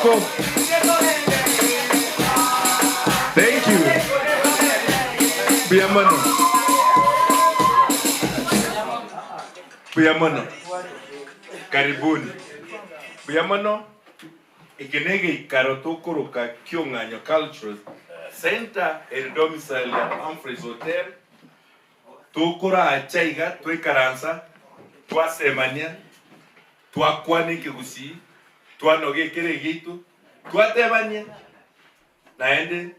Makofi. Thank you. Mbuya mono. Mbuya mono. Karibuni. Mbuya mono. Eke negeikaro tokoroka Kiong'anyo Cultural Centre ere domicile ya Humphreys Hotel. Tokoracha iga twaikaransa, twasemania, twakwana ekegusii, twanoga ekere egiaito, twatebania, naende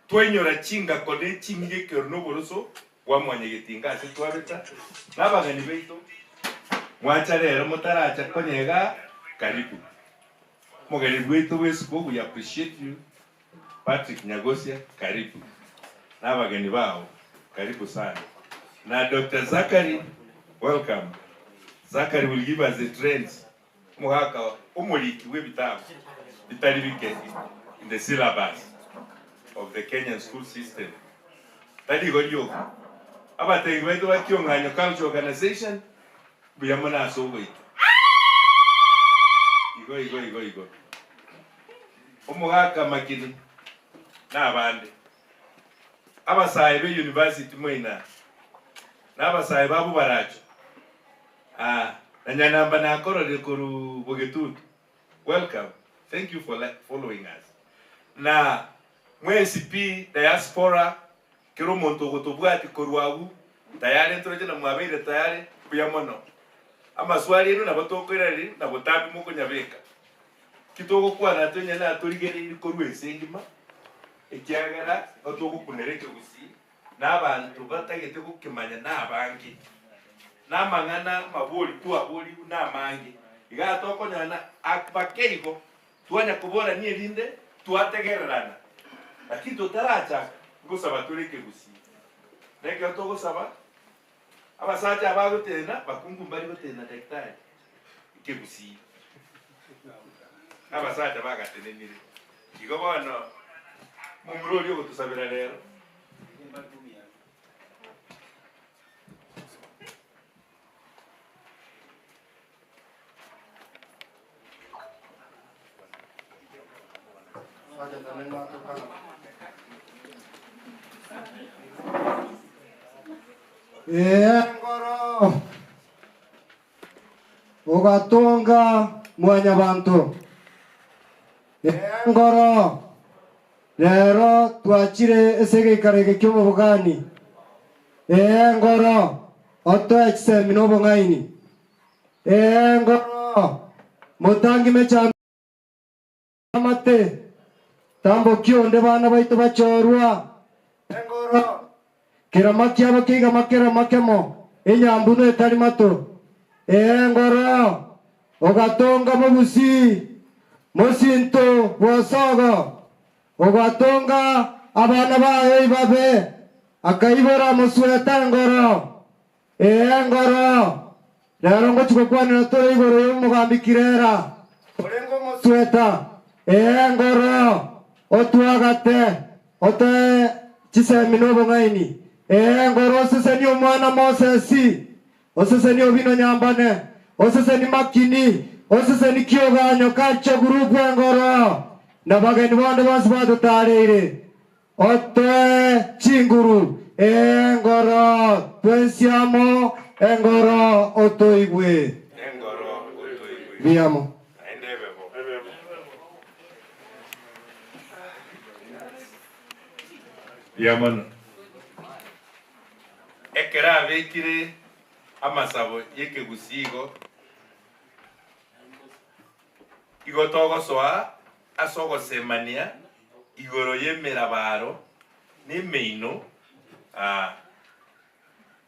twainyora chingako ne ching'igekero na oboroso bwa Mwanyagetinga ase twabeta nabageni baito. Mwacha rero motaracha konya igaa, karibu. Omogeni bwaito bw'esiko, we appreciate you. Patrick Nyagosia karibu na abageni bao karibu sana na Doctor Zachary welcome Zachary will give us the trends omogaka omoriki bwe ebitabu bitari bike in the syllabus of the Kenyan school system tari igo rioka abatengi baito ba Kiong'anyo Culture Organization mbuya mono ase ogoita igo igo igo igo. Omogaka Makini na abande, abasae be university moina na abasae ba Bobaracho, ah, na Nyanamba nakororire korwa Bogetutu, welcome, thank you for following us. Na mwensi pi diaspora, kera omonto ogotobwati korwa agwo, tayari ntoroche na mwabeire tayari, mbuya mono. Amaswali aino nabo tokoiraneria na botambe mokonyabeka. Ki togokwana tonyene atorigereirie korwa ense engima, ekiagera nigo togokunera ekegusii, na abanto batagete gokemanya nabange, na amang'ana amabori twaborigwe namange. Igaa tokonyora bake igo, twanya koborania erinde twategererana. Lakini totarachaka, ngosaba tore ekegusii. Na ekero togosaba, abasacha abagotenena, bakungu mbari gotenena daktari. Ekegusii. Abasacha bagatenenire. Igo bono momura oria ogotosabera rero. Ee Engoro. Ogatonga mwanyabanto. Engoro, rero twachire ase egeikaro eke ki'omobogani. Engoro, otoe chisemi na obong'aini. Engoro, motangi mechando y'amate, tambokia onde bana baito bachorwa. Engoro, kerama kiabo keigama kerama kemo, enyambuno etari mato. Engoro, ogatonga mogusi, mosinto bw'osogo, ogatonga abana baye ibabe, akaibora mosweta engoro. Ee, engoro, rero ngochia gokwanera tore igoro y'omogambi Kirera, orenge omosweta. Ee, engoro, otwagate, otoe chisemi na obong'aini. Ee, engoro, osesenie omwana Mosesi, osesenie Obino Nyambane, osesenie Makini, osesenie Kioganyo, Culture Group, engoro, na bageni bonde bonsi batotareire. Otoe chinguru, engoro twensi amo, engoro otoigwe. Engoro otoigwe. Mbuya mo. Naende ebe bo. Mbuya mono. Ekero abekire amasabo y'ekegusii igo, igo togosoa Ase ogosemania igoro y'emerabaro na emeino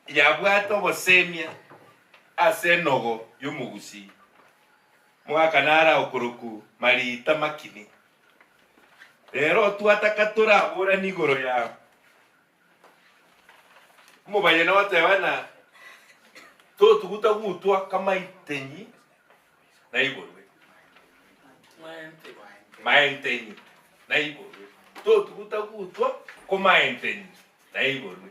yabwate obosemia ase enogo y'omogusii, mogaka nare okorokwa Marita Makini. Rero twataka toraboranie igoro ya omobayeno ogoteba ng'a totuguta gutwa kamaitenyi naiborwe. Maentenyi naiborwe. Totuguta gutwa komaentenyi naiborwe.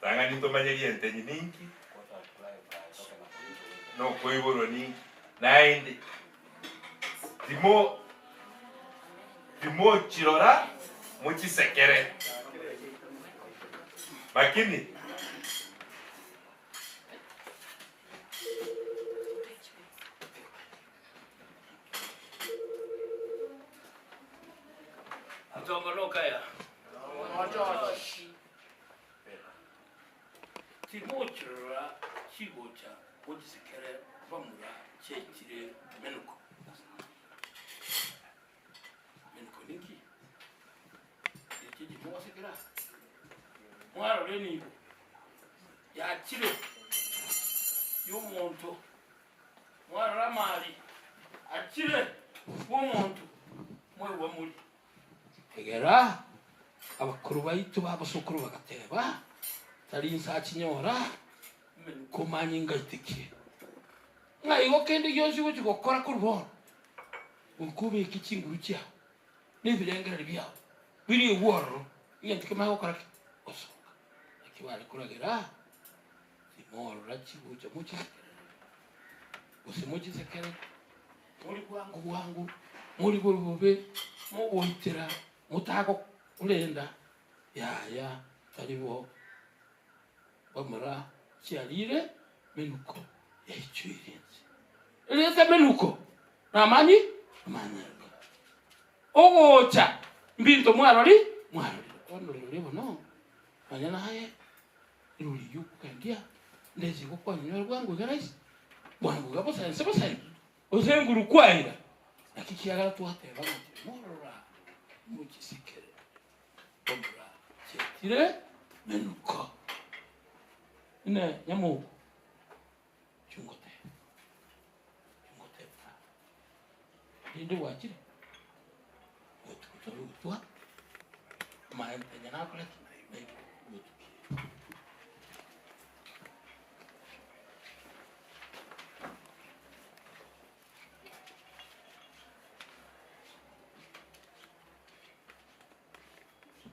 Tang'ani ntomanye rientenyi ninki, nokoiborwa ninki, naende. Timo timochirora mochisekere. Lakini. Mutongo nokaya. Timochirora chigocha mochisekere bamura chiaitire menuko. Menuko ninki? Echi chimogosekera. Mwarora enibo yachire y'omonto, mwarora amari achire bw'omonto, mwaigwa muri. Egera abakoro baito b'abasokoro bagateba, Tari inse achinyora, emenuko manye ngaitekie. Ng'a igo kende gionsi ogochia gokora korwa bono, goika obeke chinguru chiao na ebirengererio biao biriegwe ororo, egento kemanye gokora ki? Gosoka. Naki bare koragera, timorora chigocha mochisekerere, gose mochisekere. Mori bwango bwango, mori bobe, mogoitera, motagokorenda, yaya, tari bo. Bamura chiarire menuko yaichoire ense. Erieta menuko namani amanyinga. Ogocha mbinto mwarori mwarorire. Bono rirorio bono nonya naye rirorio okogendia ndesi gokwanyenyora bwango iga rahisi bwango iga bosa ense bosa iga gose enguru kwaira naki kiagera twateba ng'a timorora mochisekere bamura chietire menuko ine nyamoko chingoteba chingoteba rende gwachire gotwa amaene nakora ki gotukia.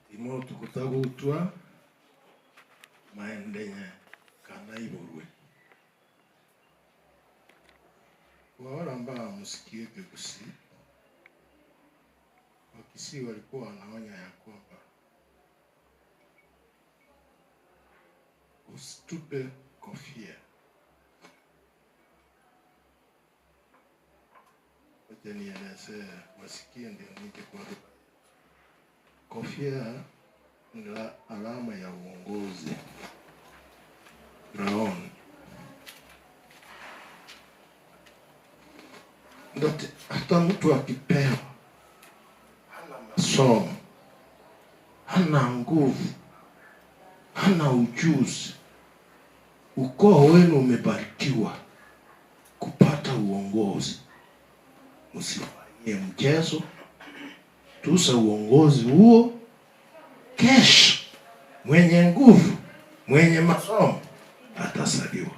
Timotuguta-gutwa maendenye kana iborwe. Kwa wale ambao hamusikii Kigusii, Wakisii walikuwa wanaonya ya kwamba usitupe kofia. Wacha nielezee wasikie, ndio nije kwa kofia ni alama ya uongozi ground. That hata mtu akipewa hana masomo, hana nguvu, hana ujuzi, ukoo wenu umebarikiwa kupata uongozi, msifanyie mchezo, tusa uongozi huo. Kesho mwenye nguvu, mwenye masomo atasaliwa.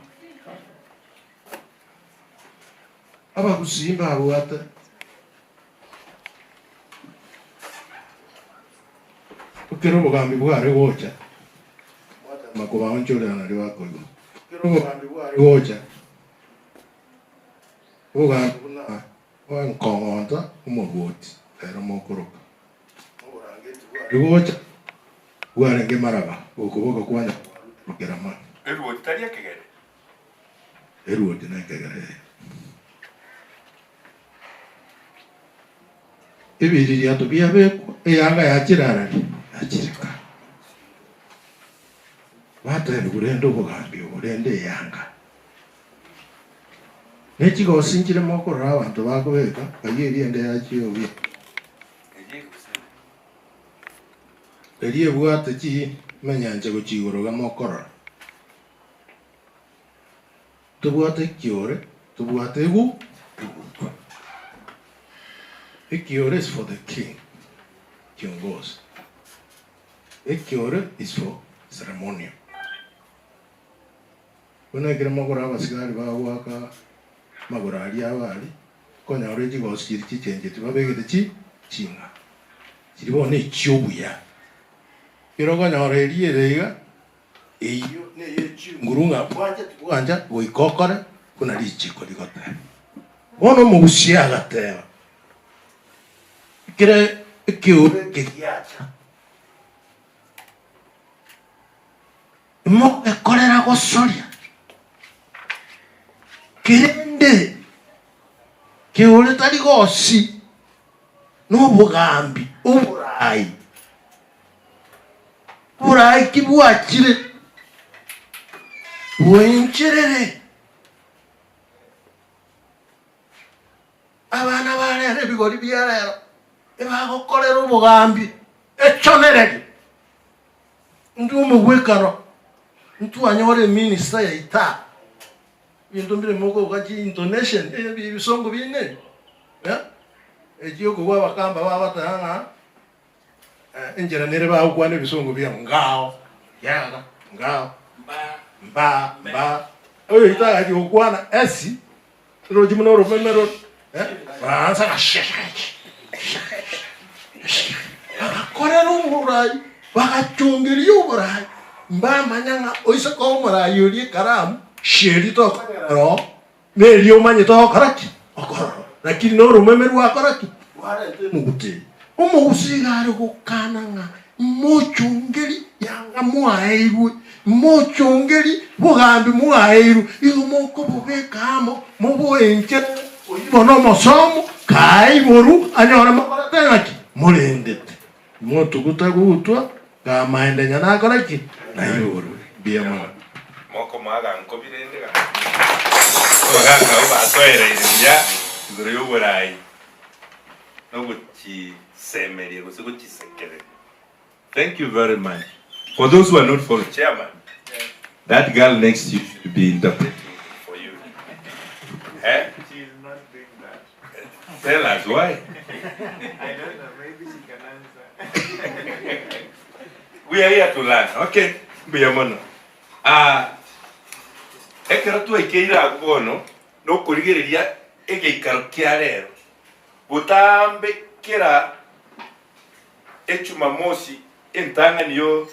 Abagusimba abwate ekero obogambi bware gocha, mwatema kobaonchorera nario bakoigwa. Ekero obogambi bware gocha, obogambi buna bwa nkong'onta omorwoti ere mokoroka. Oborangeti bware gocha bwarenge maraba, okoboko kwa nyakwaru kerama. Erwoti tari ekegere. Erwoti nekegere eye. Ebiririato biabekwa, eyanga yachire arari, yachire ka. Batebigwa rende obogambi obo, rende eyanga. Ne chigosi nchire mokorora abanto bakobeka, kayia eria ende yachia obuya. Eria ebwate chimenyancha gochia igoro iga mokorora. Tobwate ekiore, tobwate egu egutwa. Ekiore is for the king, kiongozi. Ekiore is for ceremonial. Buna ekero mogora abasigari bagoaka amagoro aria abo aria, okonyora chigosi chiria chichencheti babegete chi ching'a, chiria bono echi'obuya. Ekero okonyora eria ere iga, eyio neye chinguru ng'a bwancha tibwancha goika okore buna richiko rigoteba. Bono omogusia agateba. Ekere ekeobe eke giacha, imogekorera gosoria, kerende keore tari gosi nobogambi oborai. Oborai ki bwachire bwencherere? Abana ba rero ebigori bia rero ebagokorera obogambi echonereria. Intwe omogwekano ntwanyora eminister yaito aa, ebinto mbire mokoboka chi intonation ebi ebisongo binde ebi eh, echi okobua abakamba bagoteba ng'a Enchera nere bagokwana ebisongo biabo ngao, yaga, ngao, mba, mba. Oyoito agachia gokwana esi, roche buna oromeme rore, eh, baansa ng'a sha sha sha sha. Bagakorera oborai, bagachongeria oborai, mbamanya ng'a oise koa omorai oria ekaramu, sheri tokonyora roho. Nerio omanyete ogokora ki? Okorora. Lakini noromeme rwakora ki? Rwareta enuguta eye. Omogusii iga are gokana ng'a mochongeri yanga mwaeirwe, mochongeri bogambi mwaeirwe, igo mokobobeka amo, moboencherere, oyio bono omosomo, kae iboru, anyore mokorete ng'aki? Morendete. Motuguta gutwa, kamaende nyana akore ki? Naiborwe. Mbuya mono. Mokomoa gankobi rende gaki. Abagaka abwo batoereire buya igoro y'oborai na ogochisemeria gose gochisekereria. Thank you very much. For those who are not following, chairman, that girl next to you should be interpreting for you. Eh? She is not doing that. Tell us why. I don't know, maybe she can answer. We are here to learn. Okay, mbuya mono. Ah, ekero twaikeire agwo bono nokorigereria egeikaro kia rero botambe kera echumamosi entang'ani yo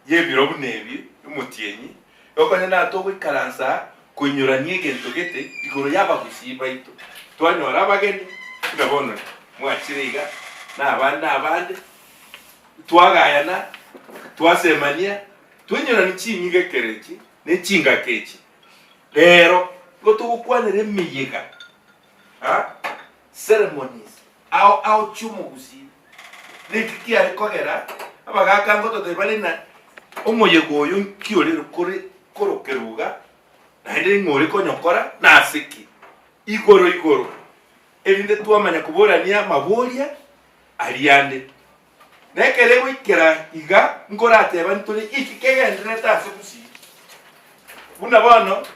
y'ebiro buna ebi omotienyi okonye natogoikaransa aa koinyorania egento gete igoro y'abagusii baito twanyora abageni buna bono mwachire iga na abande na abande twagayana twasemania Twenyoranie ching'iga ekero echi ne chingaki echi. Rero nigo togokwanera emeyega, ceremonies, ao ao chi'omogusii. Naki kiare kogera abagaka ngototebia bare ng'a omoyega oyo nki ore kore korokerwa iga, naende ning'o ore konyokora, na ase ki? Igoro igoro, erinde twamanya koborania amaboria aria ande. Na ekero egoikera iga nkorateba ntore iki kegendererete ase gusii, buna bono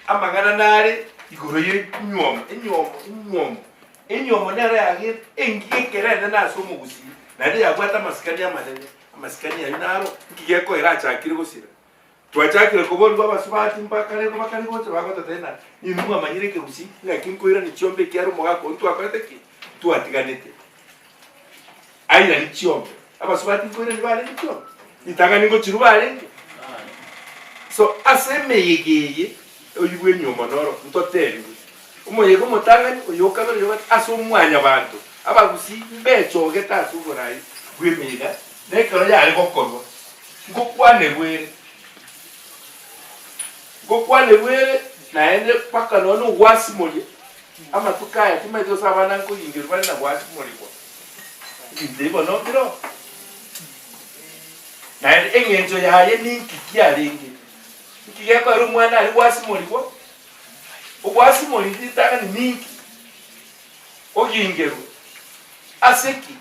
amang'ana nare igoro y'enywomo, enywomo, enywomo, enywomo nero yagete engiya ekero enene ase omogusii, naende yabwate amasikani amanene, amasikani ayio naro nki gekoera achakire gosira. Twachakire koborigwa abasubati mbakare bakare gocha bagototebia ng'a inwe mwamanyire ekegusii ng'aki nkoirania chiombe ekiagera omogaka oyio twakorete ki? Twatiganete. Airanie chiombe. Abasubati nkoirania barenge chiombe? Ritang'ani ngochirwa barenge? So ase emeyega eye oyio bw'enyiomo noro ntotebiwe, omoyega omotang'ani, oyo okabere, oyo ogatato, ase omwanyabanto, abagusii mbechogete ase oborai bw'emeyega na ekero yare gokorwa. Ngokwanerwa ere, ngokwanerwa ere naende mpaka nonya ogwasimoria amatuko aya timanyeti gose abana nkogingerwa bare na gwasimorigwa. Ebinto ebi bono mbiroo. Naende eng'encho yaye ninki kiarenge? Nki gekoera omwana aria gwasimorigwa? Ogwasimorigwa ritang'ani ninki? Ogingerwe ase ki?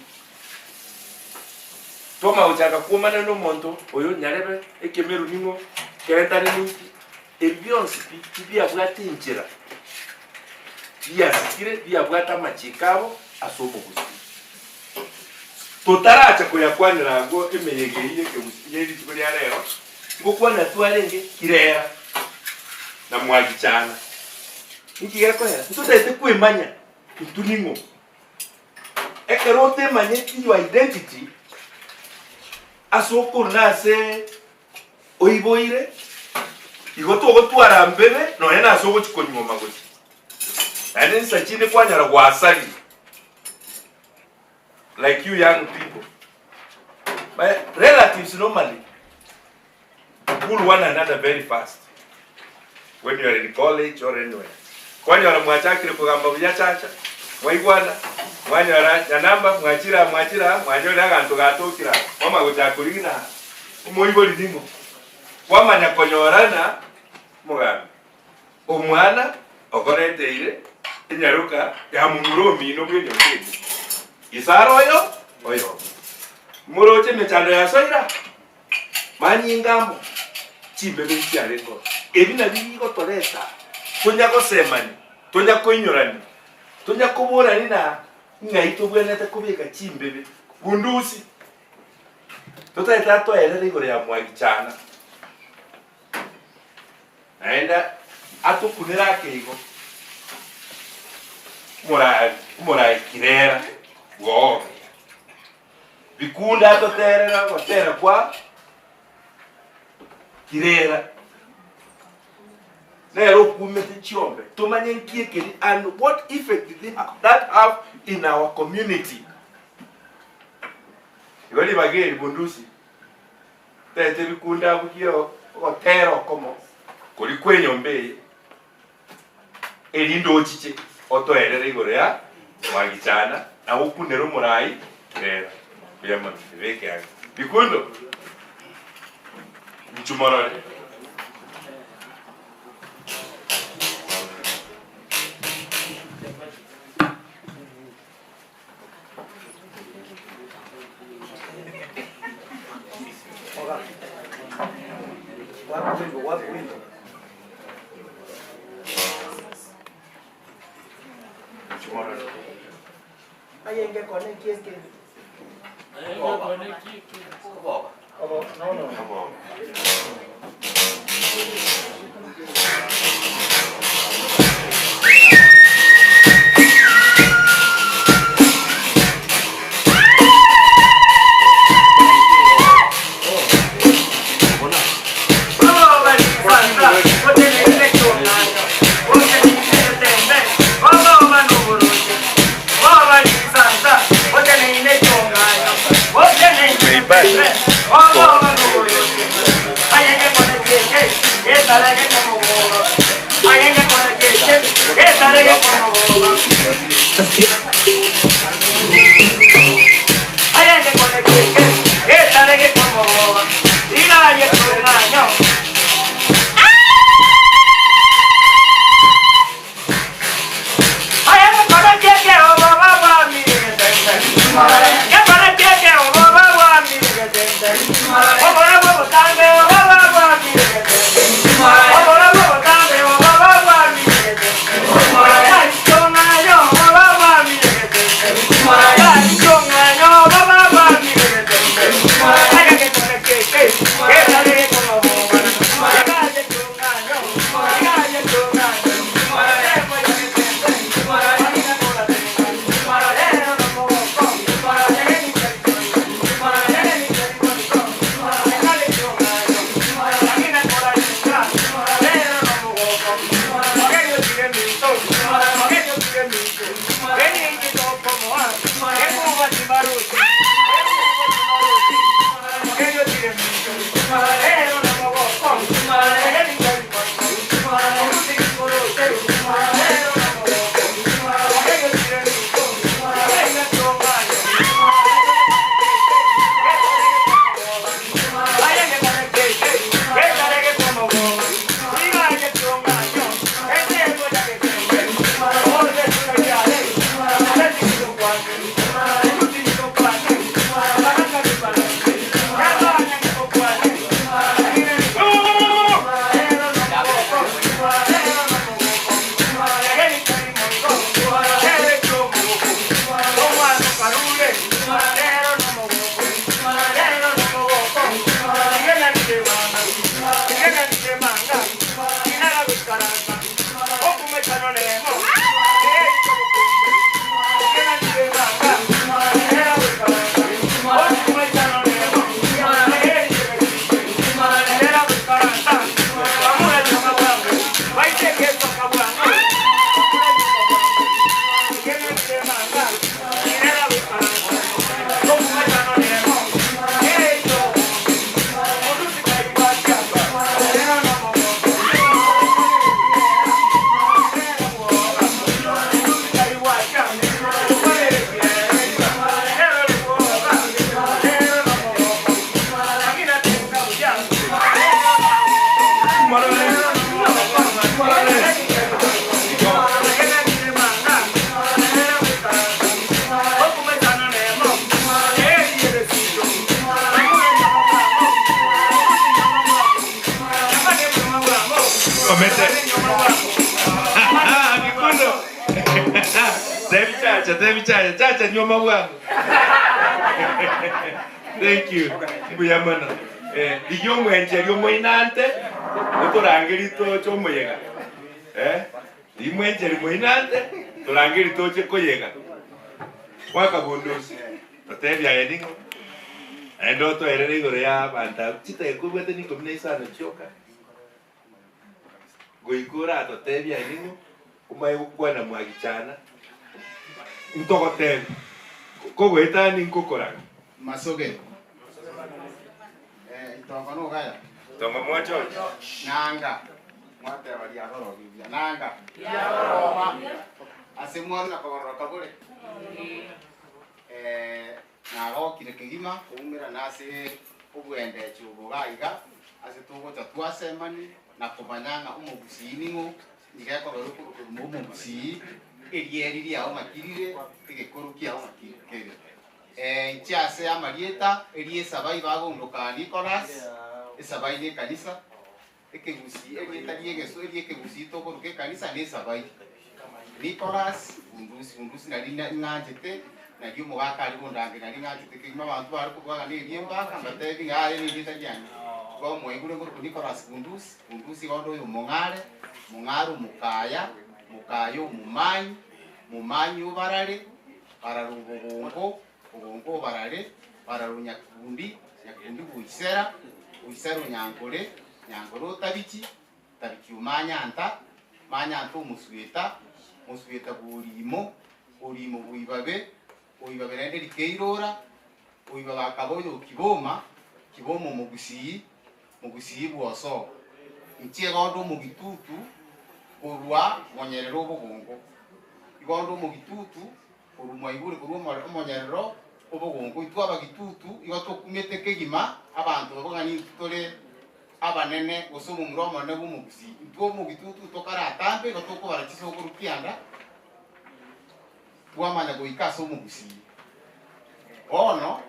Twamanya gochaka kwomana nomonto oyo nyarebe ekemeru ning'o kerentane ninki, ebi bionsi pi tibiabwate enchera biasikire biabwate amachiko abo ase omogusii. Totaracha koyakwanera agwo emeyega eyio y'ekegusii ye rituko ria rero, ngokwana twarenge kirera na mwagichana. Ninki gekoera? Ntotagete kwemanya intwe ning'o. Ekero otemanyeti your identity ase okorwa na ase oiboire, igo togotwara mbebe nonya na ase ogochia konyuoma gochia. Naende nsa chinde kwanyora gwasaria. like you young people, my relatives normally pull one another very fast when you are in college or anywhere. Kwanyora mwachakire kogamba buya chacha, mwaigwana, mwanyora nyanamba mwachira mwachira mwanyora aganto gatokira, mwama gochaka korigina omoibori ning'o. Kwamanya konyorana mogambi. Omwana okoreteire enyaroka ya momura omino bw'enyomba eye, isare oyo oyomo. Moroche emechando ya Soira, manyinga amo, chimbebe nchiarenge ororo. Ebi nabio bigotoreta tonya gosemania, tonya koinyorania, tonya koborania na ng'ai tobwenerete kobeka chimbebe bundusi. Totaete atoerere igoro ya mwagichana. Naende atokunere ake igo, omorai kirera bwogo. Bikunda atoterera ogotera kwa kirera. Nere okumete chiombe, tomanye nki ekeri and what effect did that have in our community. Igo ribaga eri bundusi. Tete bikunda abugie ogotera okomo koria kw'enyomba eye, erinde ochiche otoerere igoro ya mwagichana na gokunera omorai rero. Mbuya mono, ebeke ang'e. Bikundo, inchu morore. Omete. Bikundo. Tebi chacha, tebi chacha, chacha nyoma bwango. Thank you. Mbuya mono. Eh, rigia omwencheri omoinante, otorange ritoche omoyega. Eh, rigia mwencheri moinante, torange ritoche koyega. Mwaka bundusi. Totebie aye ning'o? Naende otoerere igoro ya abanto abwo chidakika obwate na ikomi na isano chioka. Goika oratotebie aye ning'o, omanye gokwana mwagichana, ntogotebie, kogoetania nkokoraga. Masoge. Eh, itongo nogaya. Itongo mwachocha. Nanga. Mwateba riagorobire buya. Nanga. Riagoroba. Ase mwaruna kogororoka bore. Eh, nagokire kegima koumerana ase obwendechi obo iga iga, ase togocha twasemani na komanya ng'a omogusii ning'o, nigo ekobera okorokwa omogusii, erieri riao ng'aki rire, egekoro kiao ng'aki kere. Eh, inche ase amarieta, eria esabai bagoundoka Nicholas, esabai ne ekanisa, ekegusii, erieta ri'egeso eri'ekegusii tokoroka ekanisa ne esabai. Nicholas Bundusi, Bundusi nari ng'anchete, nari omogaka aria bondange nari ng'anchete kegima abanto bare kobwaga na eriembaka mbatebi ng'a yaya nerieta riane. Igo mwaigure nkorokwa Nicholas Bundusi, Bundusi igo onde oyo omong'are, mong'are omokaya, mokaya omomanyi, momanyi obarare, Barare obogongo, bogongo obarare, barare onyakundi, nyakundi goisera, goisera onyankore, nyankore otabichi, tabichi omanyanta, manyanta omosueta, mosueta bw'orimo, orimo bw'ibabe, oibabe naende rikeirora, oibabe akaba oyo kiboma, kiboma omogusii, mogusii bw'osobo. Inche igo onde omogitutu korwa monyerere obogongo. Igo onde omogitutu korwa mwaigure korwa omore omonyerero obogongo. Intwe abagitutu igo tokumete kegima abanto babe ng'a nintwe tore abanene gose omomura omonene bw'omogusii. Intwe omogitutu tokaratambe igo tokobara chisokoro kianda twamanya goika ase omogusii. Bono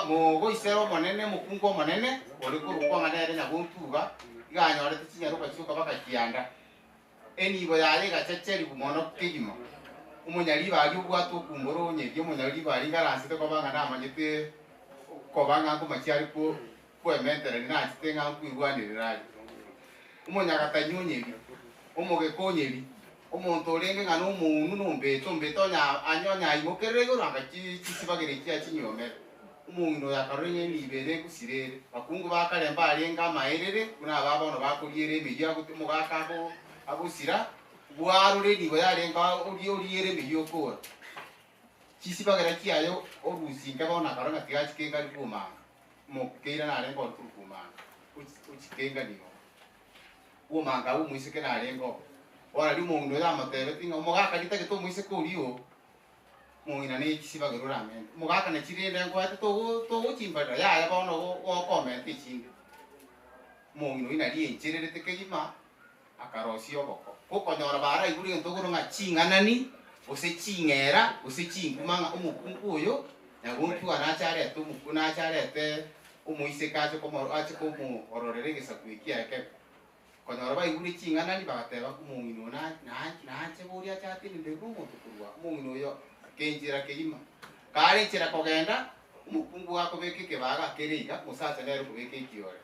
mogoisera omonene, omokungu omonene ore korokwa ng'a nere Nyagontuga, iga anyorete chinyaroka chioka baka kianda. Enibo yaye egachecherigwa mono kegima. Omonyariba aria obwate okumbora onyeria omonyariba aria ingaransete koba ng'a namanyete koba ng'a nkomachia are kwementereri nanchete ng'a nkoigwanerera aria. Omonyagatanyi onyeri, omogeka onyeri, omonto orenge ng'a nomounu nombete, ombete onye onye aimokerere igoro anga chisibagera echio achinyuomere. Omong'ina oyo akarora ng'a enibo ere egusire ere. Bakungu ba kare mbarenge amaerere, buna aba bono bakoriera emeyio agote omogaka agosira, bwarora enibo yarenge orie oriere emeyio okora. Chisibagera chiaye orusia inke bono akarora ng'a tiga achike nkari kwomanga. Omokeira narenge ore korwa kwomanga, ochikenga nigo. Kwomanga agwo omoiseke narenge oo. Bono aria omong'ina oyo amotebetie ng'a omogaka ritagete omoiseke oria oo, Omong'ina ne chisibagera oramente, omogaka na chirende nkoete togo togochimbarera yaya bono gokomenta echinde. Omong'ina oyio nari enchererete kegima akarosia oboko. Gokonyora baraigure egento okoro ng'a ching'anani gose ching'era gose chinkuma ng'a omokungu oyo nyagontuga nache arete omoku nache arete omoiseke ache komo ache komoororera egesaku eki ekebe. Konyora baigure ching'anani, bagateba, Omong'ina oyo nache boria ache atenenere nomonto korwa omong'ina oyo akenchera kegima. Kare enchera kogenda, omokungu gakobeka ekebaga kere iga, omosacha nere okobeka ekiore.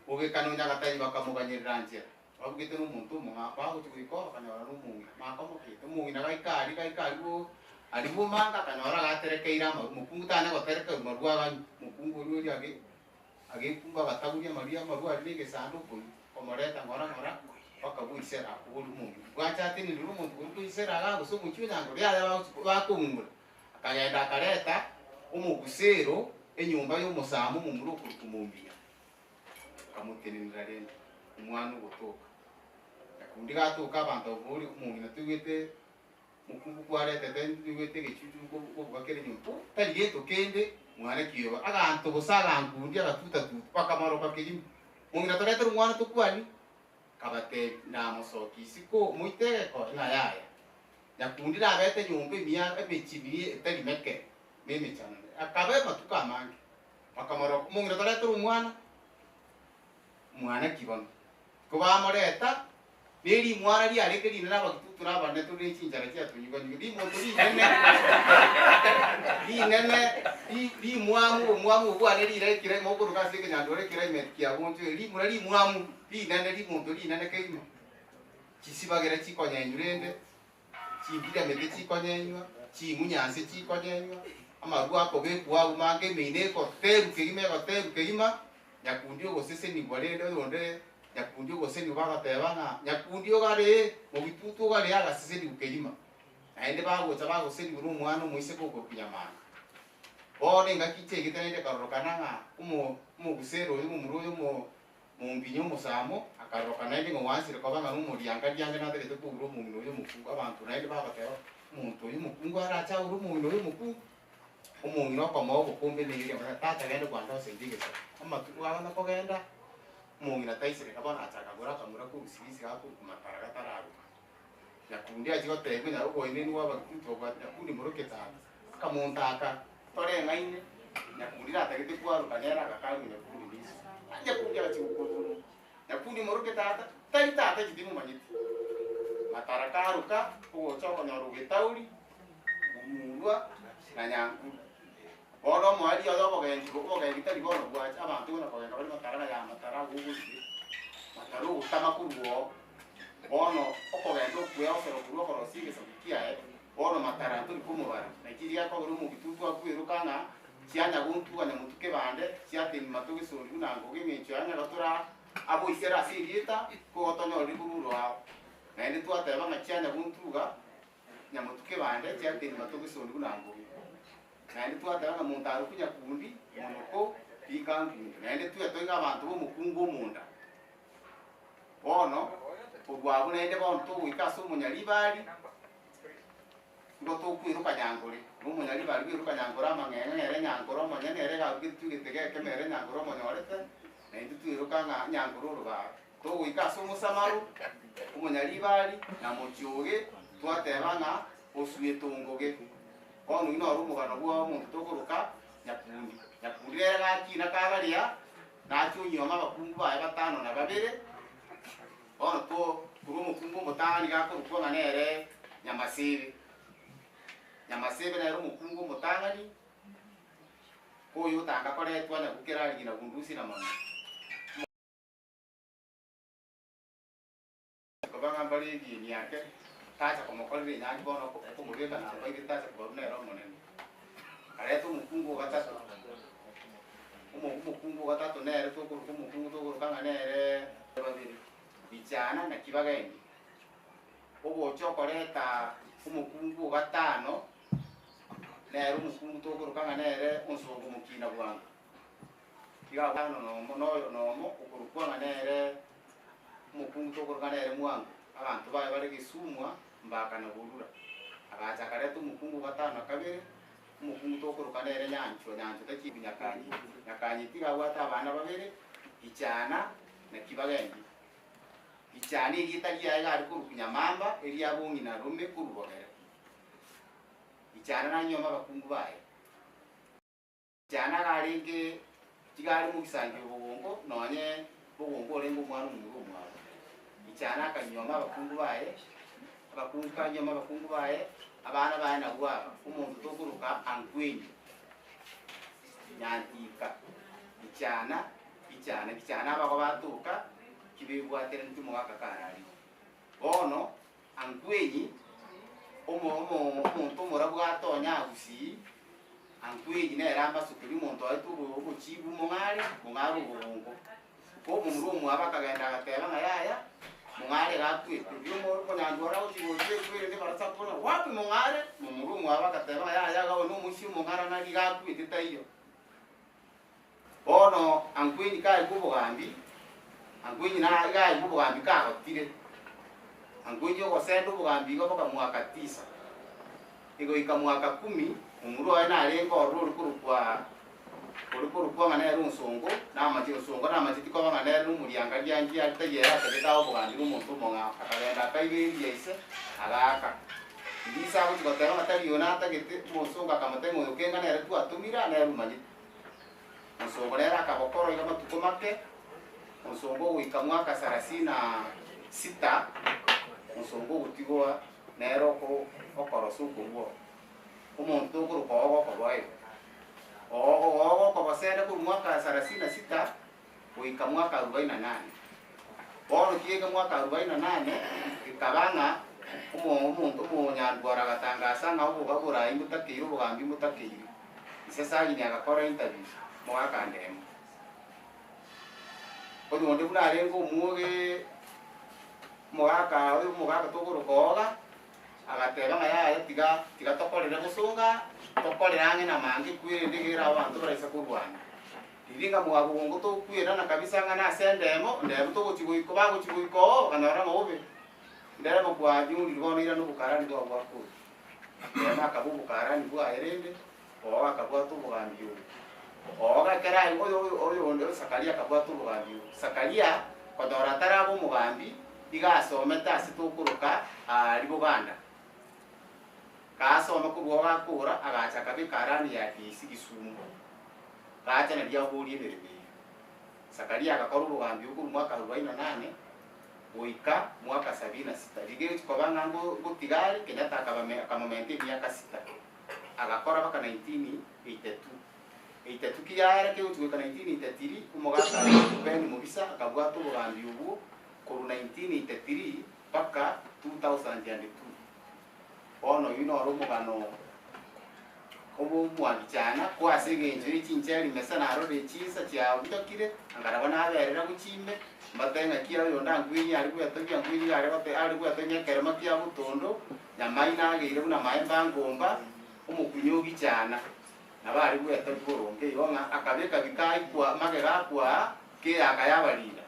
Bogeka nonya gatari bakamoganyerera nchera. Babugete nomonto omong'ao, bagochia goika oo bakanyora nomong'ina, makomokete. Omong'ina gaika aria, gaika aria aria bw'omanga, akanyora agaterekeire amarwa. Omokungu tanya goterekerwa marwa aganywe. Omokungu oria oria age. Agekumba agataguria amaru y'amarwa aria negesando okoyia, komoreta ng'ora ng'ora mpaka goisera oria omong'ina. Bwancha atenenire omonto koria koisera igaa gose omochie o nyango riaye bagochi bakong'ura. Akagenda akareta omogusero enyomba y'omosama omomura okorokwa Mombinya, akamotenenera rende omwana ogotoka. Nyakundi gatoka abanto abwo boria omong'ina toigwete Mokungu kwaretete ntoigwete egechuchu nkobuga kere nyomba, oh, tari gento kende, mwana kioba, aganto gose agankundi agatutatutu, bakamoroka kegima. Mong'ina toretere omwana tokwani? Kabatebi, namosokia isiko, moite egekore, ng'a yaya. Nyakundi nabete nyomba emiaka emechie miye etari meke, na emechanane, akaba amatuko amange. Bakamoroka, omong'ina toretere omwana? Mwana ki bono? Kobamoreta, ne rimwana riarenge rinene abagitutu na abanene tore ne chinchara chiatonyigwa-nyigwa, rimonto rinene, rinene, ri- rimwamu, obomwamu obwo bwane rire ekere mokoruga ase ekenyandore ekeraimeti kia bonchore, rimura rimwamu, rinene, rimonto rinene kegima. Chisibagera chikonyenywa rende, chimpiramete chikonyenywa, ching'unyanse chikonyenywa, amarwa akobekwa agwo mange, emeino egoterwa kegima egoterwa kegima, nyakundi ogosesenigwa rende oyonde nyakundi ogosesenigwa bagoteba ng'a nyakundi ogaree, mogitutu ogaree agasesenigwa kegima. Naende bagocha bagosesenigwa na omwana omoiseke okorokwa Nyamanga. Bono engaki chiaigete naende ekarorokana ng'a omo omogusero oyo omomura oyo omo Mombinyi omosamo akaroka naende ng'a oansire koba ng'a nomorianka riange natagete koura omong'ina oyo omokungu. Abanto naende bagoteba, Omonto oyo omokungu arache aure omong'ina oyo omokungu? Omong'ina okomoa obokombe neiyo riamanya, Tata genda kwandoseire egesaku. Amatuko gabana kogenda, omong'ina taisereka bono achaka kora akamura korwa sirisi gakorwa matara gatararuka. Nyakundi achia gotebia onye oboenenu bw'abakristo babwate Nyakundi moroke tata. Akamonto aka toreng'aine, Nyakundi natagete kwaroka nere agakarwa Nyakundi niso. Nyakundi agachia gokururuma, Nyakundi moroke tata, tari tata inche timomanyeti. Matara karoka, ogocha okonyora ogetauri, omurwa na nyankuru. Bono omoerio oye obogenki obogenki tari bono bwacha, abanto buna kogenka bare matara ng'a ya matara agogorire, matara ogotama korwa oo. Bono okogenda okweosera korwa okorosia egesaku kiaye, bono matara ntori komobara, naki riakogera omogitutu akweroka ng'a chianya gontuga nyamotu kebande, chiatemi mato gesoni buna ngoge eng'encho ya nyagatora aboisere ase erieta, kogotonyorire korwa oroao. Naende twateba ng'a chianya gontuga nyamotu kebande, chiatemi mato gesoni buna ngoge. Naende twateba ng'a monto arokwe nyakundi, monoko, rika nkunde. Naende twetoiga abanto b'omokungu omonda. Bono, korwa abwo naende bono togoika ase omonyaribari, nigo tokweroka nyankore, na omonyaribari bweroka nyankore amang'eng'e nere nyankore omonyene ere iga arugete twegete gekemo ere nyankore omonyorete, na intwe tweroka ng'a nyankore orobaro. Togoika ase omosamaro, omonyaribari, na mochioge, twateba ng'a osuete ongoge. Bono oyio noro omogano bwa omonto tokoroka nyakundi. Nyakundi nere gakina kabaria. Nachia onyuoma abakungu baye batano na babere. Bono korwa omokungu omotang'ani gakorokwa ng'a nere Nyamasebe. Nyamasebe nere omokungu omotang'ani, koyo otanga koretwa nyagukera arigie na bundusi na manu. Koba ng'a mbare ebieni ake, tacha komokorera enyangi bono okomobeka namba ibere tacha kobarwa nere Omonene. Arete omokungu o gatato, omo omokungu o gatato nere tokoroka omokungu tokoroka ng'a nere babere, bichana naki bagendi. Ogocha okoreta omokungu o gatano, nere omokungu tokoroka ng'a nere onsongo omokina bwango. Iga gatano nomo noyo nomo okorokwa ng'a nere Omokungu tokoroka nere mwango, abanto baye bare gesumwa mbakana borura. Agacha akareta omokungu o gatano na kabere, omokungu tokoroka nere nyanchwa, nyanchwa tachi nyakanyiti. Nyakanyiti iga abwate abana babere, Gichana na Kibagendi. Gichana erieta riaye iga are korokwa Nyamamba, eria bong'ina rome korwa bogere. Gichana nanyuome abakungu baye. Gichana iga arenge tiga are mogisangio bogongo, nonye bogongo orenge omwana omomura omwabo. Gichana akanyuoma abakungu baye, abakungu kanyuoma abakungu baye, abana baye nabwo aba, omonto tokoroka Angwenyi, Nyantika, Gichana, Gichana, Gichana abago batoka, kibebwaterani timogaka kararire. Bono Angwenyi, omo omo omonto omorabu gatonya agusii, Angwenyi nere ambasokerie omonto oetwe obo obochibu mong'are, mong'are oborongo. Ko omomura omwabo akagenda agateba ng'a yaya, mong'are iga akwete. Riria omo omonyandwara agochia gocha ekwerende barasa kona, wapi mong'are? Momura omwabo agateba ng'a yaya iga oyo nomoisia omong'ara nari iga akwete taiyo. Bono Angwenyi kaigwa obogambi, Angwenyi na iga aigwa obogambi kagotire. Angwenyi ogosenda obogambi igo boka mwaka tisa. Egoika mwaka kumi, omurwa oye narenge ororo ore korokwa ore korokwa ng'a nere Onsongo, namache Onsongo namacheti koba ng'a nere nomoriangaria ngiya taiyo ere atagete abe obogambi nomonto omong'ao. Akagenda akaiba eria ise, agaaka. Riria ise agochia goteba ng'a tari oyo natagete, omosongo akamotebia ng'a oyo kenga nere twatomire aa nere omanyete. Mosongo nere akabokora iga amatuko make. Onsongo ogoika mwaka sarasini na sita, onsongo ogotigwa nere oko okorosa okorua oo. Omonto tokoroka oo ogokoboa igo. Oo oo ogokobosende korwa mwaka sarasini na sita goika mwaka arubaini na nane. Bono kiege mwaka arubaini na nane, gekaba ng'a omo omonto omonyandwaro agatangasa ng'a oboga oborai mbotakeire obogambi mbotakeire. Ise Sagini agakora interview, mogaka ndemo. Oyonde buna arenge omwoge omogaka oyo omogaka tokoroka oga, agateba ng'a yaya tiga tiga tokorere bosonga, tokorere ang'e na mange kwerende egere abanto baraisa korwana. Riria ng'a mwabogongo tokwerana kabisa ng'a nase endemo, ndemo togochi goika bagochi goika oo, bakanyora ng'a obe, nderemo kwanyorire bono irana obokarani bwao bwakure. Ndemo akaba obokarani bwaye rende, Oo akabwata obogambi obo. Oo ekero aye oyo oyo oyonde oyo Sakaria akabwata obogambi obo. Sakaria, konyora ataraba omogambi, iga asomete ase tokoroka aaria Boganda. Gasoma korwa oo gakora, agacha akaba ekarani ya DC Kisumu. Gacha nario aboria emeremo eyio. Sakaria agakora obogambi obo korwa mwaka arubaini na nane goika mwaka sabini na sita. Rigerio chikoba ng'a ngo ngotiga are, Kenyatta akabame akamomenta emiaka sita. Agakora mpaka 1982. 82 ki yare kegochi goika 1983, omogaka Ben Mobisa akabwata obogambi obwo korwa 1983 mpaka 2002. Bono oyio noro omogano obw'omwagichana, ko ase engencho ye chinchera rimesa narorire chinsa chiabutokire, nkaraba naberera gochia ime, mbatebe ng'aki oyonde angwenie aria gwetogia angwenie iga aria gote aria gwetogia ekerema kia botondo, Nyamaino ageire buna maembe a ngomba, omokunyo o gichana, nabo aria gwetogia boronge igo ng'a akabeka bikaikwa magega akwaa keyaka yabarinda.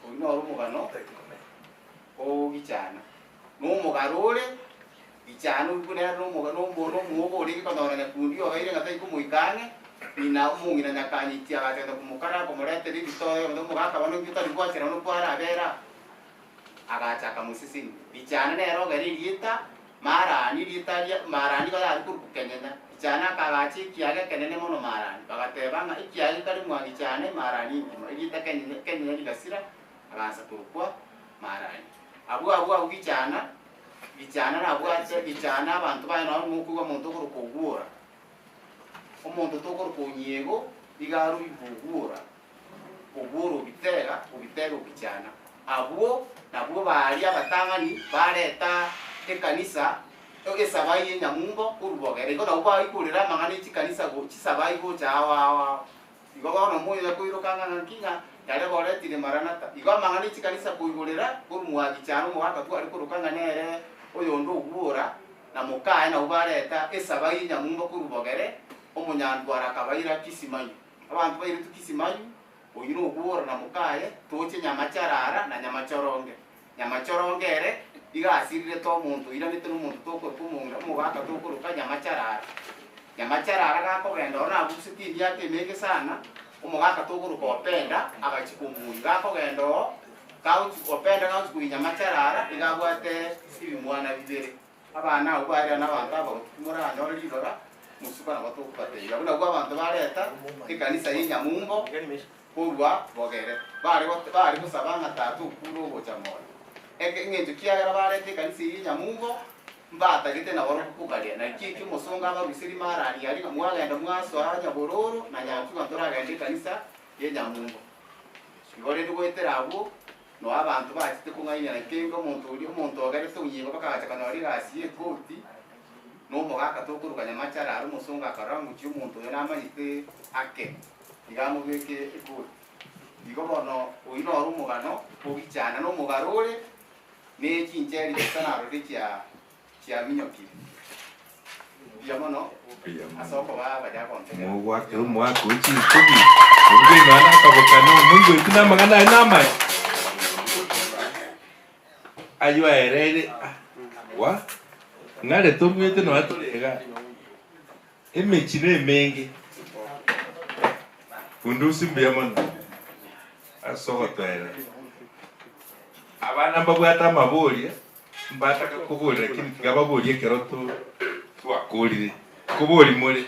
Oyio noro omogano o gichana. Nomogaro ore gichana oyio buna ere nomoga nomo nomwogo orenge konyora nyakundi obeire ng'a tari komoika ang'e, ng'ina omong'ina nyakanyiti agachaka komokara akomoretera ebitoyo akamotebia omogaka bono inki otari gwachera bono kwarabera aa. Agacha akamosesenia. Gichana nere ogere erieta Maarani, erieta ria Maarani igo yare korokwa Kenyenya. Gichana akaagacha ekiage ekenene mono Maarani. Bagateba ng'a ekiage kare mwa Gichana Emaarani engima. Erieta Kenyenya Kenyenya rigasira, agaansa korokwa Maarani. Abwo abwo abwo Gichana, Gichana nabwate Gichana abanto baye noro mokoigwa omonto okorokwa Ogwora. Omonto tokorokwa Onyiego, iga aroigwa Ogwora. Ogwora obitega, obitega ogichana. Abwo nabwo baria abatang'ani bareta ekanisa esabai y'enyamumbo korwa bogere. Igo nabwo baigorera amang'ana e chikanisa go chisabai gocha ao ao ao. Igo bono omoyo koiroka ng'a ng'aki ng'a yare goretire Maranatha. Igo amang'ana e chikanisa koigorera korwa mwagichana omogaka tware koroka ng'a nere oyonde ogwora na mokaye nabwo bareta esabai y'enyamumbo korwa bogere, omonyandwara akabaira Kisimayu. Abanto bairetwe Kisimayu, oyio nogwora na mokaye, toche nyamacharara na nyamachoronge. Nyamachoronge ere iga asirirete omonto oiranete nomonto tokoroka omong'ina omogaka tokoroka nyamacharara. Nyamacharara gakogenda ororo nabusete emiaka emenge sana, omogaka tokoroka Openda agachia komoyia. Gakogenda oo, gagochi Openda gagochi koyia nyamacharara iga abwate ebimwana bibere. Abana abwo baria nabanto abagotu timoranyore rirora, mosuka nabo tokobatebia. Abwo nabwo abanto bareta ekanisa y'enyamumbo korwa bogere. Bare gote bare gosaba ng'a tata okure ogocha moyo. Eke eng'encho kiagera bareta ekanisa eyio y'enyamumbo, mbatagete nabarobwo kogaria. Naki ekio omosongo abaruserie marani aria ng'a mwagenda mwasoa nyabororo na nyanchuga ntoragende ekanisa y'enyamumbo. Igo rende goetera abwo, Noo abanto bachete kong'ainia na kenge omonto oria, omonto ogerete onyigo bakagacha konyora egasi y'ekoti, na omogaka tokoruka nyamachara are omosongo akarora ngochia omonto oyo namanyete ake, iga amobeke ekoti. Igo bono oyio noro omogano ogichana na omogaro ore ne chincheri gose narorire chia chiaminyokire. Mbuya mono ase okoba abaria agontegera. Mogwakera omoaka o chinkobi, obuge nonya nakabokana omoigweti na amang'ana aye namaya. Ayio aereire ah, wa ng'are torwete nonya tore iga emechie nemenge. Bundusi mbuya mono ase ogotoerera. Abana mbabwate amaboria. Mbataka koboria lakini tiga baborie ekero to twakorire. Nkobori more,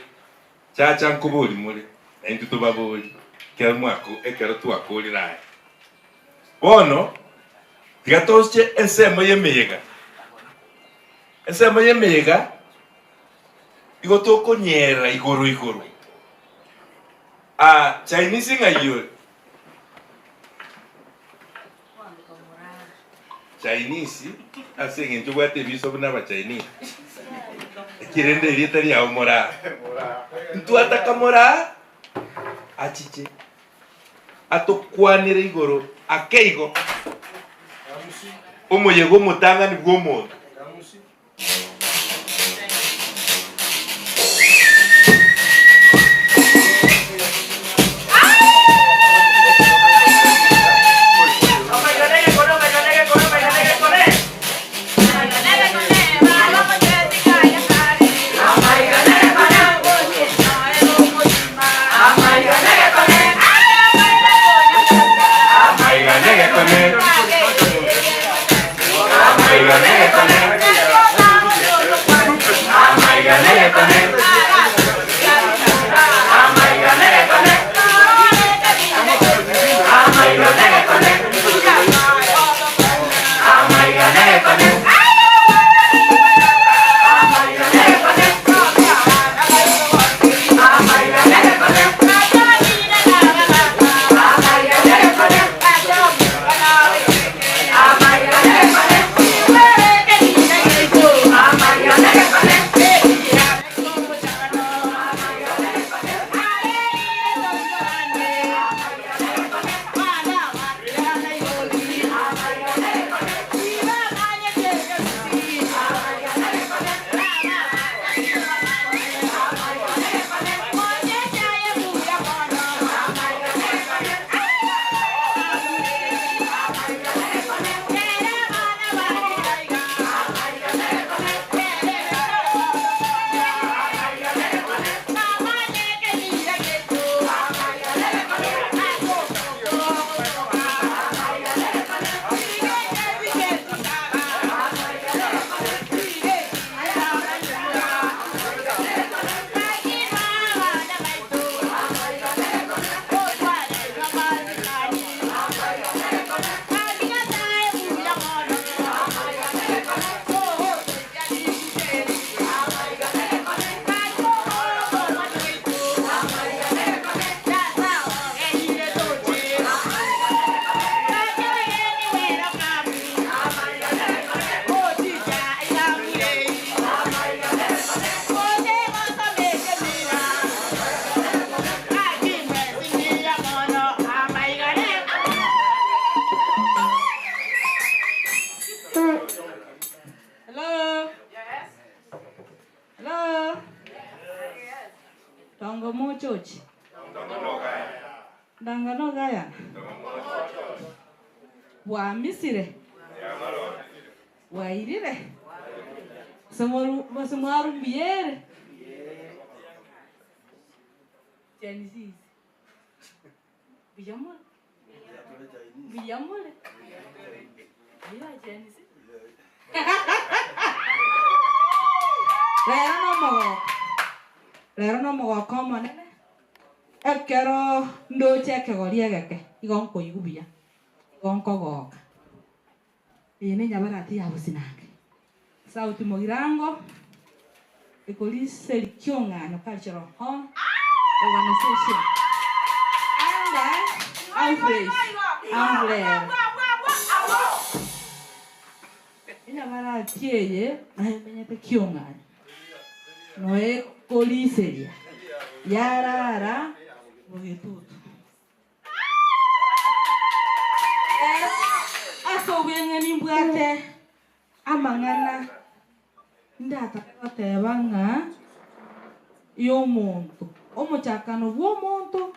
chacha nkobori more, na intwe tobabori. Ekero mwako ekero twakorire aya. Bono tiga toche ensemo y'emeyega. Ensemo y'emeyega igo tokonyerera igoro igoro. Ah, Chinese ng'ai ore? Chinese ase eng'encho obwate ebiso buna Abachinese. Eki rende erieta riao Moraa. Ntwataka Moraa achiche atokwanere igoro ake igo omoyega omotang'ani bw'omonto. Hello? Yes. Hello? Tongo mochochi. Ndangano gaya. Bwamisire. Bwairire. Simwarumbiyere. Genesis. Buya more? Buya more? Buya Genesis. Rero nomogoko, rero nomogoko omonene, ekero ndoche ekegori egeke, igo nkoigwa buya, igo nkogoka. Eye nenyabarati ya bosinange. Sauti Mogirango, Ekoriseri Kiong'anyo Cultural Hall Organization under Outreach Umbrella. Enyabarati eye nayemenyete Kiong'anyo noekoriseria yarara bogetutu. Ere ase obweng'eni mbwate amang'ana ndatake goteba ng'a y'omonto, omochakano bw'omonto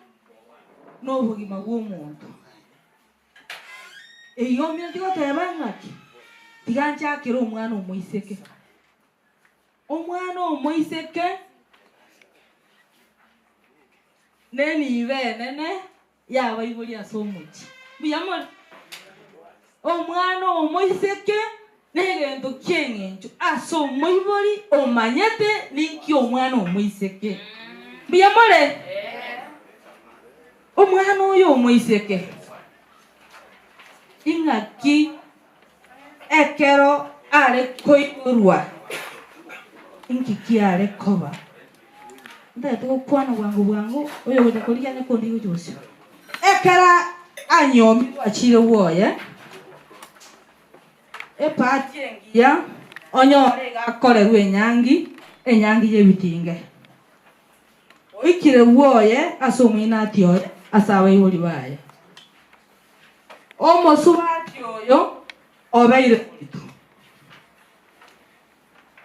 na obogima bw'omonto. Eyio ominto tigoteba ng'aki? Tiga nchakere omwana omoiseke. Omwana omoiseke nenibo enene y'abaibori ase omochie. Mbuya more? Omwana omoiseke negento ki'eng'encho ase omoibori omanyete ninki omwana omoiseke. Mbuya more? Omwana oyo omoiseke, ing'aki ekero are koiborwa, inki kiare koba? Ntagete gokwana bwango bwango, oyogocha korigia onye kondi gochia bosio. Ekero anyomirwe achire bwoye, Epati engiya onyore iga akorerwe enyangi, enyangi y'ebitinge. Oikire bwoye ase omoinati oye ase abaibori baye. Omosubati oyo obeire morito.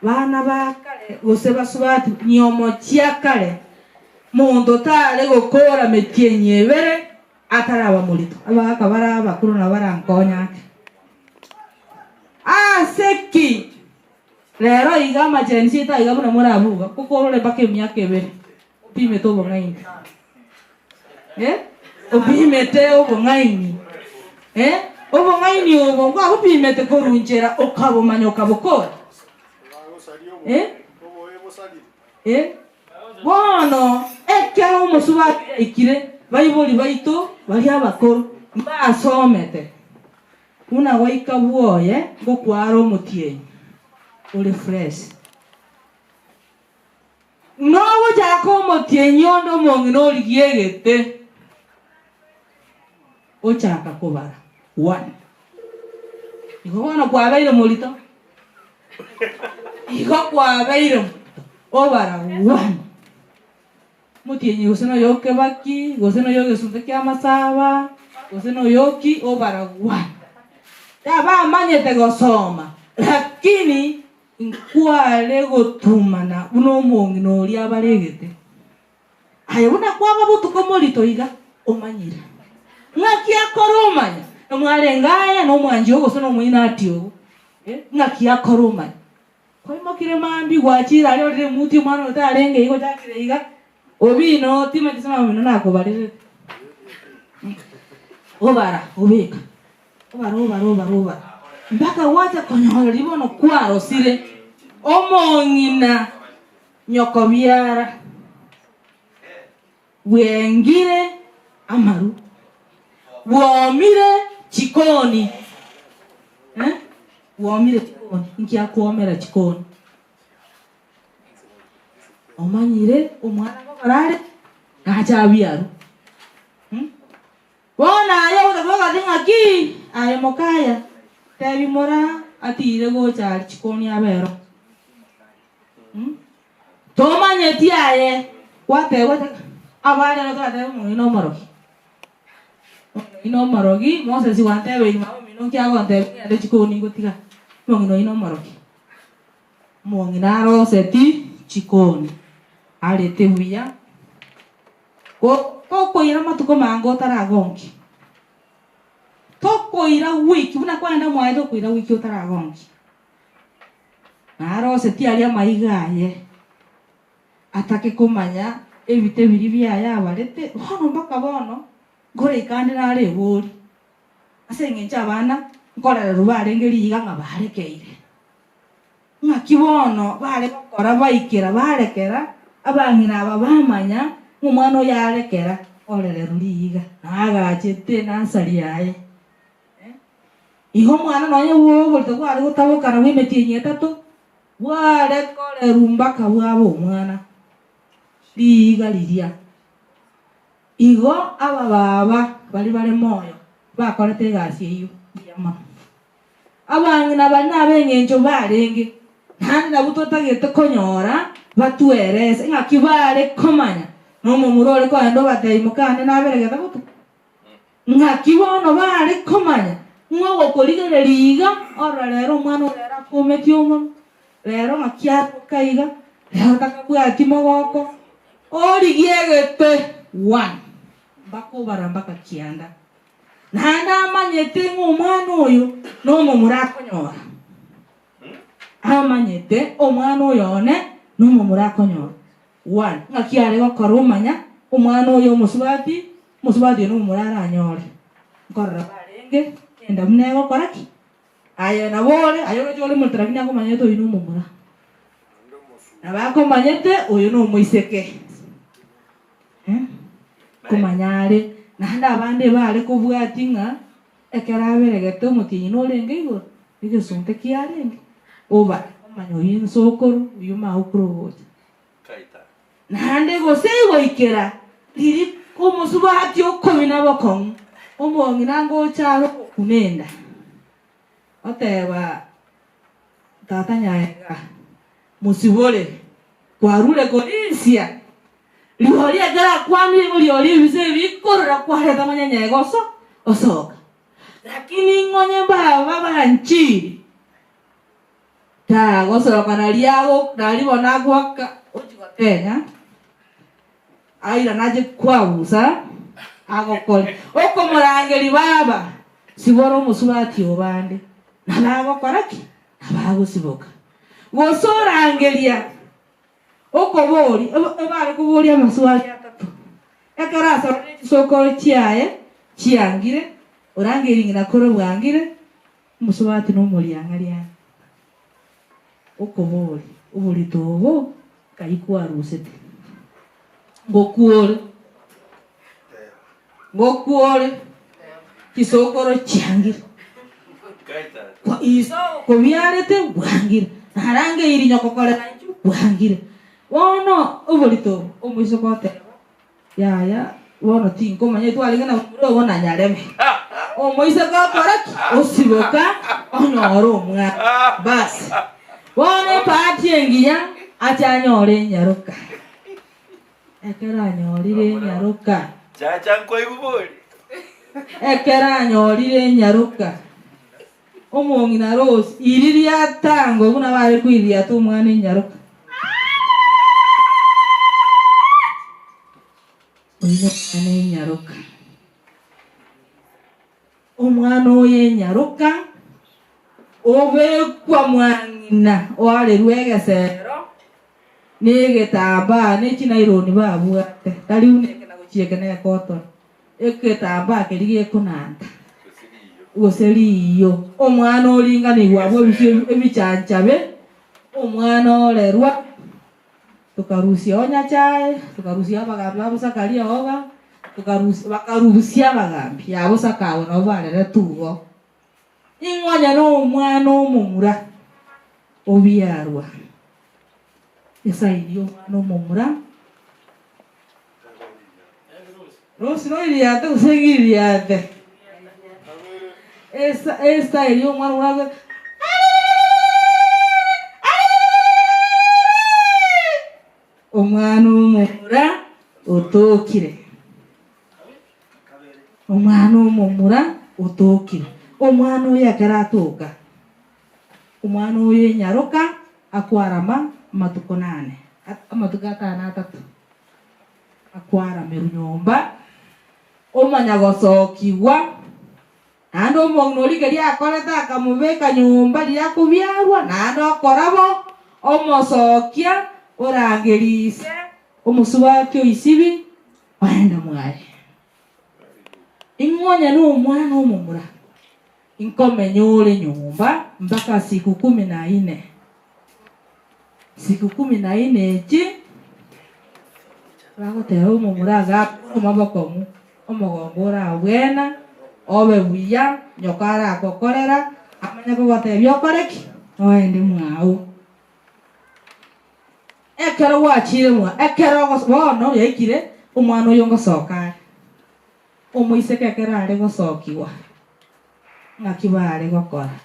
Bana ba kare gose basubati niomo chia kare, monto tare gokora metienyi ebere ataraba morito. Abagaka bare abakoro nabo barankonye ake. Ase ki rero iga amacheni chiaito aiga buna morabuga, kokorore mpaka emiaka ebere opimete obong'aini? Eh? Opimete obong'aini. Eh? Obong'aini obo nkwabopimete korwa nchera okabomanya okabokora. Eh? Eh? Bono ekero omosubati aikire, baibori baito baria abakoro mbasomete buna goika bwoye ngokwara omotienyi ore fresh. Nogochaka omotienyi onde omong'ina origie egete, ochaka kobara one. Igo bono kwabeire morito, igo kwabeire morito, obara one. Omotienyi gose noyo okebaki, gose noyo egesunte ki'amasaba, gose noyo ki, obara one. Tabamanyete gosoma, lakini Nkware gotumana buna omong'ina oria abaregete. Aye buna kwaba botuko morito iga, omanyire. Ng'aki akora omanya? Mwarenge aye nomwanchi oo gose nomoinati oo, eh, ng'aki akora omanya? Kwaimokire mambia gwachire aria orire emuti omwana oyo tarenge iga ochakire iga, obino timanyeti ase mama omino nakobarerete. Obara obeka. Obara, obara, obara, obara, mpaka gwacha konyora riria bono kwarosire omong'ina nyokobiara bwengire amaru, bwomire chikoni, eh, bwomire chikoni, inki akwomera chikoni? Omanyire omwana ngokora are, nache abiarwe. Bono aye ogotaboka ng'aki? Aye mokaya, tebi mora atiire gocha aria chikoni abe ero. Tomanyeti aye gwatebwa abare ero toratebe omong'ina omorogi. Omong'ina omorogi, Moses gwantebeiri mama omino nki agontebia ng'ende chikoni ngotiga. Omong'ina oyio nomorogi. Omong'ina aroseti chikoni, arete buya. Tokoira amatuko mange otaragonkia. Tokoira wiki, buna kwagenda mwaye tokoira wiki otaragonkia. Naroseti aria amaiga aye, atake komanya ebite biria biaye abarete, bono mpaka bono, nkoraika ande nareborie, ase eng'encho abana nkorererwa barenge riiga ng'a barekeire. Ng'aki bono bare gokora baikera barekera abang'ina aba bamanya ng'a omwana oyo arekera orererwa riiga, na agachete nasari yaye. Igo omwana nonya bw'oborito bware gotabokana bw'emetienyi etato, bware korerwa mpaka bwaba omwana riiga riria. Igo abababa baria bare moyo bakorete egasi eyio mbuya mono. Abang'ina baria nab'engencho barenge, naende nabwo totagete konyora batwerese ng'aki bare komanya nomomura ore kogenda obatebia mokane naberegete botuko. Ng'aki bono bare komanya ng'a ogokorigereria iga orore rero omwana oyo rero akometie omonwa, rero ng'aki aroka iga, rero takabwati mogoko, origie egete one mpaka obara mpaka kianda. Naende amanyete ng'a omwana oyo nomomura akonyora. Amanyete omwana oyo one nomomura akonyora. One, ng'aki are gokora omanya omwana oyo omosubati, omosubati oyo nomomura aranyore. Nkorora barenge enda buna egokora ki? Aye nabo ore, aye oroche ore morito lakini akomanyete oyo nomomura. Nabo akomanyete oyo nomoiseke. Komanya are. Naende abande ebare kobwatia ng'a ekero aberegete omotienyi norenge igoro, egesunte kiarenge, oba omanya oyio ensokoro, oyio magokoro ogocha. Naende gose goikera riria omosubati okomina bokong'u, omong'ina ngocha are ogokuna enda, oteba, Tata Nyaega, mosibore, kwarure korisia rirorio ekero akwanire igo rirorio ebise ebi bikorora kwareta nonya Nyaega oso osoka. Lakini ng'onye mbaba banchiri. Tagosoka nario ago nario bono agoaka ochia gotenya, airane ache kwabusa agokore. Okomorangeria baba, sibora omosubati oo bande, nabo agokora ki? Nabo agosiboka. Gose orangeria okoboria, ebare koboria amaswali atato. Ekero asororire chisokoro chiaye chiangire, orangerie ng'ina koro bwangire, Omosubati nomoriang'ariang'a, okoboria, Oborito obo nkai kwarusete? Ngokwore, ngokwore, chisokoro chiangire, Kwa iso okobiarete bwangire, narangeiri nyoko korera inchu bwangire. Bono oborito obo, omoiseke oteba, Yaya, bono tinkomanya etwarenge na momura obo na nyarebe. Omoiseke okora ki? Osiboka onyore omwana. Basi. Bono ebahati engiya ache anyore enyaroka. Ekero anyorire enyaroka. Chacha nkoigwa bori. Ekero anyorire enyaroka. Omong'ina Rose, iri riatango buna bare koiriata omwana enyaroka. Oyo nomwana enyaroka. Omwana oyo enyaroka obekwa mwang'ina oarerwe egesero na egetambaa ne chinaironi babwate tari buna eke na gochia eke na ekotoni. Egetambaa keria gekonanta, gose riiyo, omwana oringanigwe abwo ebisio ebichanchabe, omwana orerwa, tokarusia o Nyachae, tokarusia abagambi ba Bosakaria oga, tokarusia bakarusia abagambi ya Bosaka abwo nabo bareretwe igo. Ning'o onye nomwana omomura obiarwa? Esaini y'omwana omomura. Rosi noiriate gose ng'iriate? Esa estyle y'omwana omomura agote Omwana omomura otokire. Omwana omomura otokire. Omwana oyo ekero atoka, omwana oyo enyaroka akwarama amatuko nane, amatuko atano atato. Akwaramerwe nyomba, omanya gosokigwa, naende omong'ina oria keria akorete akamobeka nyomba riria akobiarwa, naende okora bo, omosokia, orangerie ise, omosubati o Isibi, oende mwaye. Ing'o onye nomwana omomura, inkomenya ore nyomba mpaka siku kumi na ine. Siku kumi na ine echi, bagoteba omomura agakore amaboko omogongo orabwena, obe buya, nyoko aragokorera, amanye kogotebia okore ki? Oende mwao. Ekero gwachire mwa, ekero ogos bono yaikire, omwana oyo ngosoka are. Omoiseke ekero are gosokigwa, ng'aki bare gokora?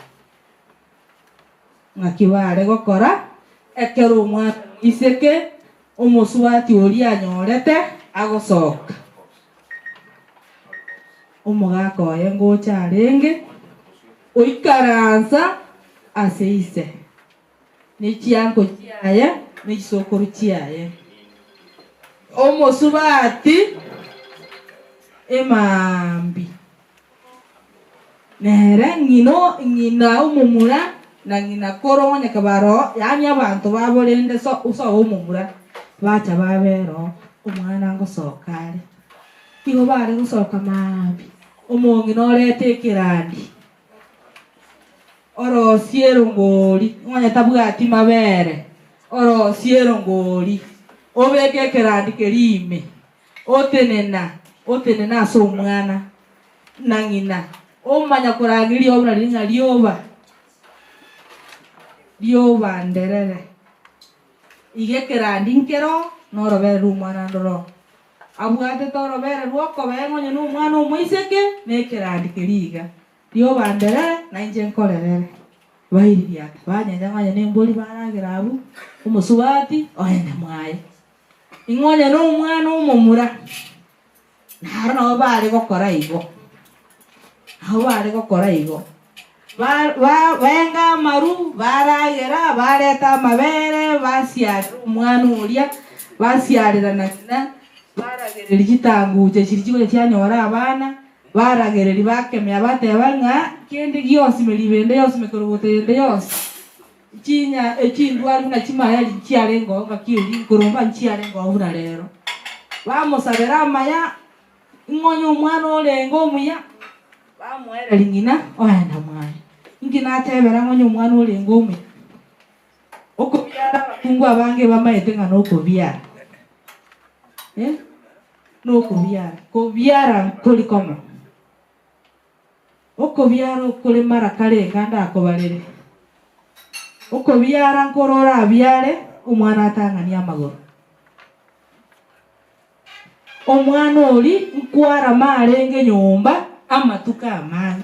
Ng'aki bare gokora ekero omwana omoiseke omosubati oria anyorete agosoka? Omogaka oye ngocha arenge oikaransa ase ise, ne chianko chiaye, ne chisokoro chiaye. Omosubati emambia. Nere ng'ina ng'ina omomura na ng'ina koro onye kabaroo, yaani abanto babo rende so sobo omomura, bacha babera oo, omwana ngosoka are. Igo bare gosoka maambia, omong'ina orete ekerandi, orosie erongori, onye tabwati mabere, orosie erongori, obeke ekerandi keria ime, otenena. Otenene ase omwana na ng'ina, omanya korangeria rioba riria ng'a rioba, rioba nderere. Iga ekerandi nkero na orobere rw'omwana ndoro. Abwatete orobere rw'okobea ng'onye na omwana omoiseke na ekerandi keria iga. Rioba nderere na inche nkorerere. Baiririata, banyenya ng'onye na embori baragera abwo, omosubati oende mwaye. Ing'onye na omwana omomura, naro nabo bare gokora igo. Nabo bare gokora igo. Ba ba benga amaru, baragera, bareta amabere, basiarera omwana oria, basiarera na ng'ina, baragereria chitanguche chiria chigocha chianyora abana, baragereria bakemea bateba ng'a kende gionsi meribo ende yonsi mekorogoto ende yonsi, chinya echindwari buna chimayari nchiarengeo ngaki eria, nkoromba nchiarengeo buna rero. Bamosabera amaya. Ing'onye omwana orenge omuya, bamoereria ng'ina oenda mwaye. Inki natebera ng'onye omwana orenge omuya? Okobiara abakungu abange bamaete ng'a nokobiara. Eh, nokobiara. Kobiara nkori komo. Okobiara okore mara kare enga ndakobarere. Okobiara nkore orabiare omwana atang'anie amagoro. Omwana oria nkwarama arenge nyomba amatuko amange,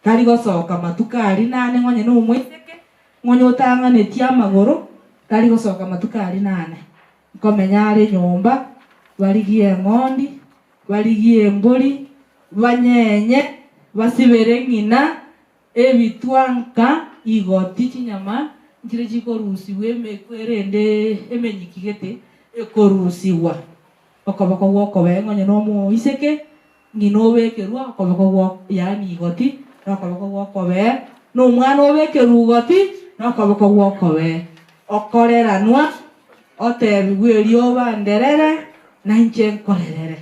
tari gosoka matuko aria nane ng'onye nomoiseke, ng'onye otang'anetie amagoro, tari gosoka matuko aria nane. Nkomenya are nyomba, barigie eng'ondi, barigie embori, banyenye, basibere ng'ina, Ebitwanka igoti chinyama nchire chikorusigwa emekwe erende emenyiki gete ekorusigwa. Okoboko gw'okobee ng'onye nomoiseke, ng'ina obekerwa okoboko gwo yaani igoti, na okoboko gw'okobee, na omwana obekerwa igoti, na okoboko gw'okobee. Okoreranwa, otebigwe erioba nderere, na inche nkorerere.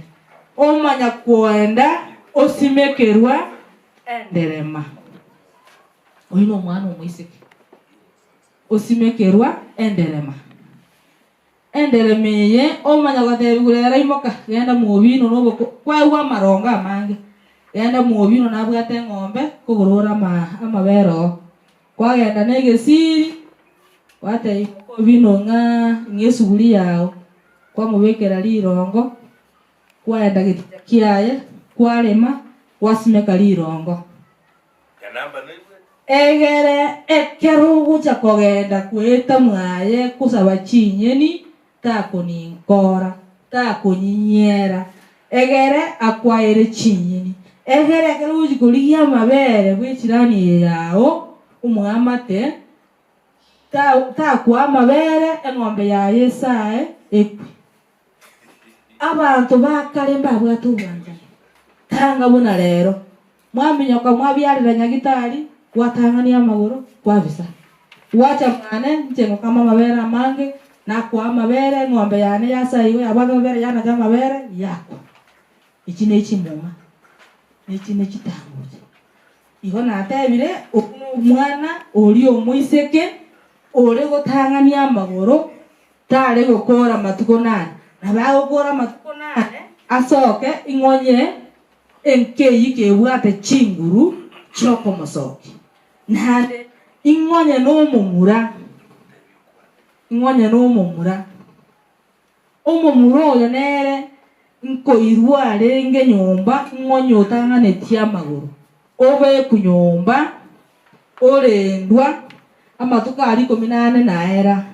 Omanya koenda osimekerwa Enderema. Oyio nomwana omoiseke osimekerwa enderema. Enderema eye omanya gotebigwa rero imoka genda mwobino noboko kwaigwa amarongo amange genda mwobino nabwate eng'ombe kogora ore ama amabere oo. Kwagenda na egesiri gwatebia mokobino ng'a ng'a esuguri yao kwamobekera rirongo. Kwaenda geticha kiaye, kwarema, gwasimeka rirongo. Egere ekero ogocha kogenda koeta mwaye kosaba chinyeni, takoninkora, takonyinyera, egere akwaere chinyeni. Egere ekero ogochia korigia amabere bw'echirani eye yao, omoamate, takwa amabere, eng'ombe yaye esae ekwe. Abanto ba kare mbabwate obwanchani, tanga buna rero. Mwaminyoka mwabiarera nyagitari, gwatang'ania amagoro, kwabisa. Gwacha mwane, inche ngokama amabere amange, nakoa amabere, eng'ombe yane yasaigwa yabwate amabere yanacha amabere, yakwa. Echi nechimuma, nechi nechitanguche. Igo natebire, Oyio nomwana oria omoiseke ore gotang'ania amagoro, Tare gokoora amatuko nane, nabo agokoora amatuko nane asoke ing'onye enkeyio kebwate chinguru chi'okomosokia. Naende ing'onye nomomura, ing'onye nomomura. Omomura oyo nere nkoirwa arenge nyomba ing'onye otang'anetie amagoro, obekwe nyomba, orendwa amatuko aria ikomi na ane naera.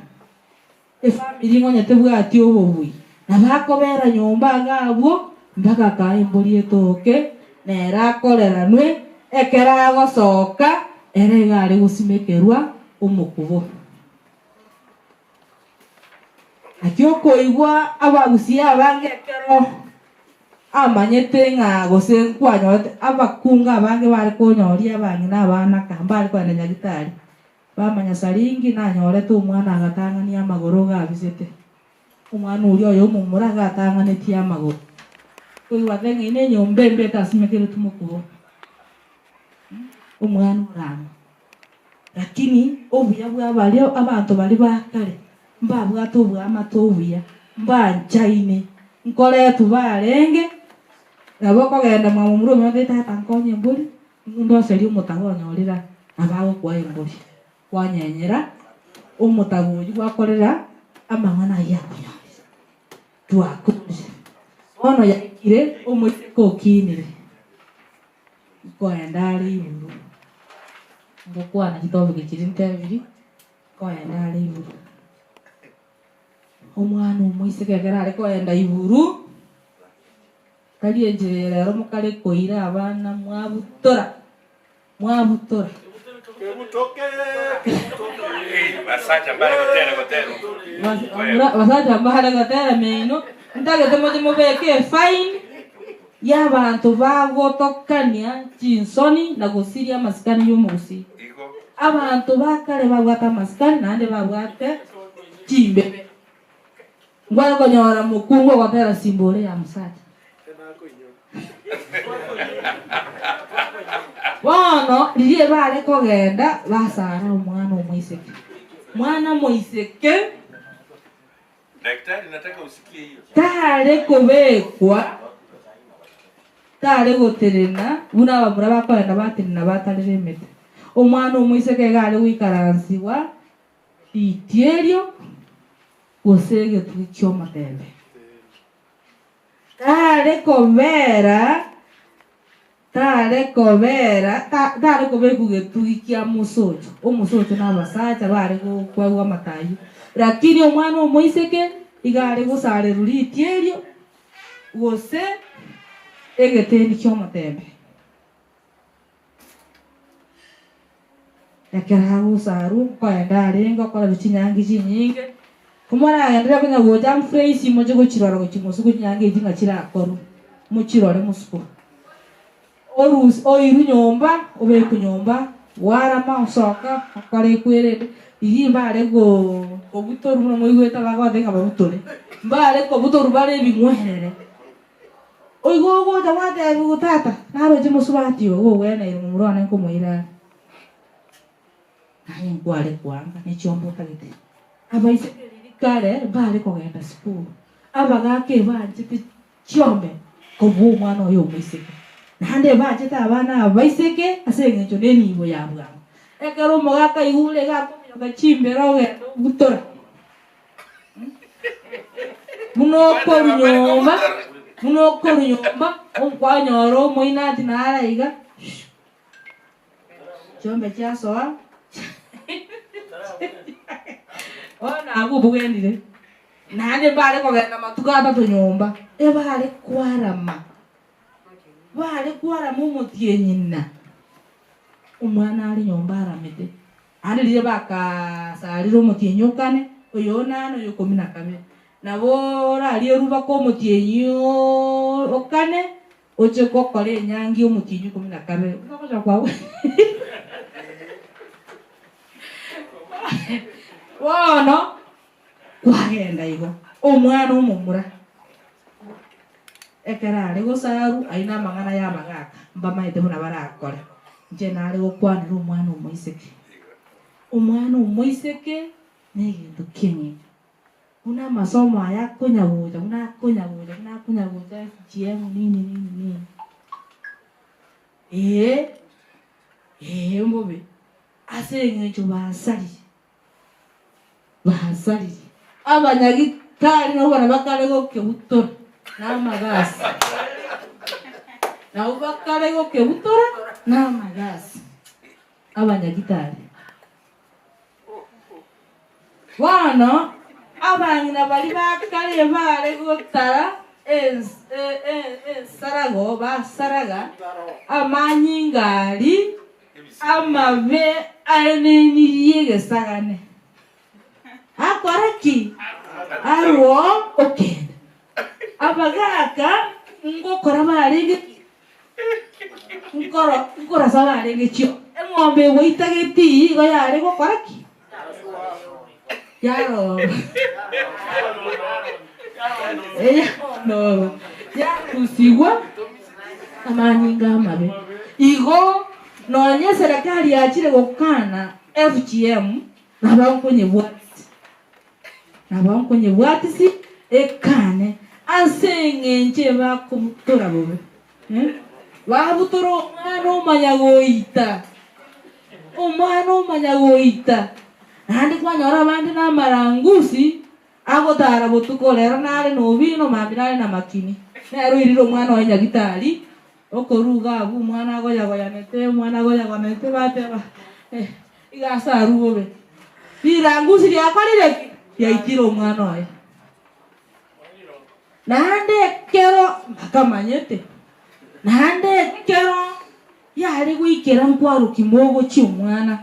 Efamiri ng'onye tebwati obobui, na bakobera nyomba iga abwo mpaka kaa embori etoke, nere akoreranwe, ekero agosoka, ere iga are gosimekerwa omokubo. Naki okoigwa abagusia abange ekero amanyete ng'a gose nkwanyorete abakungu abange bare konyoria abang'ina abana ka mbare kogenda nyagitari. Bamanya saringi nanyorete omwana agatang'ania amagoro iga abisete. Omwana oria oyo omomura iga atang'anetie amagoro. Koigwa ate ng'a ine enyomba embe etasimekeretwe mokubo. Omwana orama. Lakini obuya bwa baria abanto baria ba kare mbabwate oboamate obuya, mbanchaine, nkoretwa barenge. Nabo okogenda mwa momura omino otebie tata nkonye embori, ndoserie omotago onyorire aa, nabo agokoa embori. Kwanyenyera omotago oyio gwakorera amang'ana ayio akonyorire. Twakorire. Bono yaikire omoiseke okinire, nkoenda are igoro, ngokwana chitopic chiria ntebiri, nkoenda are igoro. Omwana omoiseke ekero are koenda igoro, tari enchera eye rero mokare koira abana mwabutora, mwabutora. Basacha mbare gotera gotera oko. Basacha mbare gotera mino, ntagete moche mobeke efaini y'abanto bagotokania chinsoni na gosiria amasikani y'omogusii. Abanto ba kare babwate amasikani naende babwate chimbebe. Nkware konyora mokungu ogotera simba ore ya mosacha. Bono riria bare kogenda basara omwana omoiseke. Mwana moiseke Daktari, nataka usikie hiyo. tare kobekwa tare gotenena buna abamura bakoenda batenena batarera emete. Omwana omoiseke iga are goikaransigwa ritierio gose egetugi ki'omotembe. Tare kobera, tare kobera, ta- tare kobekwa getugi kia mosocho, omosocho na abasacha bare gokwegwa amatayo. Lakini omwana omoiseke iga are gosarerwa ritierio gose egeteni ki'omotembe. Ekero agosarwa, nkoenda arenge okorerwa chinyangi chinyinge, komoragenderere konya gocha Humphrey's moche gochirora gochia mosuku chinyangi echi ng'a chirakorwe, mochirore mosuku. Orusi oirwe nyomba, obekwe nyomba, gwarama osoka, okore ekwerende, riria mbare goo kobutorwa buna moigwete bagoteba ng'a babutore, mbare kobutorwa bare ebing'werere. Oigwe ogocha gwatebiwa, Tata, naroche mosubati oyo ogweneire momura one nkomoira are. Naye nkware koanga ne chiombe otagete. Abaiseke riria kare mbare kogenda sukuru, abagaka ebanchete chiombe kobua omwana oye omoiseke. Naende ebanchete abana abaiseke ase eng'encho nenibo ya bwango. Ekero omogaka aigure iga akominyoka chimbero ogenda obutora. Buna okorwa nyomba, buna okorwa nyomba, okwanyora omoinati nare aiga, shh, chiombe chiasoa, bono abwo obogendire, naende mbare kogenda matuko atato nyomba, ebare kwarama, bare kwarama omotienyi ng'ina, omwana are nyomba aramete. Naende riria bakasarire omotienyi o kane, oyo o nane, oyo ikomi na kabere. Nabo orarie rubaka omotienyi o kane, oche gokora enyangi omotienyi o ikomi na kabere. Ogocha kwao Bono kwagenda igo, omwana omomura ekero are gosarwa ayio namang'ana y'abagaka, mbamaete buna barakore. Inche nare gokwanera omwana omoiseke. Omwana omoiseke negento ki'eng'encho. Buna amasomo aya akonya gocha, buna akonya gocha, buna akonya gocha FGM nini nini nini. Ee, ee mbobe, ase eng'encho basarire, basarire. Abanyagitari nabwo baria bakare gokebutora na amagasi, nabwo bakare gokebutora na amagasi, abanyagitari. Bono abang'ina baria ba kare baare gotara ens- e- e- ensarago basaraga amanyinga aria amabe aenenirie egesagane. Akora ki? Arwoo okenda. Abagaaka ngokora barenge ki? Nkoro nkorasa barenge chio. Eng'ombe egoita getii igo yare gokora ki? Yaroba. Eyaroba. Yarusigwa amanyinga amabe. Igo nonye eserekari yachire gokana FGM, Nabo nkonyebwatisia, nabo nkonyebwatisia ekane ase eng'encho ebakobutora bobe. Babutora omwana omanya goita, omwana omanya goita, naende kwanyora abande na amarangusi agotara botuko, rero nare na Obino, mambia nare na Makini. Nere oirire omwana oye nyagitari, okoruga abwo omwana agoyagoyanete, omwana agoyagoyanete bateba eh, iga ase arwe bobe. Rirangusi riakorire ki? Riaitire omwana oye. Naende ekero bakamanyete, naende ekero yare goikera nkwarokia mogochia omwana,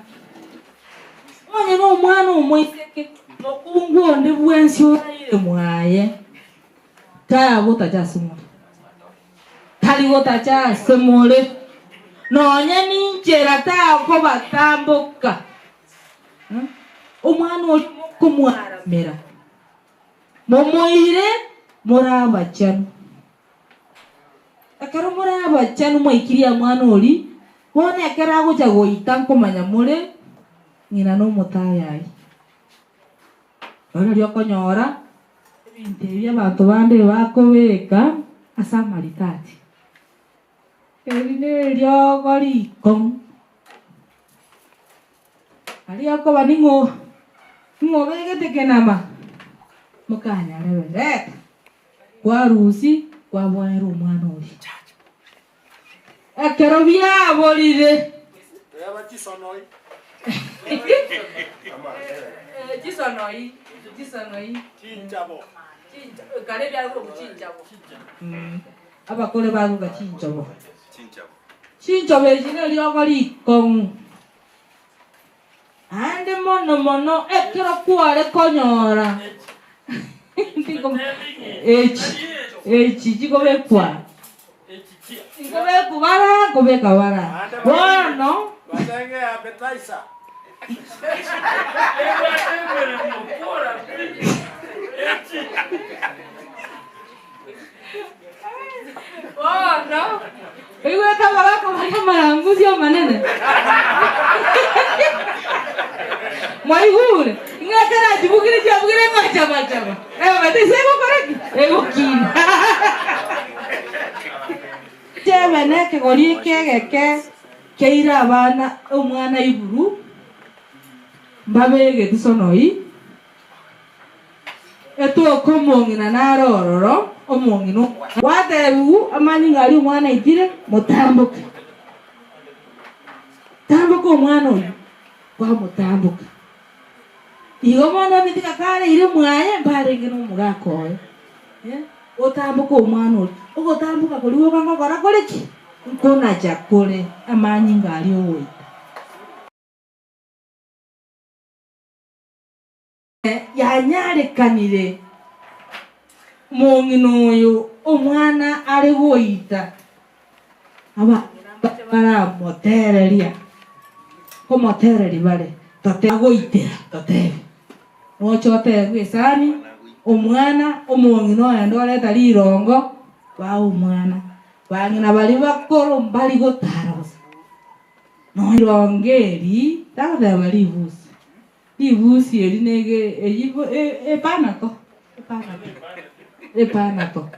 onye nomwana omoiseke, mokungu onde bwensi oraire mwaye, tagotacha ase more, tari gotacha ase more, nonye ninchera takobatamboka. Omwana oria mokomwaramera. Momoire more abachenu. Ekero more abachenu mwaikirie amwana oria, bono ekero agocha goita nkomanya more ng'ina nomotayayi. Bono riria okonyora ebinto ebi abanto bande bakobeka ase amaritati. Eri neriogo rikong'u. Aria okoba ning'o ning'o obegete kenama mokanyarebe reta kwarusi kwaboera omwana oria. Ekero biaborire chisonoi chisonoi kare biarenge chinchabo abakore bagoka chinchobo. Chinchobo echi neriogo rikong'u. Naende mono mono ekero kware konyora echi echi chikobekwa nkobekwa bara nkobeka bara bono. Bono oigwete amagaka baria amarangusi amanene? Mwaigure? Ng'a ekero achibugire chiabugire ng'a chaba chaba. Ebete ase egokora ki? Egokina. Chebe na ekegori eke egeke keire abana omwana iburu mbabegeti sonoi. Etoke omong'ina nare ororo, omong'ina omwana. Gwatebiwu amanyinga aria omwana aitire, motamboke. Tamboka omwana oyio, kwamotamboka. Igo bono omitika kare ire mwaye mbarenge nomogaka oye. Eh, otamboke omwana oria. Ogotamboka koria gwoka ngokora kore ki? Nkonacha kore amanyinga aria ogoita. Yanyarekanire omong'ina oyo omwana are goita, abang'ina mbache baramotereria, nkomotereria bare, tote agoitera, totebe. Noche otebwe esani, omwana, omong'ina oende oreta rirongo, baa omwana. Bang'ina baria bakoro mbari gotara bosa. Nonya rirongo eri, tagoteba ribusi. Ribusi eri nege eyio epanato, epanato, epanato,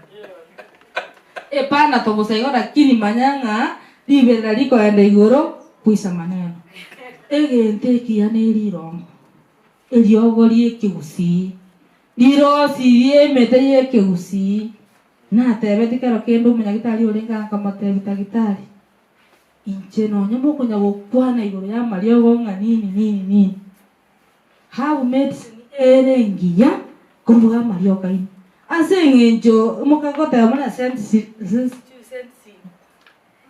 epanato bosa igo lakini manya ng'a riberera rikoenda igoro kwisa maneno. Egento ekiya ne rirongo, eriogo rie ekegusii, rirosirie emete ye ekegusii. Natebeti kero kende omonyagitari orenge akamotebia tagitari. Inche nonya mokonya gokwana igoro y'amariogo ng'a nini nini nini. Have medicine ere engiya kobua amariogo aino. Ase eng'encho mokagoteba buna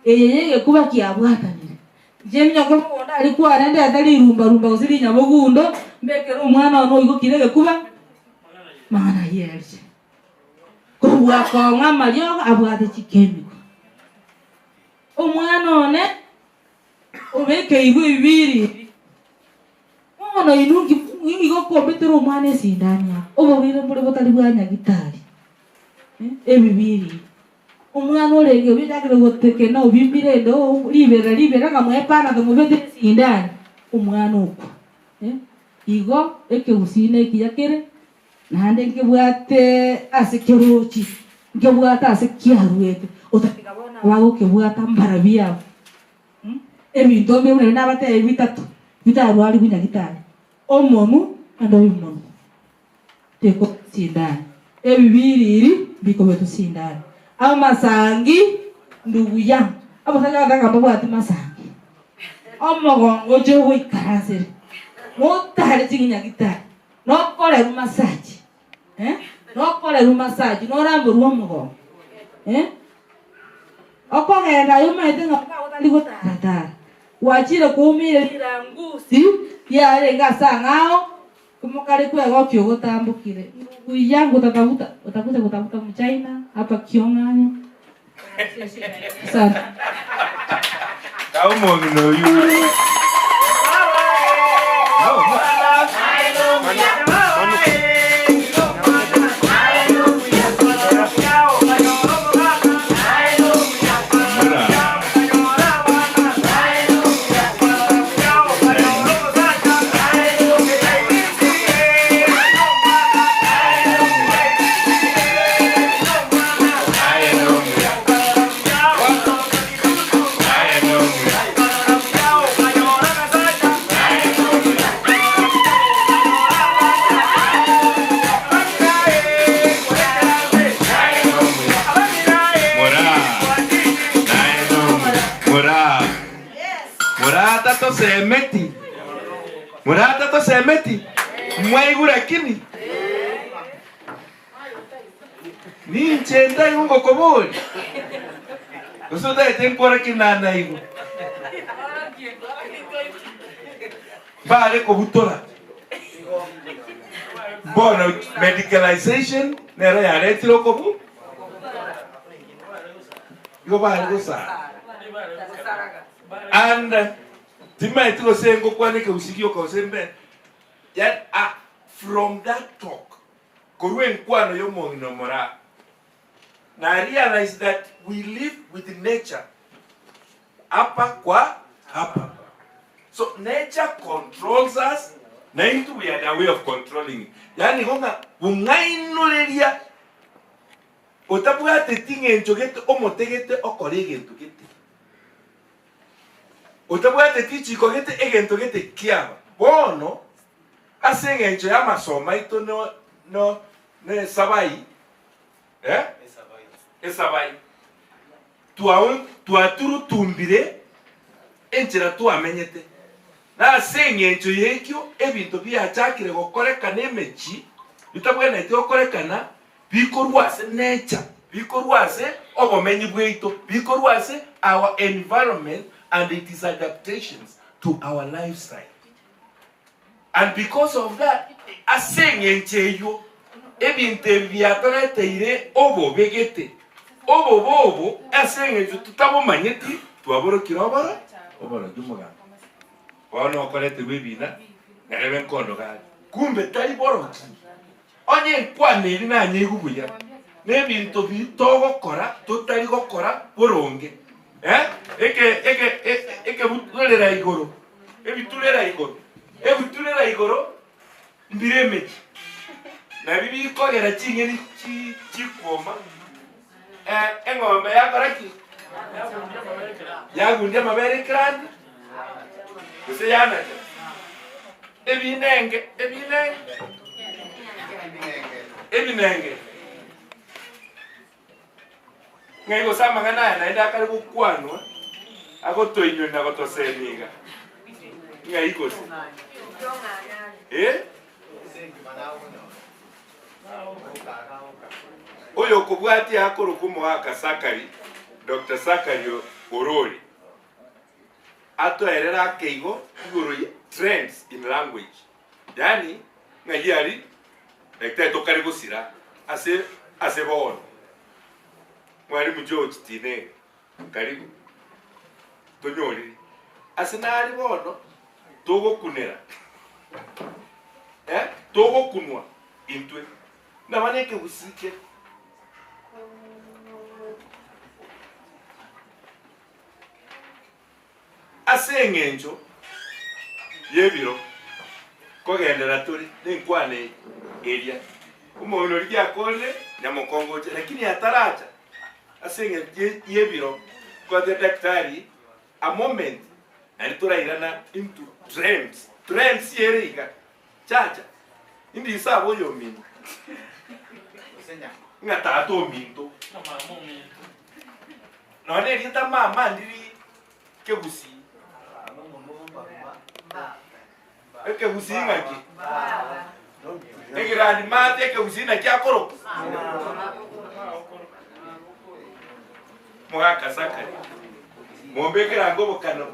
eye yegekuba kiabwatanire. Inche minyoke mogondo aria kwane ndete rirumbarumba gose rinyabogundo mbekere omwana one oigokire egekuba mang'ana ayio erie. Kobua kong'a amariogo abwate chikemiko. Omwana one obekeirwe ebibiri ebi, bono inwe nki igo kombetera omwana esindani aa, oborwaire mbore botari bwa nyagitari, eh, ebibiri ebi. Omwana orenge oria ochakire gotekena obimbire ende oo riberera riberera ng'a mwepana tomobetire esindani, omwana okwa, eh. Igo ekegusii nekiya kere, Naende nkebwate ase kerochi, nkebwate ase kiaruete. Otatiga bono abagokebwata mbarabwo abwo. Ebinto mbire buna ebi nabatebi bitato bitarwarigwe nyagitari, omonu naende obimonu tikobetwa sindani, ebibiriri mbikobetwa sindani, amasangi ndugu yangu, abasacha bagoteba ng'a mbabwati masangi, omogongo oche ogoikaransere, motare ching'inyagitari, nokorerwa massage eh, nokorerwa massage, noramborwe omogongo eh. Okogenda aye omanyete ng'a baba tari gotara-tara, gwachire kwaumeire rirangusi riarenge ase ang'ao, mokare kwegokia ogotambokire. Ndugu yangu utatafuta utakuja kutafuta mchina hapa kiong'anyo. Asante. Kaa omong'ina oyio. Moratosemeti, moratosemeti, mwaigure lakini ninche ntaigu ngokoboria, gose otagete nkworokie nanaigwe. Mbare kobutora. Bono medicalization nero yaretire okobu igo bare gosara and timaeti gose ngokwana ekegusii gioka gose mbe yani ah, from that talk korwa enkwano ya omong'ina omoraa na realize that we live with nature Hapa kwa hapa. So nature controls us, na intwe we are the way of controlling it. Yaani igo ng'a bong'ainoreria otabwateti ng'encho gete omote gete okore egento gete. Otabwateti richiko gete egento gete kiaba. Bono ase eng'encho y'amasomo aito no no na esabai eh esabai Twaturutumbire enchera twamenyete, na ase engencho y'ekio ebinto biachakire gokorekana emechie bitabwenereti gokorekana, bikorwa ase nature, bikorwa ase obomenyi bwaito, bikorwa ase our environment and its adaptations to our lifestyle. And because of that, ase engencho eyio, ebinto ebi biatoreteire obobe gete. Obobe obo, ase engencho totabomanyeti, twaborokire oboro, oborogi omoganda. Bono okoreterwa ebina, narebe nkondoga are. Kumbe tari boroki. Onye enkwana eri nanyeigwe buya, na ebinto bi togokora totari gokora boronge, eh, eke eke ekebuturera igoro, ebiturera igoro, ebiturera igoro mbire emechie, nabi bikogera ching'eni chi chikwoma, eng'ombe yakora ki? Yagundia amabere ekerandi, gose yanacha. Ebinenge, ebinenge, ebinenge. Ng'ai gose amang'ana aya naende akare gokwanwa, agotoinyora na gotosemia iga? Ng'ai gose? Eh? Oyokobwatia akorokwa omogaka Sakari, Doctor Sakari Orori. Atoerere akeigo igoro ya trends in language, yaani ng'ai aria daktari tokare gosira ase ase bono. Mwalimu George Tinega, karibu tonyoriri. Ase nari bono togokunera eh, togokunwa intwe naba na ekegusii kere. Ase engencho y'ebiro kogenderera tore nenkwana eria, omong'ina oria giakorire nyamokongo oche, lakini ataracha. Ase eng'encho y'ebiro twatebia daktari a moment naende torairana into trends, trends ere iga, chacha indise abe oyominto ng'a tata ominto, nonya erieta mama ndiri kegusii, ekegusii ng'aki? Egrandmother ekegusii naki akorokwa? Mogaka Sakari, mombekere ange obokano.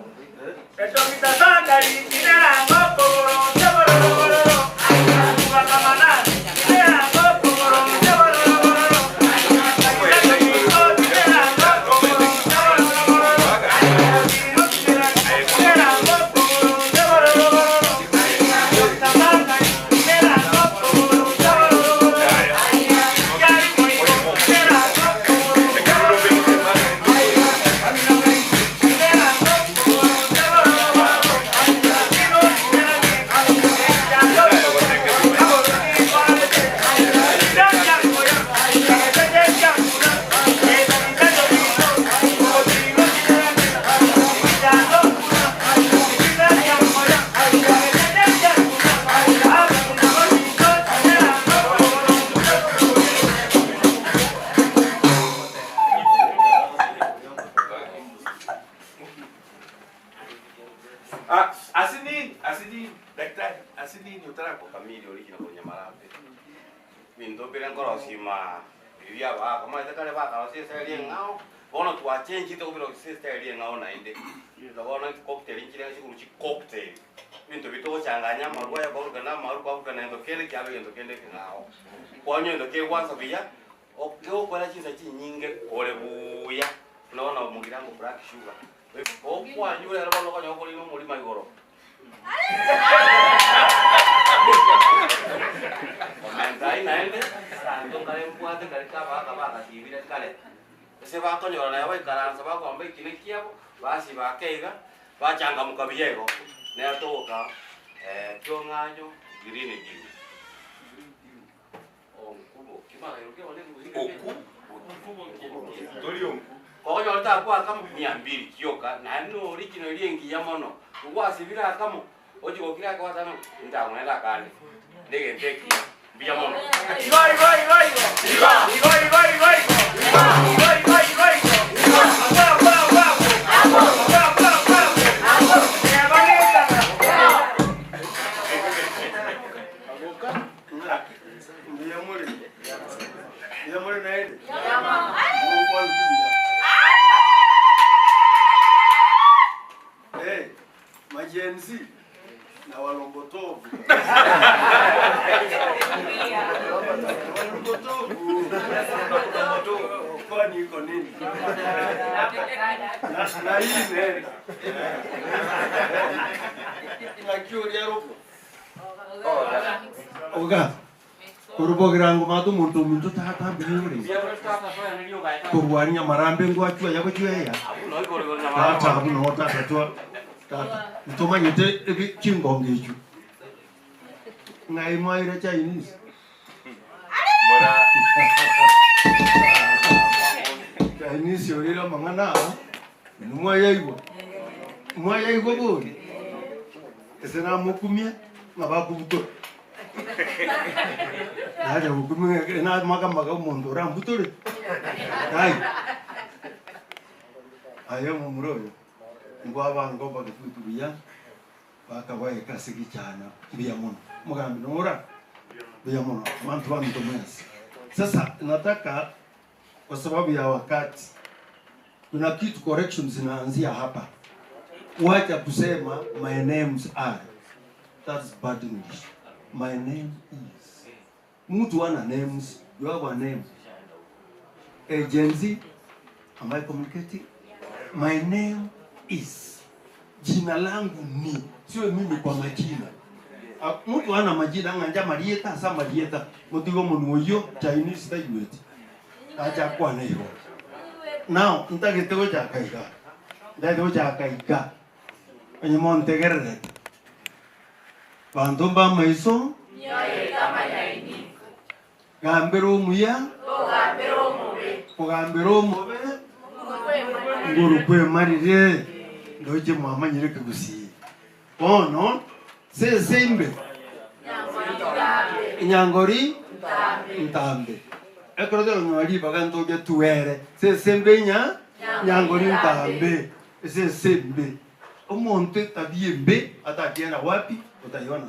Ah, asinini, asinini, daktari, asinini otarakwa. Kamili original korwa Nyamarambe. Ebinto mbire nkorosia imaa ebi biabagaka omanyete kare bakarosia estyle eng'ao, bono twachenchete kobirosia estyle eng'ao naende. Na bono chicocktail nchire chikuru chicocktail, ebinto bi togochanganya amarwa aya kwaburukana na amarwa kwaburukana na gento kende kiaba egento kende ekeng'ao. Kwanywa egento kegwansa buya, kegokwera chinsa chinyinge kore buya, buna bono omogirango black sugar, okwanyure ere bono okonyora okorina omorimo igoro. Komenta ayio naende, abanto nkare mbwate kare kabaka bagasibire kare, ase bakonyora naye baikaransa bakomba ekina kiabo, basiba ake iga, bachangamuka buya igo, nere togoka kiong'anyo green dew. Oku tori onku. Kogonyorete akwo akamo mia mbili chioka, naende na original eria engiya mono, gwasibire akamo, ochia gokira ake gwateba ng'a ntang'onete akande, na egento ekiya, mbuya mono. Mbuya more? Mbuya more naende? Mokwaneti buya. Eh, maGen Z na walombotovu. Walombotovu. Kwani iko nini? Na, na hii imeenda. Naki oria roko? Oga, korwa ngomato omonto ominto tata mbuya ore. Korwa aria Nyamarambe ngwachwa ya gochwa eya. Tata abwo noo tata twa tata. Ntomanyete ebi chingongo echio. Ng'ai mwaira Chinese? Chinese orire amang'ana aa, inwe mwayaigwa? Mwayaigwa bori? Ase namokumia ng'a bakobutora. Nacha gokumia ng'a ekero namagamaga omonto orambutore, kai. Aye omomura oyo, nkwabanga obagetutu buya, bakabaeka ase ekichana mbuya mono. Omogambi nora? Mbuya mono, abanto baminto mwensi. Sasa nataka kwa sababu ya wakati, kuna kitu corrections zinaanzia hapa. Wacha kusema my names are. That's bad English. My name is. Mtu ana names, you have a name. Hey, Gen Z, am I communicating? My name is. Jina langu ni, sio mimi kwa majina. Ah, Mtu ana majina ng'anja marieta asa marieta mutigo omonwa oyio Chinese taigweti acha kwana igo. Now ntagete gochaka iga ntagete gochaka iga onye montegererete banto mba amaiso gambera omuya kogambera omobe. Ngorokwa emarire, ndoche mwamanyire ekegusii. Bono sese imbe, enyangori ntambe. Ekero tokonyora ribaga ntoche twere, sese imbe nya nyangori ntambe, esese embe. Omonto etabia embe atakienda wapi? Otaiona.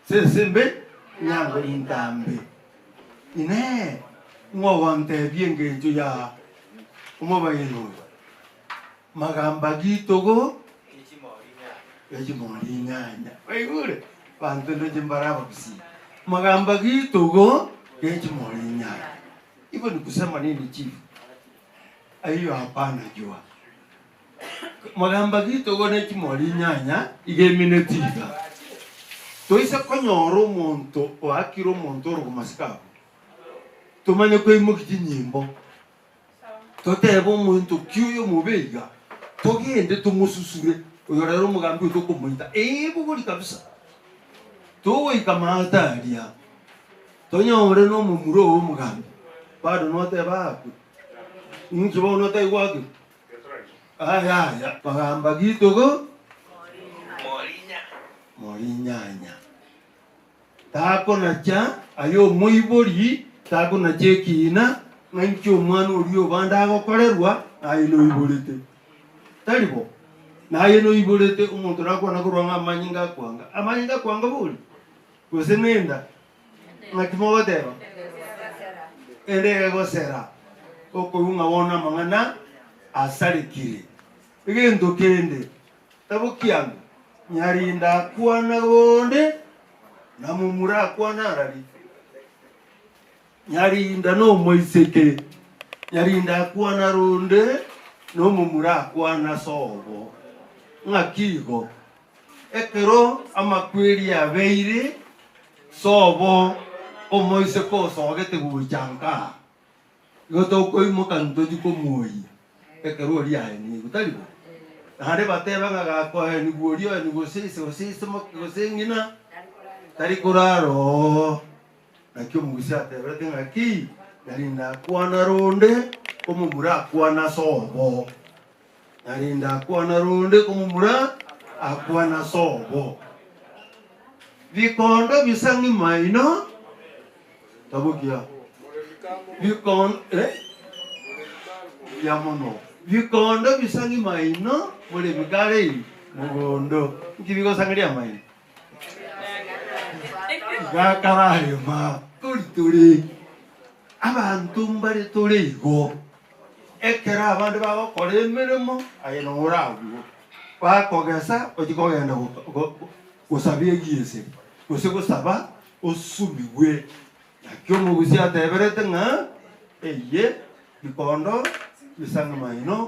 Sese embe nyangori ntambe. Inee! Ng'o ogontebia engencho ya omobayeno oyo? Magamba gitogo echimori inyanya. Oigure? Banto ndoche mbare abagusii. Magamba gitogo gechimori inyanya. Hivyo ni kusema nini chief? Hiyo hapana jua. Magamba gitogo ne chimori inyanya iga emineti iga. Toise konyora omonto oakire omonto ore komasiko abwo, tomanye koimokia chinyimbo. Totebe omonto ki oyo omobe iga, togende tomosusure, oyo rero omogambi oito okomoita. Ee, bogori kabisa. Togoika maate aria, tonyore nomomura oo omogambi, bado notebe aakwe. Inki bono otaigwakire? Aya aya, bagamba gitogo morinyanya. Takonacha aye omoibori, takonacha ekiina, ng'a inki omwana oria obande agokorerwa, naye noiborete. Tari bo? Naye noiborete, omonto nakwana korwa ng'a amanyinga akwanga. Amanyinga akwanga bori? Gose nenda? Ng'aki mogoteba? Ende egosera, okoigwa ng'a bono amang'ana asarekire. Egento kende, tabokiango, nyarinda akwana bonde, na momura akwana arari. Nyarinda nomoiseke, nyarinda akwana ronde, na omomura akwana sobo. Ng'aki igo? Ekero amakweri abeire, sobo omoiseke osogete gocha nkaa. Igo tokoimoka ntochie komwoyia ekero oria aenigwe, tari bo? Naende bateba ng'a gakoenigwa oria oenigwe gose ise gose ise moke gose ng'ina, tari korara oo. Naki omogusia ateberete ng'a ki? Narinde akwana ronde, omomura akwana sobo. Narinde akwana ronde, omomura akwana sobo. Bikondo bisang'i maino, tabokia. Bikondo, eh? Buya mono. Bikondo bisang'i maino, moremi kare ii mogondo. Nki bigosang'eria amaino? Gakararema tori tore. Abanto mbare tore igo. Ekero abande bagokora emeremo, aye nore agwo. Bakogesa, ochie kogenda gosaba egieseri, gose gosaba osumigwe. Naki omogusia ateberete ng'a eye bikondo bisang'amaino.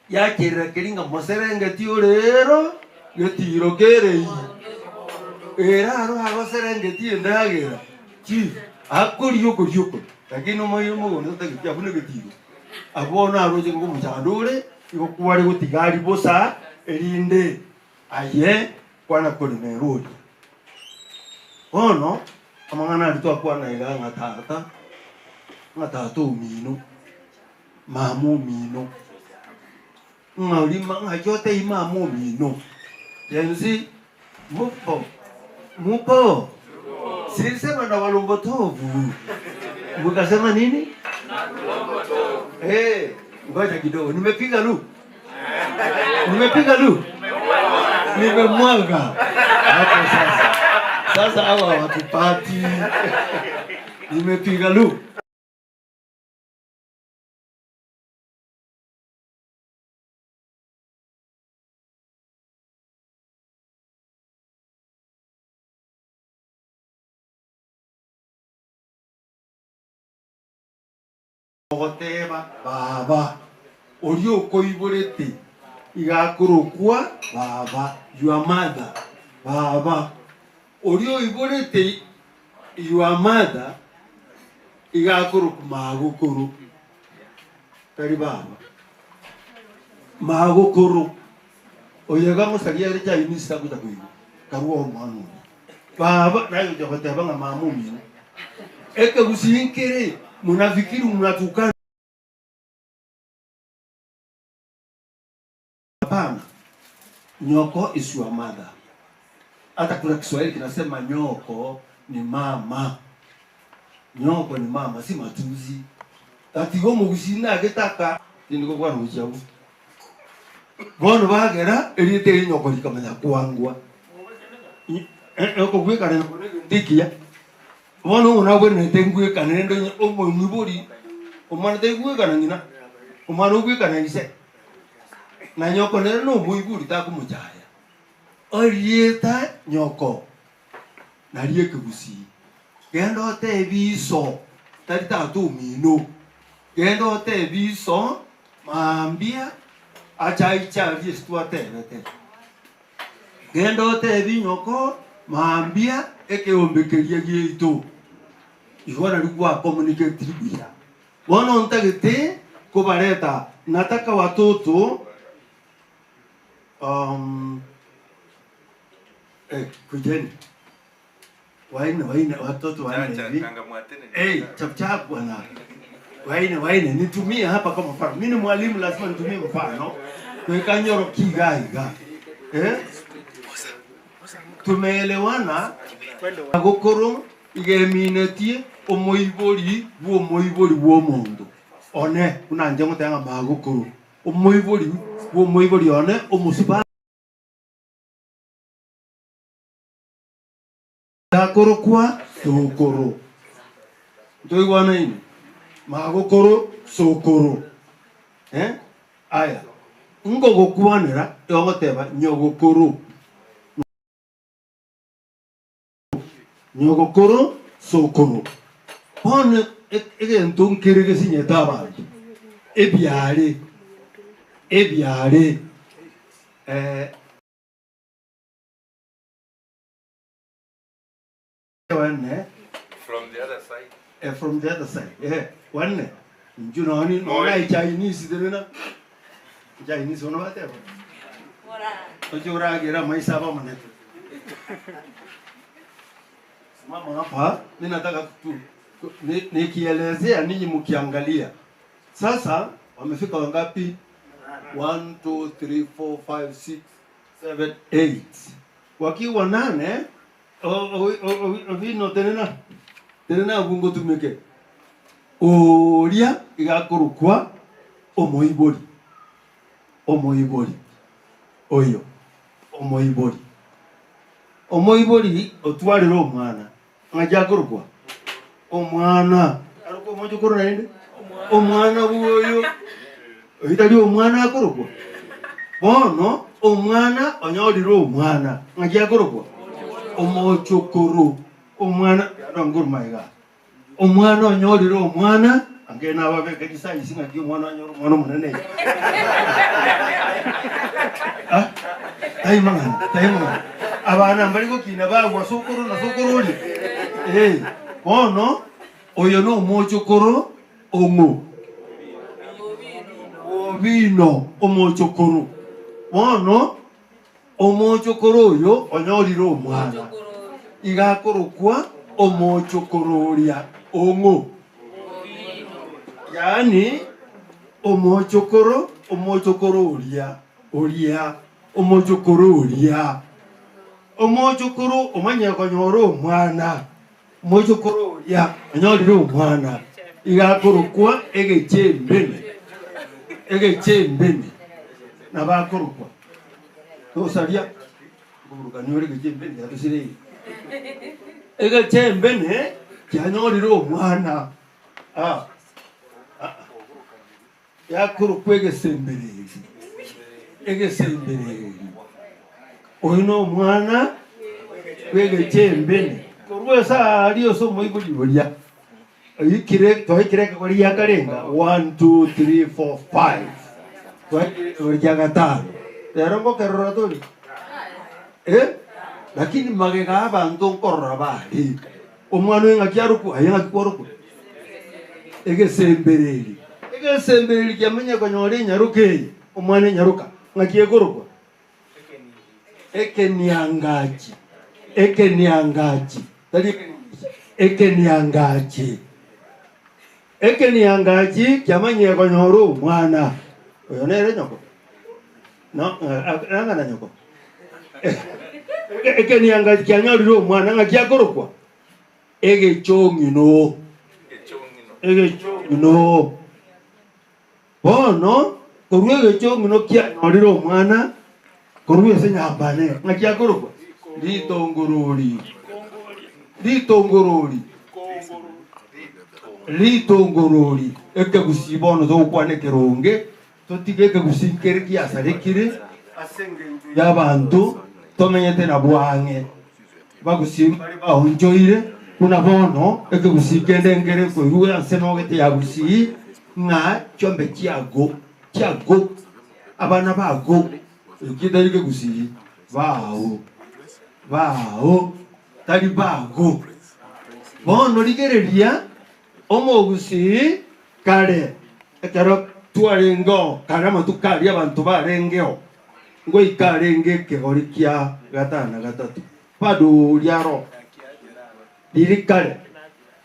Yacherera keria ng'a moserengeti ore ero getiiro kere ii. Ere aro agoserengeti endagera chief akoria okoria oko, lakini omoerio omogondo totageti abwo negetiiro. Abwo bono aroche ng'a omochando ore igo kware gotiga aria bosa erinde aye kwana korema ere oria. Bono amang'ana aria twakwana iga ng'a tata, ng'a tata omino. Mama omino, ng'a oria ng'aki otebie mama omino, Gen-z mupo? Mupo? Silisema na walombotovu mukasema nini? Eh, ngoja kidogo, nimepiga lu nimepiga lu nimemwaga hapo sasa. Sasa hawa hawatupati nimepiga lu Ogoteba, Baba, oria okoiborete iga akorokwa baba, your mother, baba, oria oiborete your mother iga akorokwa magokoro, tari baba, magokoro. Oyo iga ngosaria ere Chinese tagocha koigwa, karue omwana oria. Baba, naye ocha goteba ng'a mama omino. Ekegusii nkere, munafikiri munatukana. Hapana, nyoko is your mother. Hata kuna Kiswahili kinasema nyoko ni mama. Nyoko ni mama, si matuzi. Tatiga omogusii nagetaka tindi gokwana gochia abwo. Bono bagera erieta eri nyoko rikamanya kwangwa. Okogwekana nyoko negento ekiya. Bono omonto nabwenerete ngwekane rende onye omoibori omwana tari gwekana ng'ina, omwana ogwekana ise. Na nyoko nere na omoibori takomochaya. Erieta nyoko nario ekegusii. Genda otebi iso, tari tata omino, genda otebi iso mambia ache aiche arie ase twatebete. Genda otebi nyoko mambia ekeombe keria giaito. Igo nario gwa communicatiri buya. Bono ntagete kobareta, nataka watoto um, eh, kujeni waine waine watoto waine Chacha, hivi kanga mwatene. Hey, chap chap bwana. Waine waine nitumie hapa kama mfano. Mimi ni mwalimu lazima nitumie mfano. Kuweka nyoro kigaiga. Eh? Tumeelewana agokoro igeminetie omoibori bwo omoibori bwo omonto. One buna inche ngoteba ng'a magokoro. Omoibori bwo omoibori one omosuba Takorokwa sokoro. Ntoigwanaine? Magokoro sokoro. Eh? Aya, nkogokwanera ogoteba nyogokoro. Nyogokoro sokoro. Bono egento nkere gesinyete abanto, ebiare, ebiare, eh. Wanne. From the other side. Eh, from the other side. Eh, wanne. Inchu noni nona Chinese tenena. Chinese ono bateba. Oche oragera maisa abamanete. Simama hapa, mimi nataka tu nikielezea ninyi mkiangalia. Sasa wamefika wangapi? 1 2 3 4 5 6 7 8. Wakiwa nane obino tenena tenena abwo ngotumeke oria igakorokwa omoibori omoibori oyo omoibori omoibori otwarire omwana ng'aki akorokwa omwana arokwa omochokoro naende omwana bwoyo oyio tari omwana akorokwa bono omwana onyorire omwana ng'aki akorokwa omochokoro omwana nguru maiga omwana onyorire omwana ange nababeke chisaisi ng'aki omwana onyore omwana omonene Ah, taimang'ana taimang'ana abana mbari gokina bagwa sokoro na sokoro oria eh bono oyo na omochokoro ong'o obino omochokoro bono omochokoro oyo onyorire omwana iga akorokwa omochokoro oria ong'o yaani omochokoro omochokoro oria oria omochokoro oria omochokoro omanye konyora omwana omochokoro oria onyorire omwana iga akorokwa egechembene egechembene nabo akorokwa tosaria oborokani ore egechembene yatosireire egechembene kianyorire omwana ah, ah, yakorokwa egesembereri egesembereri oyo na omwana bw'egechembene korwa ase aria ase omoibori oria oikire twaikire ekegori gia karenga 1 2 3 4 5 twaikire ekegori kia gatano rero ngokerora tori eh lakini magega abanto nkorora bare omwana oyo ng'aki arokwa aye ng'aki kwarokwa egesembereri egesembereri kiamanya konyora enyaroka eye omwana enyaroka ng'aki ekorokwa ekeniangachi ekeniangachi tari ekeniangachi ekeniangachi kiamanyire konyora omwana oyo nere nyoko. No nang'ana nyoko. Ekenianga kianyorire omwana ng'aki akorokwa? Egechong'ino. Egechong'ino. Bono korwa egechong'ino kianyorire omwana korwa ase nyambane ng'aki akorokwa? Ritongorori. Ritongorori. Ritongorori. Ekegusii bono togokwana ekeronge, totige ekegusii nkere giasarekire ase engencho y'abanto tomenyete nabwo ang'e. Bagusii mbare baonchoire buna bono ekegusii kende nkere koigwa ase nogete ya Gusii ng'a chiombe chiago chiago abana bago eki tari kegusii bao bao tari bago. Bono rigereria omogusii kare ekero twarengeo kare amatuko aria abanto barengeo Ngoika arenge ekegori kia gatano na gatato, bado oria aro riria kare.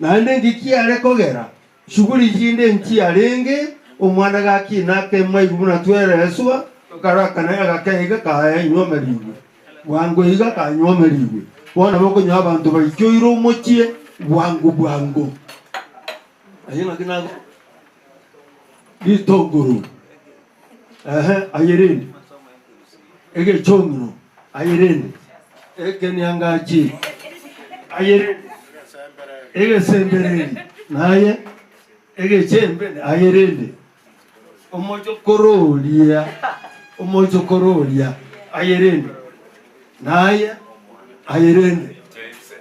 Naende inki kiare kogera shughuli chinde nchiarenge, omwana gakina akemwaigwa buna twereswa, tokarakana agake iga kanywomerigwe, bwango iga kanywomerigwe. Bono nabo okonyora abanto baichoire omochie bwango bwango. Aye ng'aki nago ritongoro. Ehe, aye rende, egechong'ino, aye rende, ekeniangachi, aye rende, egesembereri, naye egechembe, aye rende, omochokoro oria, omochokoro oria, aye rende, naye, aye rende,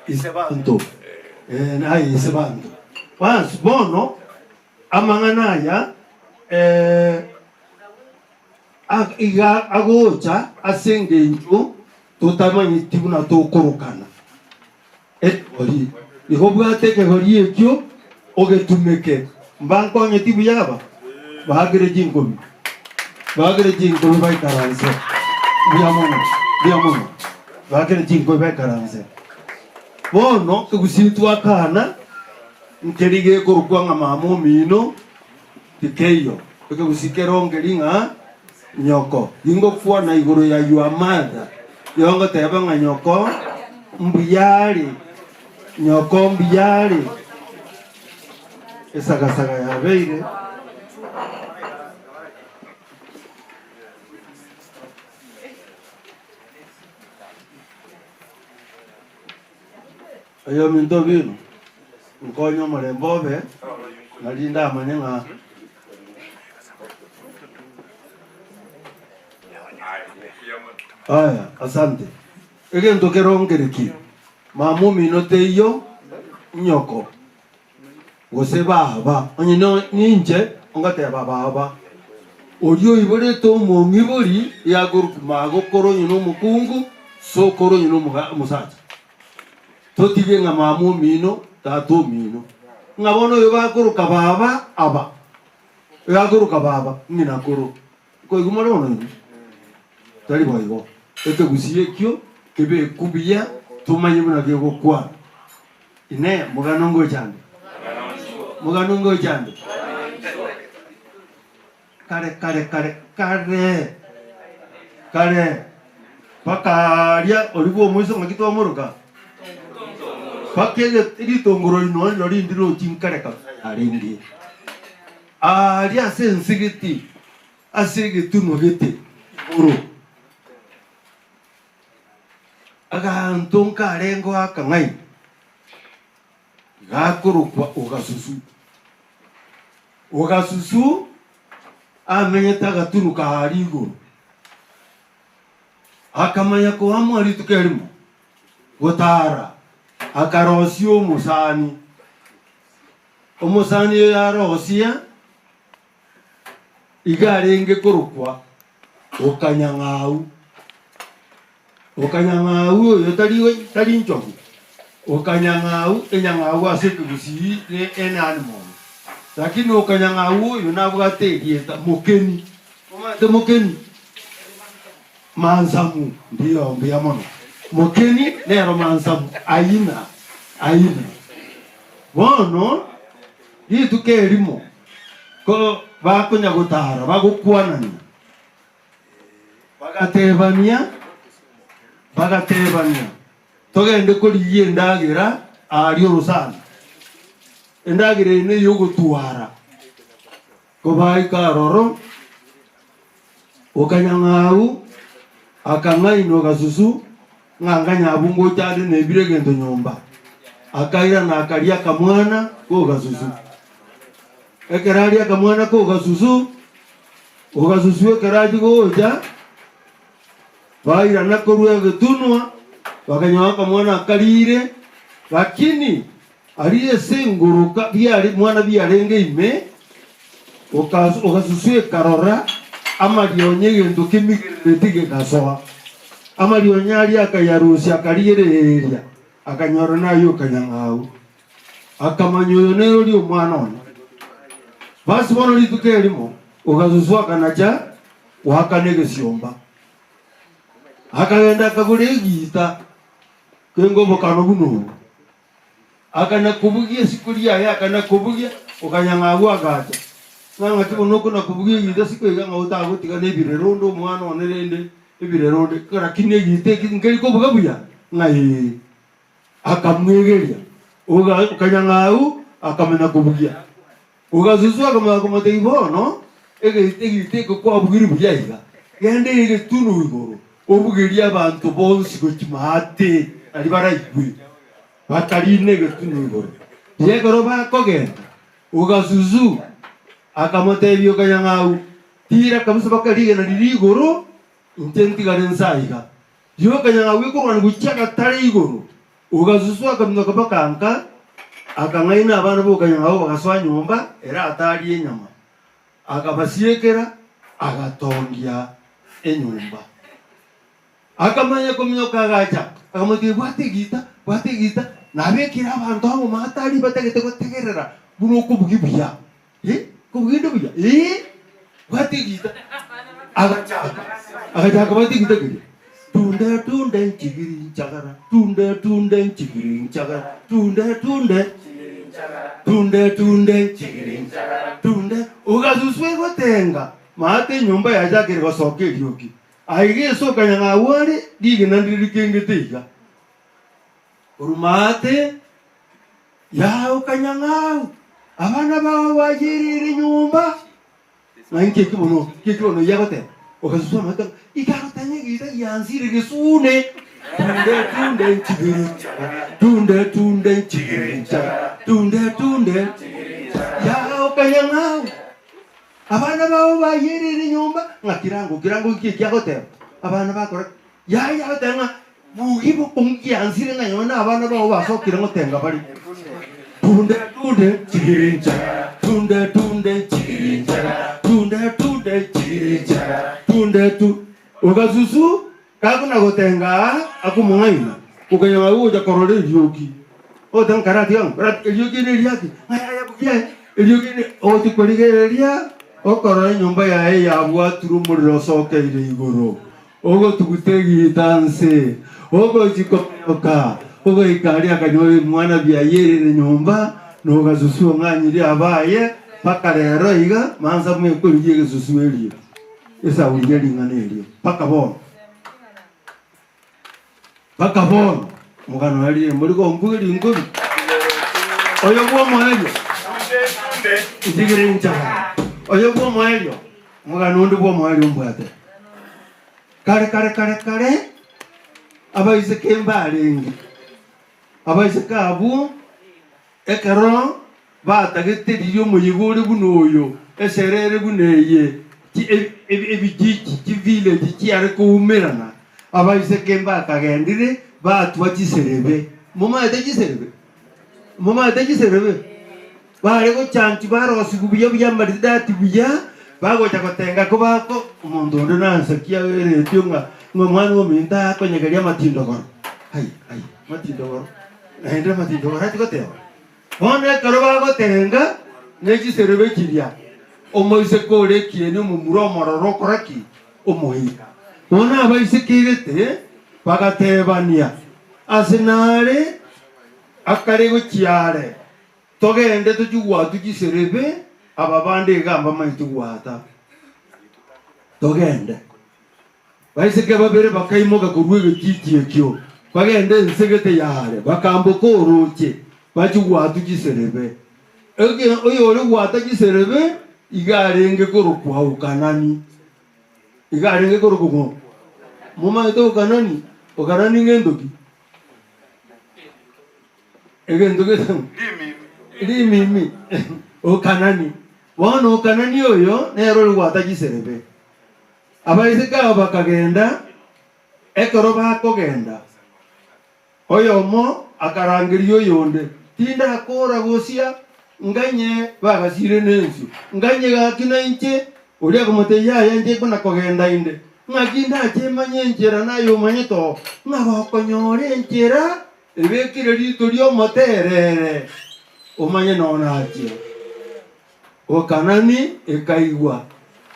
ise banto, eh, naye ise banto. Bas, bono. Amang'ana aya iga agocha ase engencho totamanyeti buna tokorokana ekegori. Igo bwate ekegori ekio ogetumeke. Mbankonyeti buya aba? Baakere chinkobi, baakere chinkobi baikaranse. Mbuya mono, mbuya mono. Baakere chinkobi baikaranse. Bono ekegusii twakana. Nkeri gekorokwa ng'a mama omino tikeiyo, ekegusii kerongeri ng'a nyoko. Ningokwana igoro ya your mother, igo ngoteba ng'a nyoko mbuya are, nyoko mbuya are, esagasaga yabeire. Oyominto bino, nkonye omorembe obe, nari ndamanye ng'a. Aya, asante. Egento kerongereki, mama omino teiyo, nyoko, gose baba, onye ninche ngoteba baba, oria oiborete omong'ibori yakorokwa magokoro onye nomokungu, sokoro onye nomosacha. Totige ng'a mama omino, tata omino, ng'a bono oyo bakoroka baba aba, oyo akoroka baba ng'ina koro. Nkoigwa more bono inwe? Tari boigo. Ekegusii ekio kebekwe buya tomanye buna gegokwana. Inee, mogano ngochande? Mogano ngochande? Kare kare kare kare kare mpaka aria oria bw'omoiso ng'aki twamoroka? Mpaka ege- ritongoro rino rino rindi rochi nkare kabisa yarenge. Aaria ase ense gete, ase egetunwa gete igoro, aganto nkarengeo akang'aini, gakorokwa Ogasusu. Ogasusu amenyete agatunu kaaria igoro, akamanya koamua rituko erimo gotara, akarosia omosani. Omosani oyo arosia iga arenge korokwa Okanyang'au. Okanyang'au oyo tari tari nchogu, Okanyang'au enyang'au ase ekegusii ne ene animal. Lakini Okanyang'au oyo nabwate erieta Mokeni. Omanyete Mokeni? Mansamu, ndiyo mbuya mono. Mokeni nero mansamu aina aina. Bono rituko erimo ko bakonya gotara bagokwanania. Bagatebania, bagatebania, Togende korigia endagera aaria orosana. Endagera eye ney'ogotwara. Kobaika aroro, okanyang'au akang'aina ogasusu, ng'a nganyabwo ngocha ande nebire egento nyomba. Akairana akaria akamwana k'ogasusu. Ekero aria akamwana k'ogasusu, ogasusu ekero achia gocha, bairana korwa egetunwa, bakanyora akamwana akarire, lakini Aria ase engoroka biare mwana biarenge ime, ogasusu ekarora amarionya egento kemigerereti gegasoa. Amarionya aria akayarusia akarigereria, akanyora naye okanyang'au. Akamanya oyo nere oria omwana one. Basi bono rituko erimo ogasusu akanacha goakana egesiomba. Akagenda akagora egiita kenge obokano buna obo. Akana kobugia isiko riaye, akana kobugia, okanyang'agwa agacha. Ng'a ng'aki bono okona kobugia egento isiko iga ng'a otagotiga na ebirero onde omwana one rende ebirero onde, lakini egento eki nkeri kobuga buya? Ng'a ee. Akamwegeria, oga okanyang'au akamanya kobugia. Ogasusu akamanya komotebia bono, egento egento eke kwabugirie buya iga, genda egetunu igoro, obugerie abanto bonsi gochia maate, nario baraigwe. Bakariina egetunu igoro. Riria ekero bakogenda, ogasusu akamotebia okanyang'au, Tiira kabisa baka rigena riria igoro, inche ntigare inse aiga. Riria okanyang'au ekorwana gochia agatare igoro, ogasusu akaminyoka mpaka nka, akang'aina abana b'okanyang'au bagasoa nyomba ere atarie enyama, akabasiekera, agatongia enyomba. Akamanya kominyoka agacha, akamotebia, Bwata egiita, bwata egiita, nabekire abanto amo matari batagete gotegerera buna okobugia buya. Eh, kobugia inde buya? Eh, bwata egiita. Agachaka, agachaka bwata egiita keria. Tunde tunde nchigiri nchagara, tunde tunde nchigiri nchagara, tunde tunde tunde tunde nchigiri nchagara, tunde ogasuswa egotenga maate enyomba yachakire gosoka erioki. Aiga ase okanyang'au are, rigena ndire rikengete iga. Korwa maate yao okanyang'au, abana bao bayereire nyomba. Ng'a inki eki bono, inki eki bono oyio agoteba? Ogasusu amate ng'a iga agotanga egeita giansire gesune. Tunde tunde nchigiri nchaga, tunde tunde nchigiri nchaga, tunde tunde yao okanyang'au. Abana bao bayerire nyomba, ng'a kirango kirango inki eki agoteba? Abana bakora yaya agoteba ng'a bugi bokong'u giansire ng'a nonye na abana bao basokire ngotenga bare. Tunde tunde chigiri nchara, tunde tunde chigiri nchara, tunde tunde chigiri nchara, tunde tu Ogasusu gakona gotenga aa akomong'aina, okonyora gocha korora eriogi. Ogoteba ng'a karatiga ng'a karatiga eriogi eri neriaki, ng'a yaya bugia aye, eriogi eri ogochia korigereria, okorora enyomba yaye yabwatirwe omorero osokeire igoro, ogotuguta egiita nse, ogochia kominyoka, ogoika aria akanyora ebimwana biayerire nyomba, na ogasusu ong'anyirie abaye, mpaka rero iga, mansa mwekorigia egesusu erio. Esauri ye ring'ana erio mpaka bono, mpaka bono omogano oerire mbori kombugeria inkobi. Oyo bw'omoerio ntigere inchara. Oyo bw'omoerio omogano onde bw'omoerio mbwate. Kare kare kare kare abaiseke mbarenge, abaiseke abwo Ekero batagete riria omoyega ore buna oyo, esere ere buna eye, ebijiji, chivileji chiare koumerana, abaiseke mbakagendire batwa chiserebe. Momanyete chiserebe? Momanyete chiserebe? Bare gochanchwa barosigwa buya buya amaridadi buya, bagocha gotenga kobako omonto onde nansakia eretio ng'a ng'a omwana ominto akonyegeria amatindogoro. Ai ai amatindogoro. Naende amatinto barachie goteba, Bono ekero bagotenga ne chiserebe chiria, omoiseke ore ekieni omomura omororo okora ki? Omoika. Bono abaiseke gete bagatebania, Ase nare akare gochia are, togende tochie gwatwa chiserebe, aba bande iga mbamaeti gwata. Togende. Baiseke babere bakaimoka korwa egetiti ekio, bagenda ense gete y'aare, bakamboka orooche, bachia gwatwa chiserebe. Oyore gwata chiserebe iga arenge korokwa Okanani. Iga arenge korokwa ng'o? Momanyete Okanani? Okanani ngento ki? Egento gete rimimi. Okanani. Bono Okanani oyo nere ore gwata chiserebe. Abaiseke aba bakagenda, ekero bakogenda, oyomo akarangeria oyonde, Tindakora gosia, nganye bagasire nensio, nganye gaki nainche. Oria akamotebia, Yaya, inche kona kogenda inde, ng'aki ndache manye enchera naye omanyete oo, ng'a gokonyora enchera ebekire rito ri'omoterere, omanye nonachie. Okanani ekaigwa,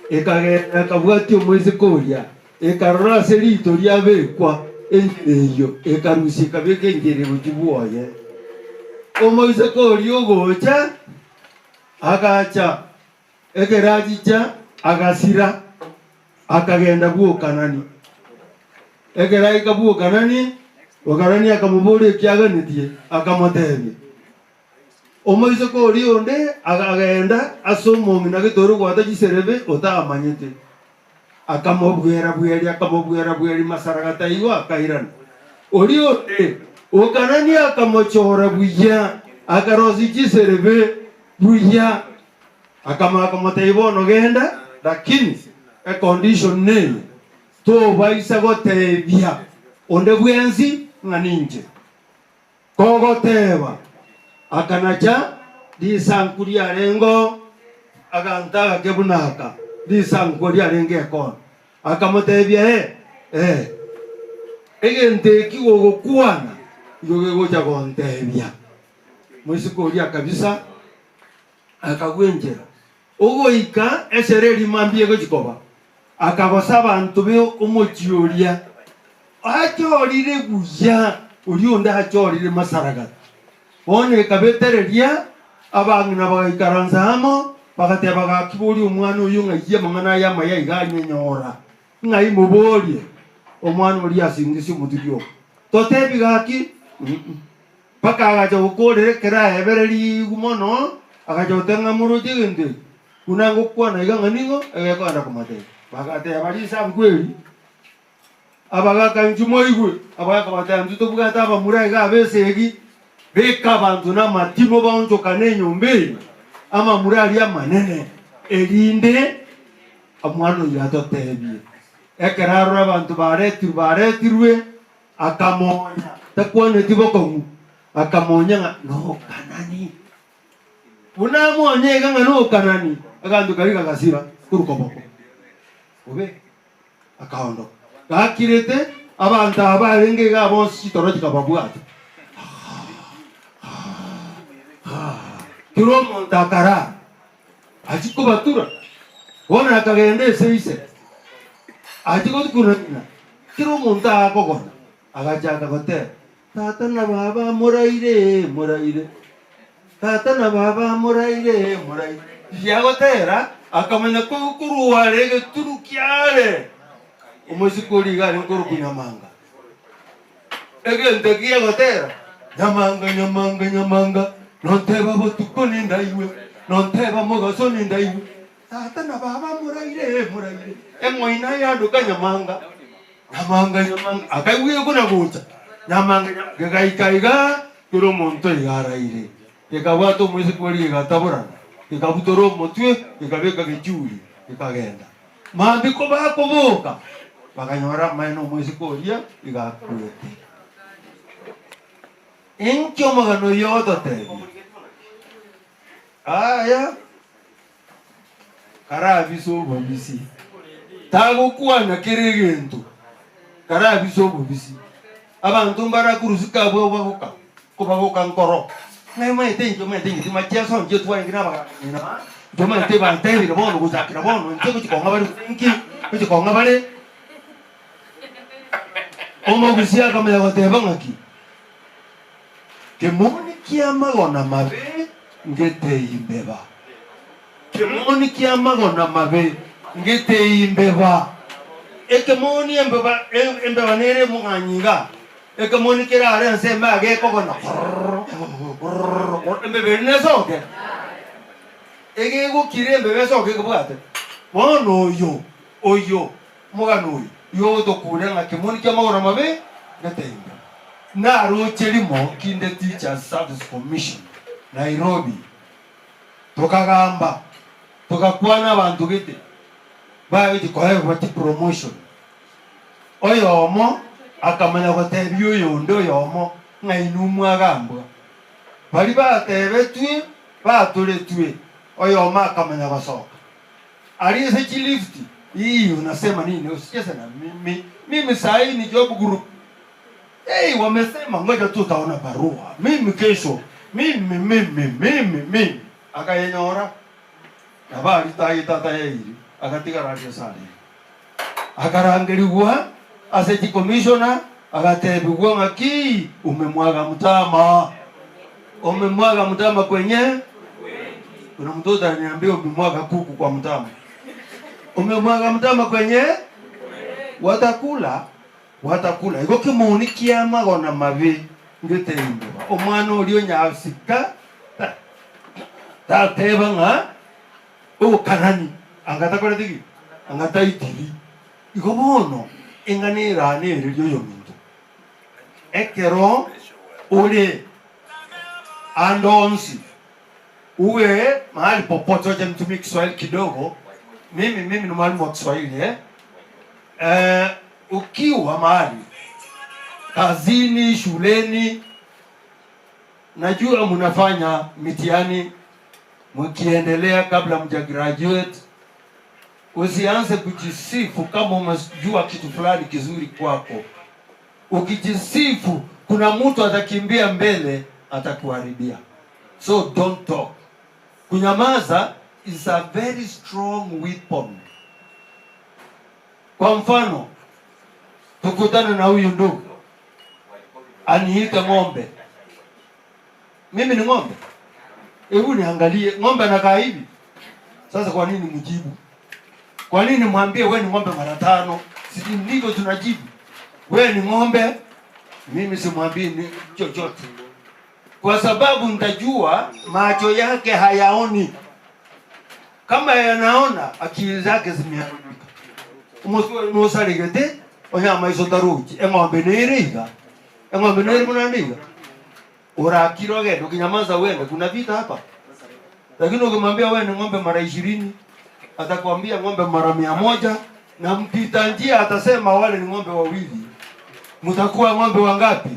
ekagenda ekabwatia omoiseke oria, ekarora ase rito riabekwa enchera eyio, ekarusia ekabeka enchera egochia bwoye. Omoiseke oria ogocha, agacha, ekero achicha agasira, akagenda bw'Okanani. Ekero aika bw'Okanani, Okanani akamoboria ekiaganetie, akamotebia, Omoiseke oria onde akagenda ase omong'ina gete ore gwata chiserebe otamanyete, akamobwera-bweria, akamobwera-bweria masaragata igo akairana. Oria onde Okanani akamochora buya, akarosia chiserebe buya, akamanya komotebia bono genda, lakini econdition neye, tobaisa gotebia onde bwensi ng'a ninche. Kogoteba, akanacha risanku riarengeo aganto agake buna aka, risanku riarenge ekono. Akamotebia, Ee, ee, egento eki gogokwana igo gegocha gontebia. Moiseke oria akabisa, akagwa enchera. Ogoika esere erimo mbuya egochia koba, akagosa abanto be omochie oria, achorire buya oria onde achorire masaragata. Bono ekabetereria, abang'ina bagaikaransa amo, bagateba, Gaki boria omwana oyio ng'ai amang'ana aya amaya iga anyenyora? Ng'ai moborie? Omwana oria asingisie omoturi oo. Totebi gaki? Mpaka agacha gokoorera ekero aebererigwe mono, agacha goteba ng'a moroche egento eke, buna ngokwana iga ng'a ning'o egekogenda komotebia. Bagateba risanku eri, abagaka inchuo moigwe, abagaka bagateba intwe tobwate abamura iga ab'esegi, beka abanto namatimo baonchokane enyomba eye, amamura aria amanene, erinde omwana oyio atotebie. Ekero arora abanto baretirwe baretirwe, Akamonya, takwaneti bokong'u, akamonya ng'a nokanani. Buna amonya iga ng'a nokanani, aganto karia gagasira korwa koboko. Bobe, akaondoka. Gakirete, abanto aba barenge igaa bonsi chitoro chikababwata. Kera omonto akarara, achia kobatura, bono akagenda ase ise, achia gotukuna ng'ina, kera omonto agakogona, agachaka goteba, Tata na baba moraire, moraire, tata na baba moraire, moraire. Riria agotera, akamanya korwa are egetunu kiare, omosike oria iga arenge korokwa Nyamanga. Egento eki giagotera, Nyamanga, nyamanga, nyamanga, nonteba botuko nindaigwe, nonteba mogaso nindaigwe. Tata na baba moraire, moraire, eng'oina yanduka nyamanga, nyamanga, nyamanga, akaigwa gekona gocha, nyamanga, nyamanga, gegaika iga, kera omonto iga araire. Gekabwata omoiseke oria gegataborana, gekabutora omotwe, gekabeka gechuri, gekagenda. Mambia kobakoboka, bakanyora amaene omoiseke oria iga akwete. Inki omogano oyio ogototebia? Aya karabise obobisi, tagokwana kera egento, karabise obobisi. Abanto mbarakurusike abwo bagoka, kobagoka nkoro. Ng'a omanyete inche omanyete inche timacheso inche twarenge na abagaka aba, inche omanyete bantebire bono gochakera bono inche gochia kong'a bare gose inki, gochia kong'a bare. Omogusia akamanya goteba ng'aki, Kemoni ki'amagona mabe ngeteimbeba, kemoni ki'amagona mabe ngeteimbeba. Ekemoni embeba embeba nere emong'anyi igaa, ekemoni kere are ensemo iga gekogona korr korr korr embeba eria nesoke? Egegokira embeba esoke ekebwate. Bono oyo oyo omogano oyo igo ogotokuria ng'a kemoni kia amagoro amabe gete embeba. Naroche rimo kinde Teachers Service Commission Nairobi, tokagamba togakwana abanto gete bagochia koegwa chipromotion. Oyomo akamanya gotebia oyonde oyomo ng'a inwe mwagambwa. Baria batebetwe batoretwe, oyomo akamanya gosoka. Aria ase chilift, hii unasema nini? Usicheze na mimi, mimi saa hii ni job group. Hey, wamesema ngoja tu utaona barua. Mimi kesho, mimi mimi mimi mimi. Akayenyora. Nabo aria tagete atayaeiri, agatigara aria ase arenge. Akarangerigwa ase chikomishona, agatebigwa ng'aki, Umemwaga mtama, umemwaga mtama kwenye Kuna mtoto aliniambia umemwaga kuku kwa mtama. Umemwaga mtama kwenye watakula watakula. Igo kemoni kiamagona mabe ngete imbeba. Omwana oria onyasika ta tateba ng'a obokanani anga takoreti ki? Anga taitiri. Igo bono eng'ana erane ereria oyominto. Ekero ore ande onsi uwe mahali popote, wacha nitumie Kiswahili kidogo. Mimi mimi ni mwalimu wa Kiswahili eh? Eh, ukiwa mahali kazini, shuleni, najua mnafanya mitihani mkiendelea kabla mja graduate, usianze kujisifu kama umejua kitu fulani kizuri kwako. Ukijisifu kuna mtu atakimbia mbele atakuharibia. So don't talk. Kunyamaza is a very strong weapon. Kwa mfano, tukutane na huyu ndugu aniite ng'ombe. Mimi ni ng'ombe? Hebu niangalie ng'ombe anakaa hivi. Sasa kwa nini mjibu? Kwa nini mwambie we ni ng'ombe mara tano? Si ndivyo tunajibu. We ni ng'ombe, mimi simwambii ni chochote, kwa sababu nitajua macho yake hayaoni. Kama yanaona, akili zake zimeharibika. Nosarigete onye amaiso tarochi eng'ombe nere iga eng'ombe nere buna nde iga orakire ogende ukinyamaza uende kuna vita hapa lakini ukimwambia wewe ni ng'ombe mara ishirini atakwambia ng'ombe mara mia moja na mpita njia atasema wale ni ng'ombe wawili mtakuwa ng'ombe wangapi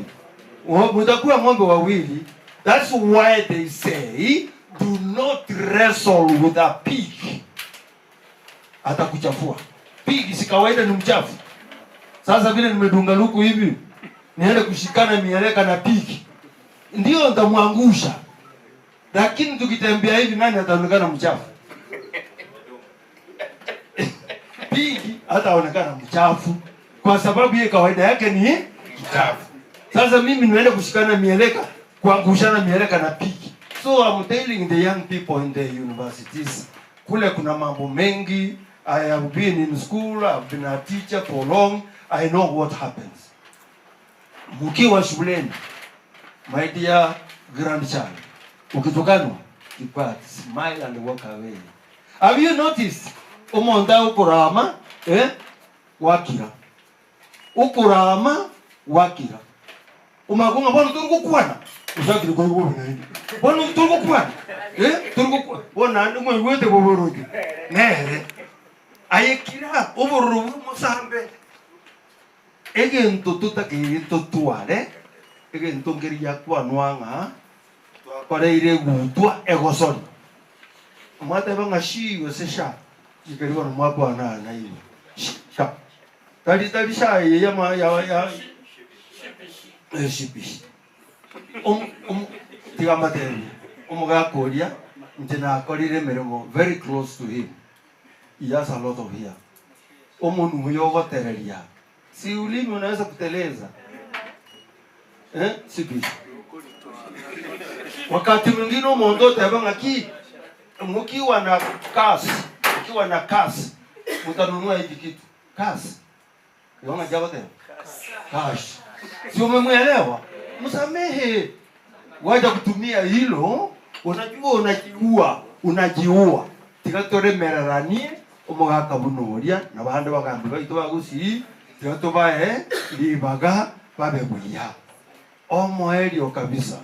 mtakuwa ng'ombe wawili that's why they say do not wrestle with a pig atakuchafua pig si kawaida ni mchafu sasa vile nimedunga luku hivi niende kushikana mieleka na pig ndio nitamwangusha lakini tukitembea hivi nani ataonekana mchafu pigi hataonekana mchafu kwa sababu yeye kawaida yake ni mchafu. Sasa mimi niende kushikana mieleka, kuangushana mieleka na pigi. So I'm telling the young people in the universities, kule kuna mambo mengi. I have been in school, I've been a teacher for long, I know what happens. Mkiwa shuleni, my dear grandchild, ukitukanwa, keep quiet, smile and walk away. Have you noticed? Omonto agokorama, eh, gwakira. Okorama, gwakira. Omanye ng'a bono tori gokwana, ochakire koigwa bobe naende. Bono tori gokwana, eh, tori gokwana. Bono naende mwaigwete bobe oroche. Nere. Aye kira, obororo bwa omosambe. Egento totakeire totware, egento nkeria giakwanwa ng'a twakoreire egutwa egosori. Mwateba ng'a shi gose sha, chikeri bono mwakwana aa nainwe. Shi, sha. Tari tari sha eye yama ya ya eshipishi. Om om tiga mbatebie, omogaka oria inche nakorire emeremo very close to him, he has a lot of hair. Omonwe oyo ogotereria, si ulimi unaweza kuteleza eh, sipishi. Wakati mwingine omonto oteba ng'aki, mukiwa na kasi, mukiwa na kasi, mutanunua hiki kitu kasi. Igo ng'aki agoteba? Cash. Si umemwelewa? Msamehe. Wacha kutumia hilo, unajua unajiua, unajiua. Tiga toremereranie omogaka buna oria na bande bagambi baito ba Gusii, tiga tobae ribaga babe buya. Omoerio kabisa,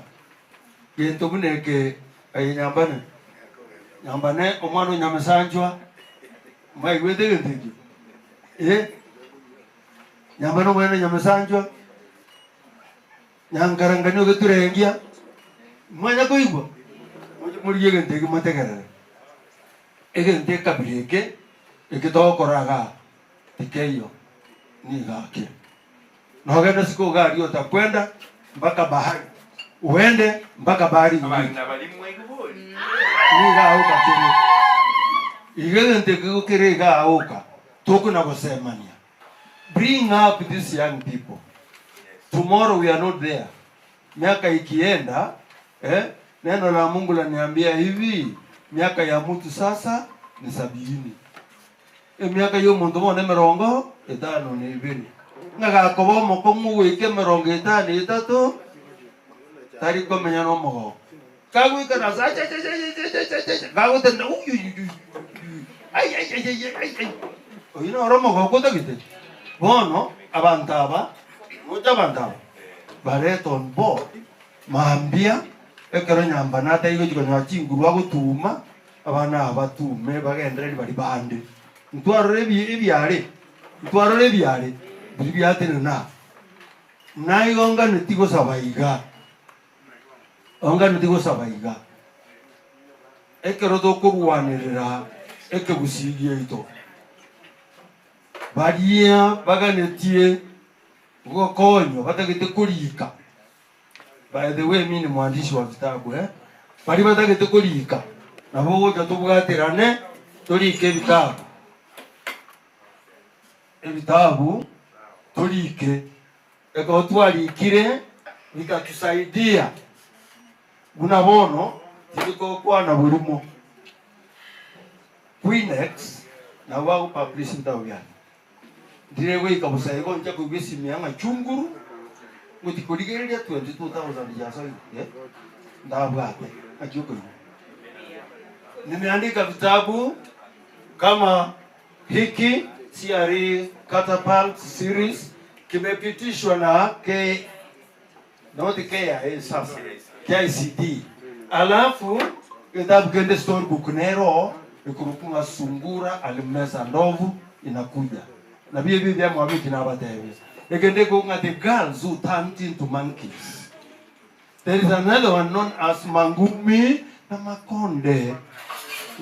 gento buna eke aye nyambane, nyambane omwana o Nyamesanchwa, mwaigwete egento ekio? Eh, nyambane omwana o Nyamesanchwa, nyankarangani ogeturengia, mwanya koigwa? Moche morigie egento ekio motegerere. Egento ekabira eke, eke togokora igaa, tikeiyo, nigo ake. Nogende siko iga aria otakwenda mpaka bahari, uende mpaka bahari nyingi. Abang'ina baria mwaigwa bori? Nigo aoka kere. Iga egento eke kere iga aoka, tokona gosemania. Bring up these young people. Tomorrow we are not there. Miaka ikienda, eh, neno la Mungu laniambia hivi, miaka ya mtu sasa ni sabiini. Emiaka y'omonto bono emerongo etano na ebere. Ng'a gakoba omokong'u goika emerongo etano etato, tari komenya nomogoko. Kagoika nase achachachachachachacha, gagotenena uyuyuyuyu, ai ai ai ai ai ai. Oyio noro omogoko otagete? Bono abanto aba, roche abanto aba, barete on board mambia ekero nyambane atari gochia konyora chinguru agotuma, Abana aba batume bagendereri baria bande. Ntwarore ebi ebiare, ntwarore ebiare biria biatenena. Naigo nganeti gosaba iga, onganeti gosaba iga, ekero tokorwanerera ekegusii giaito, baria baganetie gokonywa batagete korika. By the way mi ni mwandishi wa vitabu eh, baria batagete korika nabo ogocha tobwaterane torike ebitabu, ebitabu torike, ekero twarikire bitatusaidia buna bono tiri gokwana borimo. Queenex nabo bago publish ebitabu biane. Ndire goika bosa igo ncha koigwa esimia ng'a chunguru, ngochia korigereria 22,000 chiasoire eh, ndabwate naki okoigwa. Nimeandika vitabu kama hiki CRE Catapult series kimepitishwa na K, not KIA sasa, KICD. Alafu kitabu kende storybook nero ekorokwa ng'a Sungura alimeza ndovu inakuja. Nabio ebio ebiamwabeki nabatebia. Ekende ekorokwa ng'a The Girls Who Turned Into Monkeys. There is another one known as Mangumi na Makonde.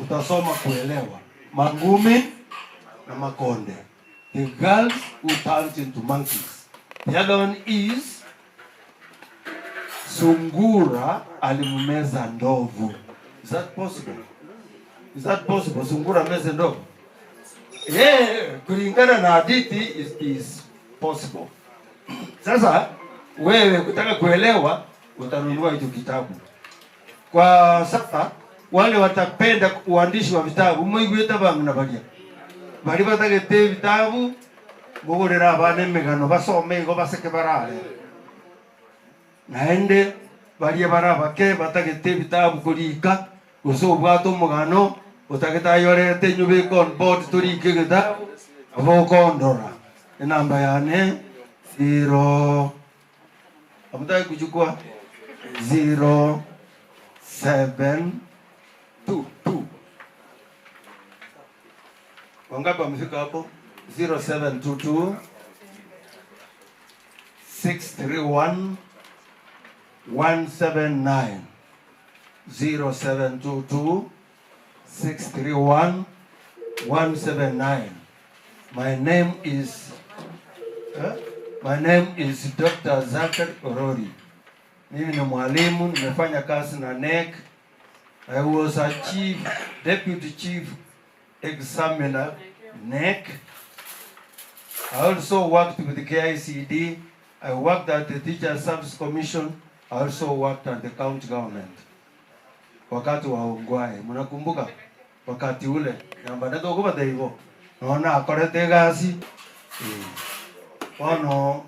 Utasoma kuelewa. Mangumi na Makonde. The Girls Who Turned Into Monkeys. The other one is Sungura Alimumeza Ndovu. Is that possible? Is that possible? Sungura ameze ndovu? Yeah, kulingana na hadithi it is possible. Sasa wewe kutaka kuelewa utanunua hicho kitabu. Kwa sasa wale watapenda uandishi wa vitabu moigwete abang'ina baria baria batagete ebitabu mogorere abana emegano basome igo baseke barare. Naende baria bare abake batagete ebitabu korika gose obwate omogano otagete ayorete inwe beka on board torike egetabu nabo okondora enamba yane zero Hamutaki kuchukua 0722. Wangapi wamefika hapo? 0722 631 179 0722 631 179. My name is eh? My name is Dr. Zachary Orori. Mimi ni mwalimu, nimefanya kazi na NEC. I was a chief, deputy chief examiner NEC. I also worked with the KICD. I worked at the Teacher Service Commission. I also worked at the county government. Wakati wa Ongwae, mnakumbuka? Wakati ule, namba netokubatebia igo, nonya nakorete egasi, eh. Bono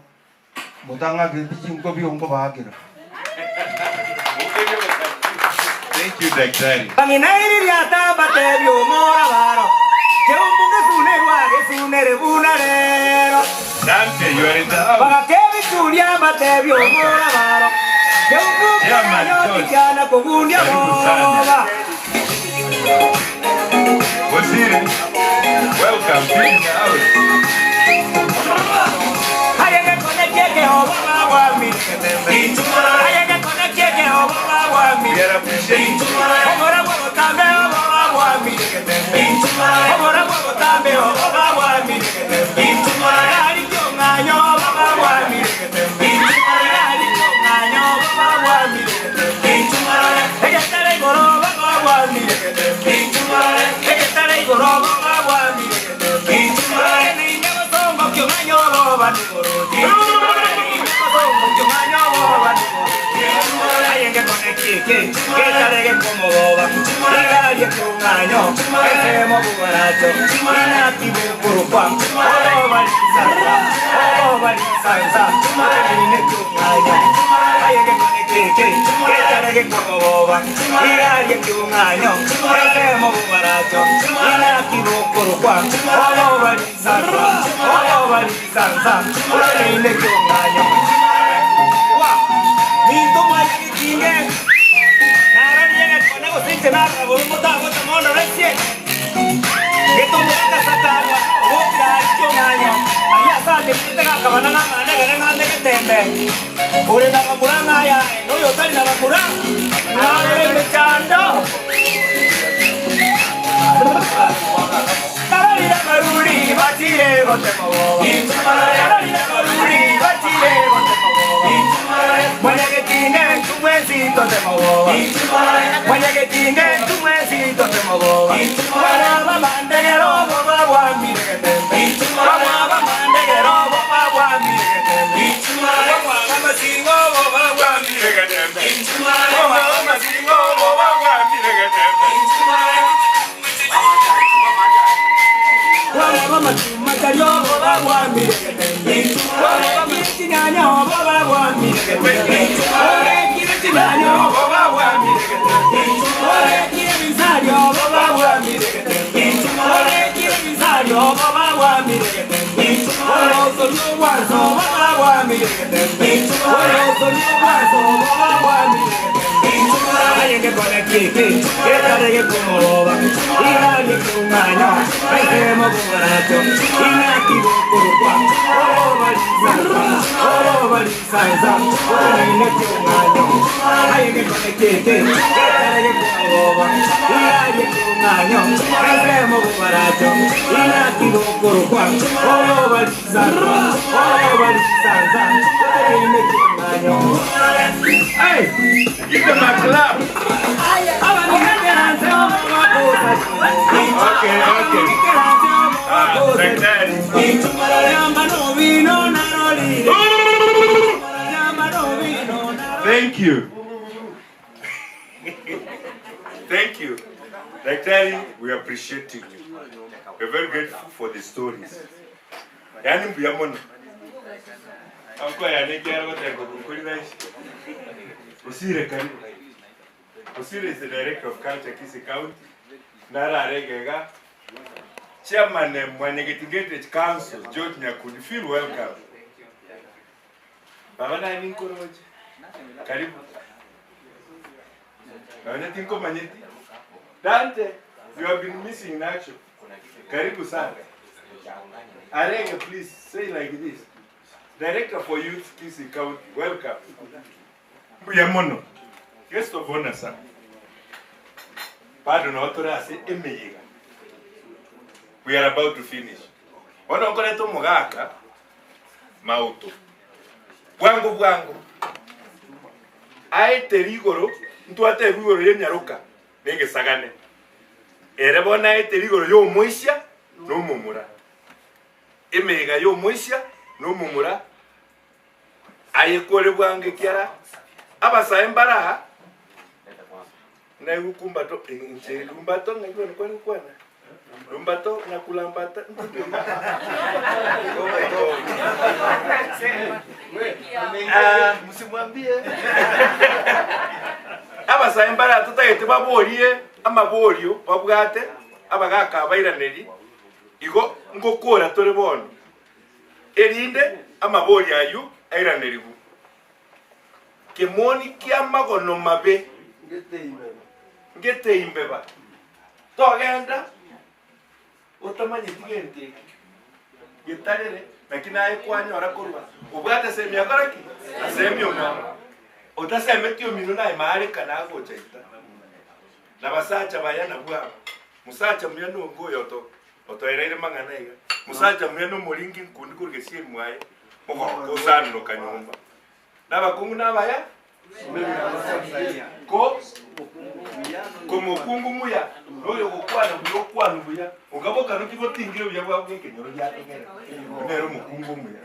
motang'akereti chinkobi nkobaakera. Thank you, Daktari. Bang'ina iriria tambatebia omora baro, Keumbu gesunerwa gesunere buna rero. Dante, you are in the house. Bagakebichuria mbatebia omora baro, Keumbu Chairman kianyo George. tikiana kogundia Karibu sana. boba. Waziri, welcome. Be in the house. We are appreciating. Ore na bakura ngaya, no yo tali na bakura. Nare mechando. Tararira baruri batire gotemogo. Tararira baruri batire gotemogo. Mwenyegetine tumwezi totemogo. Mwenyegetine tumwezi totemogo. Baba mandegero baba wa miregetembe. Baba mandegero baba wa miregetembe. Baba masingo baba wa miregetembe. Baba masingo baba wa miregetembe. Hey, give them a clap. Okay, okay. Ah, Daktari. Thank you. Thank you. Daktari, we appreciate you. We're very grateful for the stories. Yani mbuya mono. Anko yani kiara gotengo kukuri naishi. Osire karibu. Osire is the director of culture Kisii County. Nara Aregega. Chairman Mwanyagetinge Heritage Council George Nyakundi. Feel welcome. Baba nani nkoroje? Karibu. Naona tinko manyeti. Dante, you have been missing in action. Karibu sana. Arege, please say like this. Director for Youth Kisii County, welcome. Mbuya mono. Guest of honor, sir. Bado na watu rasi emeyega. We are about to finish. Ono nkoreto mugaka mauto. Bwangu bwangu. Aete rigoro ntwate rigoro yenyaruka negesagane. Ere bona aete rigoro yomoisia nomomura. Emeyega yomoisia nomomura ayekore bwange kiara abasae mbaraha naigukumbato nche kumbato ngaigwa kwani kwana. Lumbato na kulambata Abasae mbare totagete baborie amaborio babwate abagaka abairaneri igo ngokora tore bono erinde amaborio ayio airanerigwe. Kemoni ki'amagono mabe ngete imbeba. Togenda otamanyeti gento eke getarere, naki naye kwanyora korwa obwate semi akore ki? Asemi omwabo. Otasemeti omino naye maareka nagocha ita. Na basacha baya nabwo aba. Mosacha muya nonge oyo oto otoereire mang'ana iga. Mosacha muya nomoringi nkundi korwa gesieri mwaye, mogoka osanuroka nyomba. Nabakungu nabaya ko komokungu muya noyo ogokwana buya okwanwa buya okaboka noki botingire buya bwabo bw'ekenyoro giategera nere omokungu omuya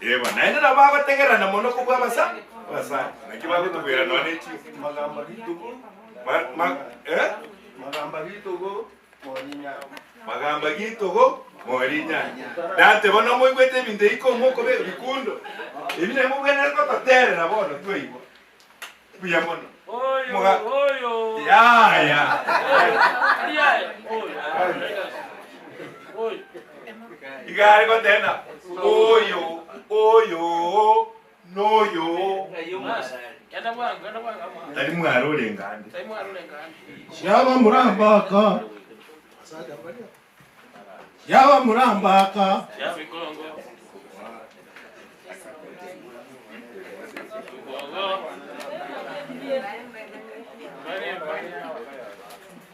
eba naende nabo bagotegerana mono kobua abasa abasacha naki bagotobwera nonya ne chinsa Magamba rituko Ma, ma, eh? magamba rituko Magamba gitogo morinyanya. Dante bono moigwete ebinto ebi komokobe bikundo. Ebi naye mobwenerete gototerera bono twaigwa. Buya mono. Moga Yaya. Igare gotena oyo oyo noyo. Tari mware orenge ande. Yaba murambaka yaba murambaka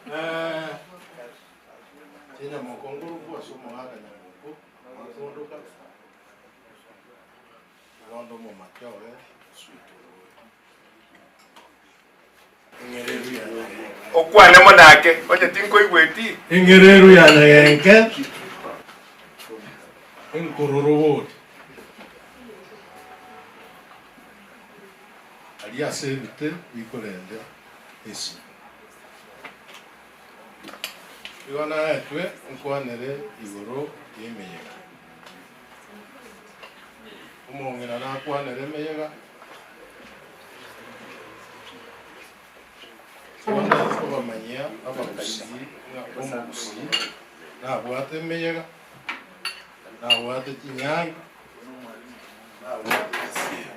Eh, chinyamoko nguru ase omogaka nyamoko makondoka Bono omomake oye Okwane mono ake, onye tinkoigweti. Eng'ereru ya nyagenke enkororobori aria ase ebite bikorenda esiko. Igo naetwe nkwanere igoro y'emeyega. Omong'ina nakwanere emeyega, bono kobamanyia abagusii ng'a omogusii nabwate emeyega, nabwate chinyangi, nabwate chisemi.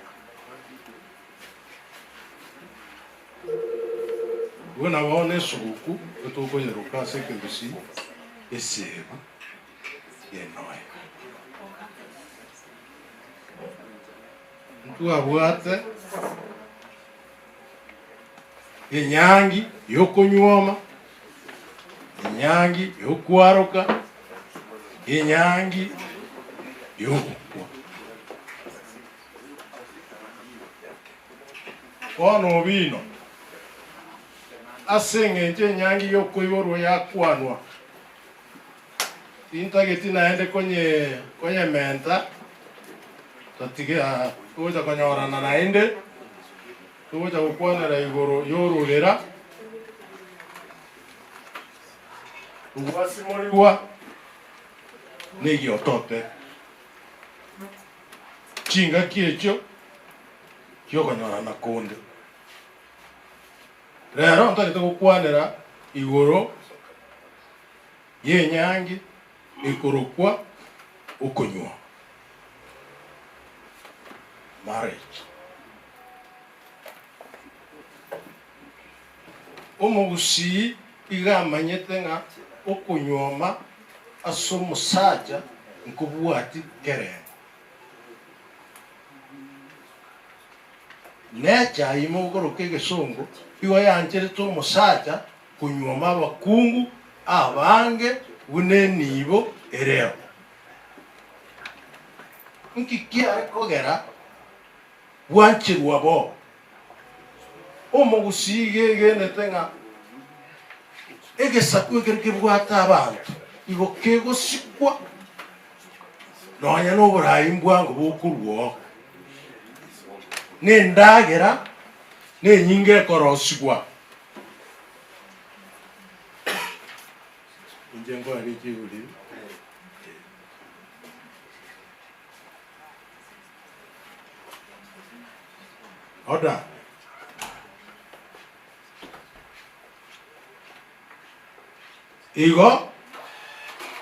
Buna bono esuguku etokoyeroka ase ekegusii esebu. y'enoe. Ntwabwate enyangi y'okonywoma, enyangi y'okwaroka, enyangi y'ogokwa. Bono obino, ase eng'encho enyangi y'okoiborwa yakwanwa, Tintageti naende konyementa, tatiga togocha konyorana naende, togocha gokwanera igoro y'ororera rogwasimorigwa negiotote. Chingaki echio chiokonyorana konde. Rero ntagete gokwanera igoro y'enyangi ekorokwa okonywa, marriage. Omogusii iga amanyete ng'a okonywoma ase omosacha nkobwati kerengo. Necha ime okoroka egesongo igo yancherete omosacha konyuoma abakungu abange buna enibo ereo. Nki kiare kogera bwancherwa bo? Omogusii iga egenete ng'a egesaku ekero kebwate abanto igo kegosikwa nonya noborai mbwango bokorwa oo, nendagera nenyinge ekorosigwa. Inche nkoe richibu riria. Order. Igo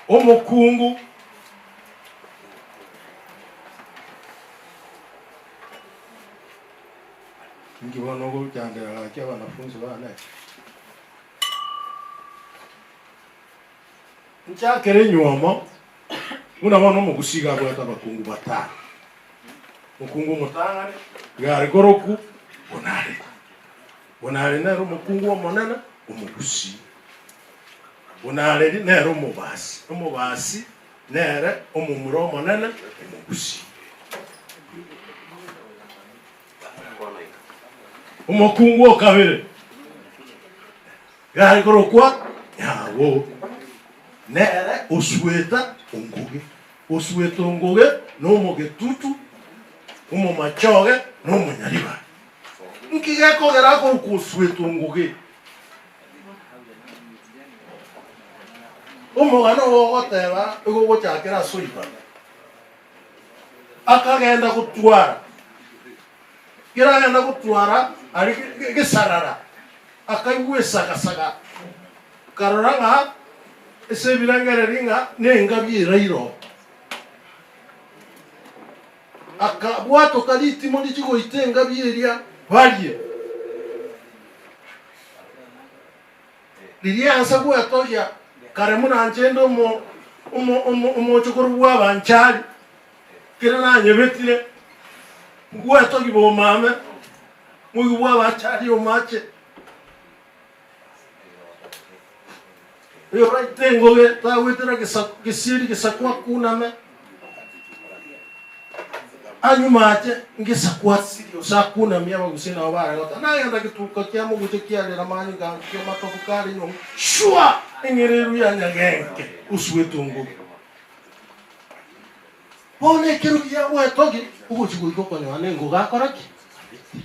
omokungu Inki bono ogochandera gaki abanafunsi bane? Nchakere enywomo buna bono omogusii iga abwate abakungu batano. Omokungu omotang'ani iga are korokwa Bonareri. Bonareri nere omokungu omonene omogusii. Bonareri nere omobasi, omobasi nere omomura omonene omogusii. Omokungu o kabere iga are korokwa Nyabogo, nere osueta ongoge. Osueta ongoge na omogetutu, omomachoge, na omonyaribari. Nki gekogera akorokwa osueta ongoge? Omogano ogo ogoteba igo ogochakera ase oibaba. Akagenda gotwara, ekero agenda gotwara aria gesarara, akaigwa esagasaga, akarora ng'a ase ebirengererio ng'a nengabi eraire oo. Akabwatoka ritimo richie goita engabi eria barie. Riria ase gwetogia kare buna inche inde omo omo omo omochokoro bw'abanchari, kere nanyebetire, ngwetogia bomame, moigwe bw'abanchari omache. Oyoraite engoge tagwetera gesa gesieri gesaku akuname, anywe mache ngesaku asirie gose akunamie abagusii nabo bare goteba, Nagenda getuka kia moguche kiarera manyinga ankio amatobu kare nyongo shwa! Eng'ereru ya nyagenke osuete ongoge. Bono ekero gia gwetogia ogochia goika okonyora nengoge akora ki? Arete.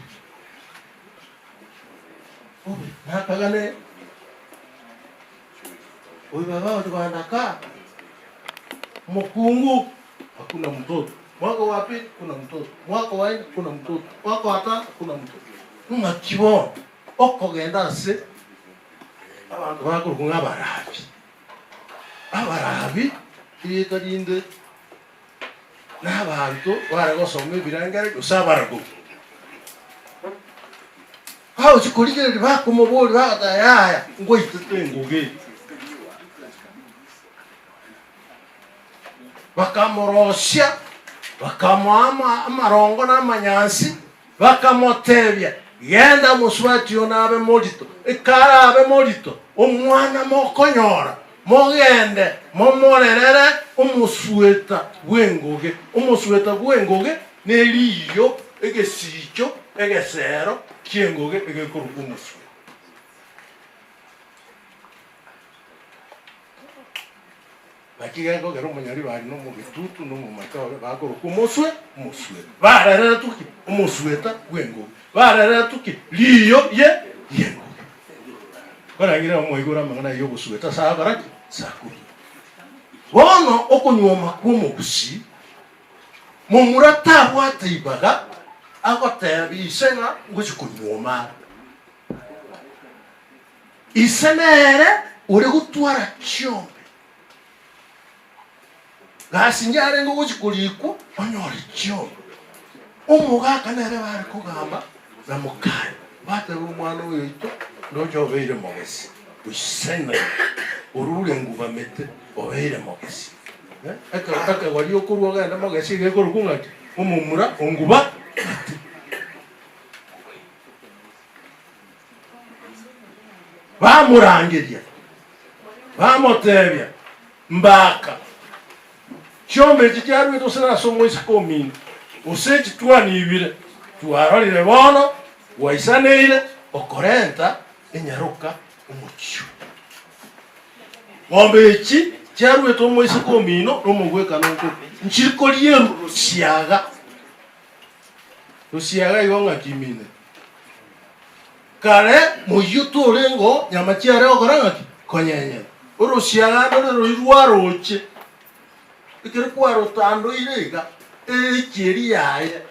Obe nakagane oyo baba ochi kogenda ka mokungu hakuna mtoto mwaka wa pili hakuna mtoto mwaka wa ine hakuna mtoto mwaka wa tano hakuna mtoto ng'aki bono okogenda ase abanto bakorokwa ng'a abarabi abarabi erieta rinde Nabaanto bare gosoma ebirengererio gose abaragoki. Bagochia korigereria bakomoboria bagoteba, Yaya, ngwaitete engoge eye. Bakamorosia, bakamoa ama amarongo na amanyansi, Bakamotebia, Genda omosubati oo nabe morito, ekarabe morito, omwana mokonyora, mogende momorerere omosueta bw'engoge. Omosueta bw'engoge neriiyo, egesicho, egesero ki'engoge egekorokwa omosueta. Naki gekogera omonyaribari na omogetutu na omomatore bakorokwa omoswe, omosweta. Bareretwe ki? Omosweta bw'engoge. Bareretwe ki? Riiyo rie ri'engoge. Korangire omoigoro amang'ana ayio y'ogosweta ase agokora ki? Ase akoria. Bono okonyuoma kw'omogusii, momura tabwate ibaga agotebia ise ng'a ngochia konyuoma are. Ise nere ore gotwara chiombe. Gasi yarenge ogochia korikwa onyore chiombe. Omogaka nere bare kogamba na mokaye, batebe omwana oyo oito ndoche obeire mogesi, oisaine, orure ngubamete, obeire mogesi. Ekero ekegori okorwa ogende mogesi gekorokwa ng'aki? Omomura ongubamete. Bamorangeria, bamotebia, Mbaka, chiombe echi chiaruete gose nase omoiseke omino, gose echi twanibire, twarorire bono gwaisaneire okorenta enyaroka omochie. Ng'ombe echi chiaruete omoiseke omino nomogwekano nko, nchiri korierwa rosiaga. Rosiaga igo ng'aki imine. Kare moyio torenge oo nyama chiare gokora ng'aki? Konyenyerwa. Orosiagane ore rori rwaroche, ekero kwarotandoire iga, eechi eria yaye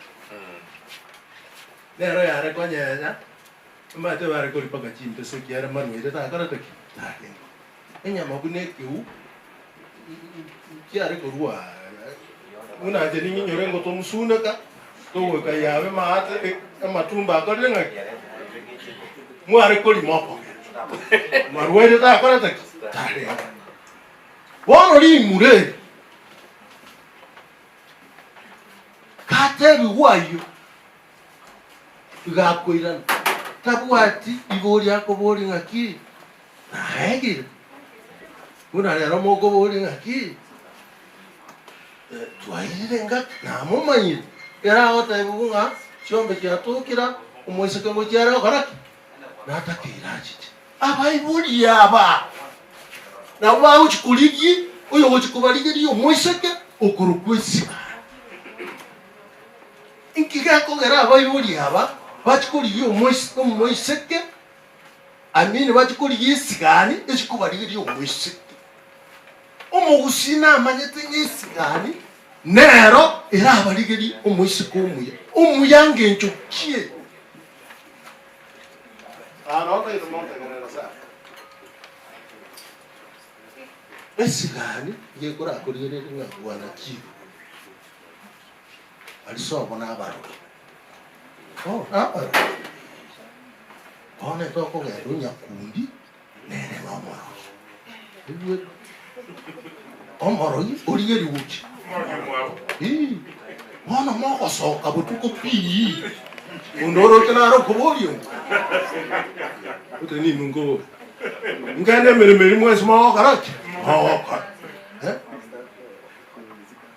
nero yare konyenya, omanyete bare koripaka chimpesa ekiagera marwaire takorete ki? Tarenge. Enyama buna ekeu nkiare korwa buna inche ning'inyore ngotomusuneka, togoika yabe maate amatumbo akorire ng'aki? Mware korima okogenda, marwaire takorete ki? Tarenge. Bono rimura eri gatebigwa ayio, iga akoirana, tabwati iboria akoboria ng'aki naegire, buna rero mokoboria ng'aki twairire ngaki namomanyire. Ekero agotebigwa ng'a chiombe chiatokire aa, omoiseke ngochia are gokora ki? Natakeire achiche. Abaibori aba nabwo bagochia korigia oyogochia kobarigeria omoiseke okorokwa Esigani. Inki gekogera abaibori aba bachie korigia omoiseke, I mean bachie korigia esigani echie kobarigeria omoiseke? Omogusii namanyete ng'a esigani nero erabarigerie omoiseke omuya. Omuya ngencho ki? Esigani ngekorakorigereria ng'a bwana ki? Aria sobo nabarogi. Oh, nabarogi. Bono etokogenda onyakundi nere nomorogi. Oigwete? Omorogi origerie gochia. Ii. Bono mogosoka botuko pi. Onde oroche nare okoboria onde. Ote ninwe nkoboria. Nkende emeremo eria mwensi mogokora ki? Mogokora. Eh?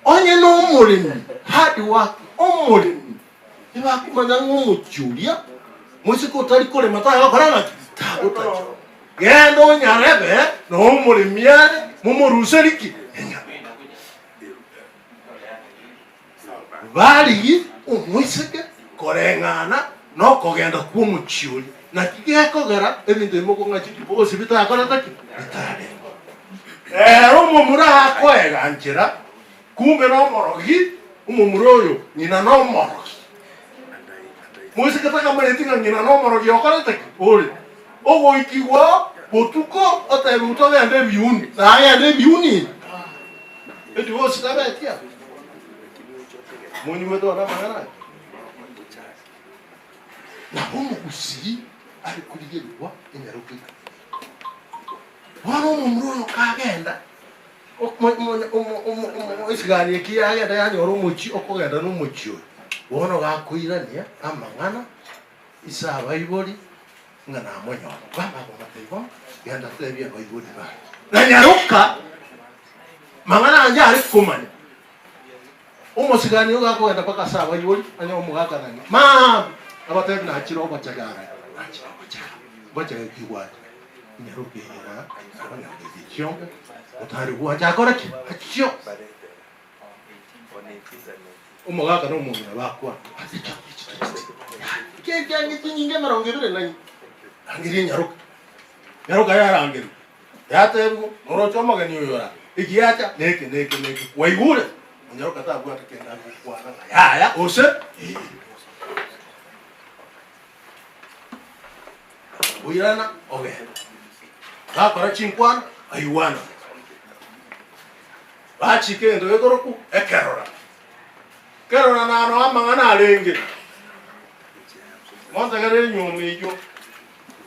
Onye nomoremi, hard work, omoremi, tibakomanya ng'a omochie oria moiseke otari korema tagokora ng'aki? Tagotacha. Genda onyarebe na omoremi are, momoruseri ki? Enyama. Barigi omoiseke koreng'ana nokogenda kw'omochie oria. Naki gekogera ebinto ebi mokong'a chidivosi bitakorete ki? Bitarengeo. Ere omomura akoega nchera, kumbe nomorogi, omomura oyo ng'ina nomorogi. Moiseke takamanyeti ng'a ng'ina nomorogi okorete ki? Ore ogoikigwa botuko otebiwe togende ebiuni, nagende ebiuni ebi. Edivosi tabeti abwo. Monyigwete bono amang'ana aya? Nabo omogusii are korigerigwa enyaroka eke. Bono omomura oyo kagenda, esigani eke yagenda yanyora omochie okogenda nomochie oyo, bono gakoirania amang'ana ase abaibori ng'a namonyora. Bamanya komotebia bono, genda tebia abaibori baye. Na nyaroka mang'ana anje are komanya. Omosigani oyo gakogenda mpaka ase abaibori, onye omogaka na ng'ina, maambia abatebi nachire ogochega are, nachire ogochega, ngochega ki gwacha? Nyaroka eye aa, abanyaroka chiombe, otari gwancha akore ki? Achio. Omogaka na omong'ina bakwana, ase chiombe echi tochiti, ekiange chinyinga emerongo ebere na inye, rangeria enyaroka. Nyaroka yarangerwa, yatebigwa, Noroche omogeni oyo ora, egiacha neke neke neke, kwaigure? Onyaroka tabwate kende agokwana ng'a yaya gose ee. Oirana ogenda. Bakora chinkwana, baigwana. Bachika egento gekorokwa ekerora. Kerora naro amang'ana arenge. Montegerere enyuomo eyio.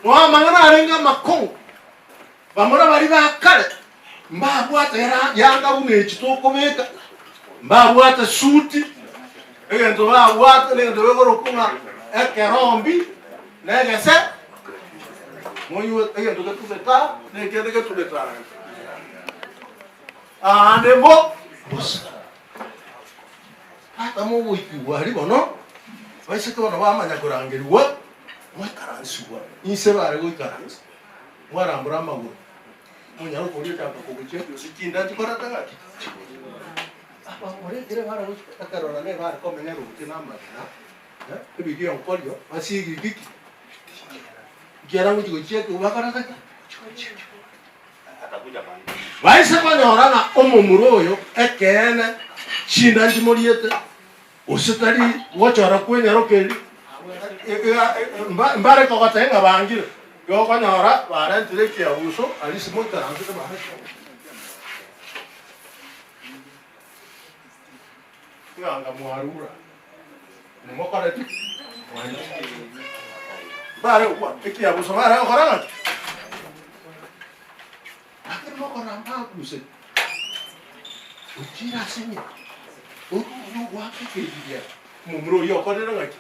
Noa amang'ana arenge amakong'u. Bamura baria ba kare mbabwate yanga buna echi tokobeka, mbabwate suti, egento babwate negento gekorokwa ng'a ekerombi na egese, monywe egento getubete aa na ekende getubete aa. Aande mbo bosa. Tata mogoikigwa aria bono, baiseke bono bamanya korangerigwa, mwaikaransigwa inse bare goikaransa, mwarambora amagoro, monyare koria ochaka kogochia gose chinda chikorete ng'aki? Abamura ekere bare gochia ekerora nigo bare komenya roche na amagena, ebigionkorio, basigigiki, ekiagera ngochia gochia ekio bakorete ki? Gochia gochia. Baise konyora ng'a omomura oyo ekeene chinda nchimoriete, gose tari gochora kw'enyaroka eria, mbare kogotebia ng'a bangire, igo okonyora barentire ekiabuso aria ase moikaransete bare. Ng'a anga mwarura, timokoreti mwanchire. Mbare gokwana ekiabuso bare gokora ng'aki? Lakini mokorora mbabuse ochire ase ng'ina orure ogoaka ekebiria omomura oyio okorire ng'aki?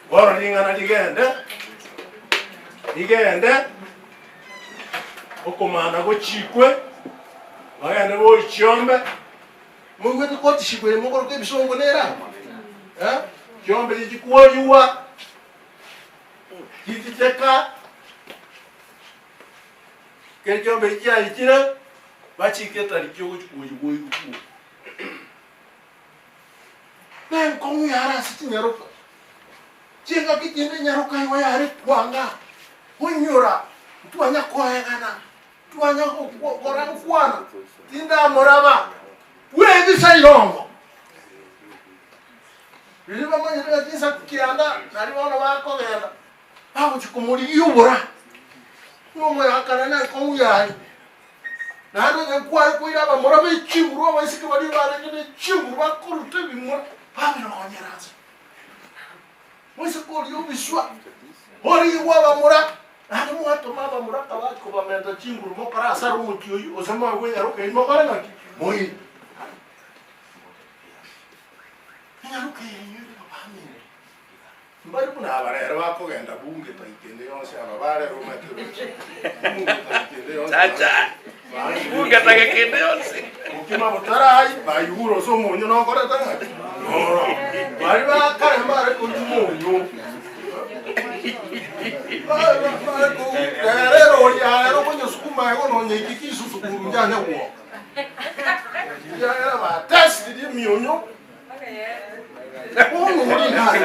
Bono ring'ana rigende rigende. Okomana gochikwe, bagende boichiombe, moigwete kotishigwa ere mogoroka ebisongo nere amo, eh, chiombe chichikwoyigwa, chichicheka, ekero chiombe echi chiaichire, bachike etariki ogochi kwoyigwa oigwe. Nenkong'u yare ase chinyaroka. Chingaki chinde enyaroka igo yare kwanga konyora, ntwanya koegana, ntwanya gokora nkwana, tindamoraba, bwebisa irongo. Riria bamanyete ng'a chinsa kianda nario bono bakogenda, bagochia komorigia obora, ng'a omoyakana nenkong'u yaye. Naende onye nkware koira abamura be chinguru, abaiseke baria barenge ne chinguru bakoruta ebimura, babirogonyera nse. Moiseke oria obiswa, origwe abamura, naende mwatoma abamura akabachia kobamenta chinguru mokore asare omochie oyio, gose moegwe enyaroka eyio mokore ng'aki? Moire. Enyaroka eye enyore babamire. Mbari buna aba rero bakogenda bunge taika ende yonsi aba ba rero omanyete roche. Bunge taika ende yonsi. Chacha. Bunge tageka ende yonsi. Bokima botarai bayigure ase omonyo nokorete ng'aki? Noro. Bari ba kare mbare korwa omonyo. Bare rero erori ya rero okonyesukuma igo nonyeiki kisusu njanya gwoka. Ekiagera batestirie emionyo. Bono oria iga are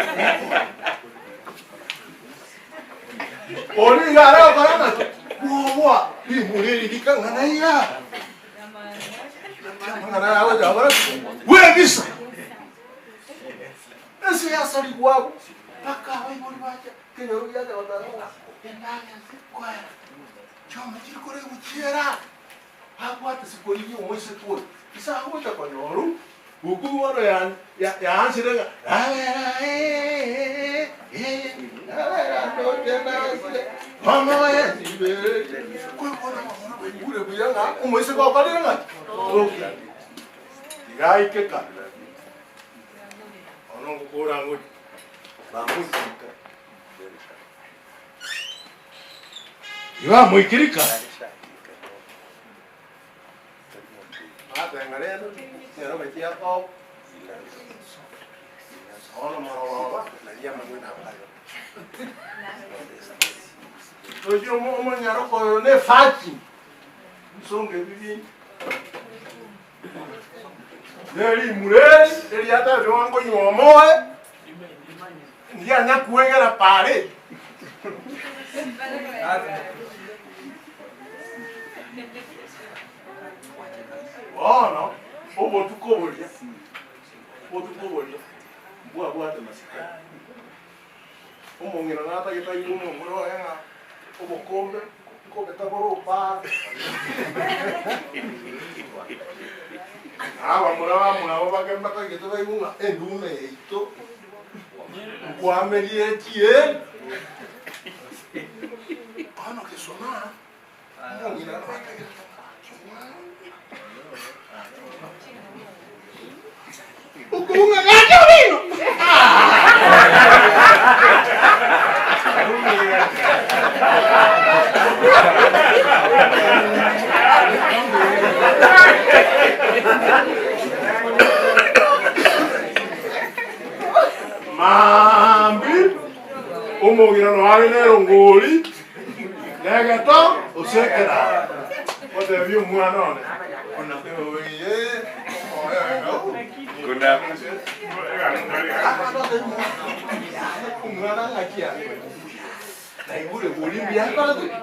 oria iga are gokora ng'aki? Bwoboa rimura eri rikang'ana iga. Amang'ana aya agocha gokora ki? Bwebisa. Ense yasarigwa abwo, mpaka abaibori bacha, ekenyoro giacha goteba ng'a endagera tikoera, chiombe chiri koregwa chiera. Babwate ase korigia omoiseke oyo, ase agocha konyorwa, gokwa bono yaansire ng'a rabera ee, rabera ndoche nasire, omoensi Koigwa abamura baigure buya ng'a omoiseke okorire ng'aki? Okire. Tiga aike ka. Bono ngokora ng'ori, bamoikirika. Ibamoikirika. Batenga rende, nero bachia koba. Bono morogoba, naria amang'ana abayo. Tochi omonyaroko oyo ne efaki, nsonga ebi ne rimura eri, eriatebete ng'a nkonywa omoe, ndianya kwegera pare. Bono, obotuko boria, obotuko boria, mbwabwate masikani. Omong'ina natagete aigwe omomura oye ng'a obokombe nkobeta bore opaara. Na abamura bamwabo bake mbatagete baigwe ng'a endume yaito nkwamerie echieri. Bono gesona omong'ina natagete Okong'a gaki omino. Mambi omong'ina noare nerongori negeto ose ekeraro otebie omwana one Omwana ng'aki are? Naigure bori mbuya akorete ki?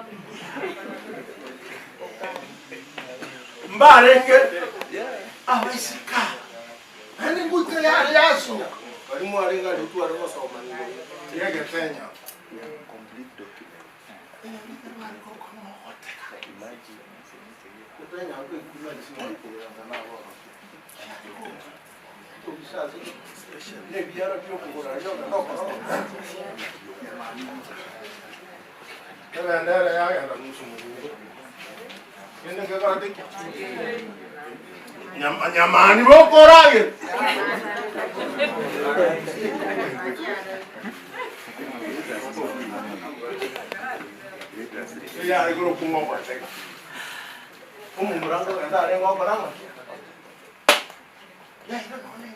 Mbarenge abaiseke aba, naende ngoika yare yasoka. Baria mwarenge aria tware gosoma igoro y'egetenya. Ebendera yagenda nusu mugundo. Kende kekorete ki? Nyama- Nyamani bokoragera. Eyare korokwa ng'a ogotega. Omomura nkogenda arenge gokora ng'a ki? Yaira nonye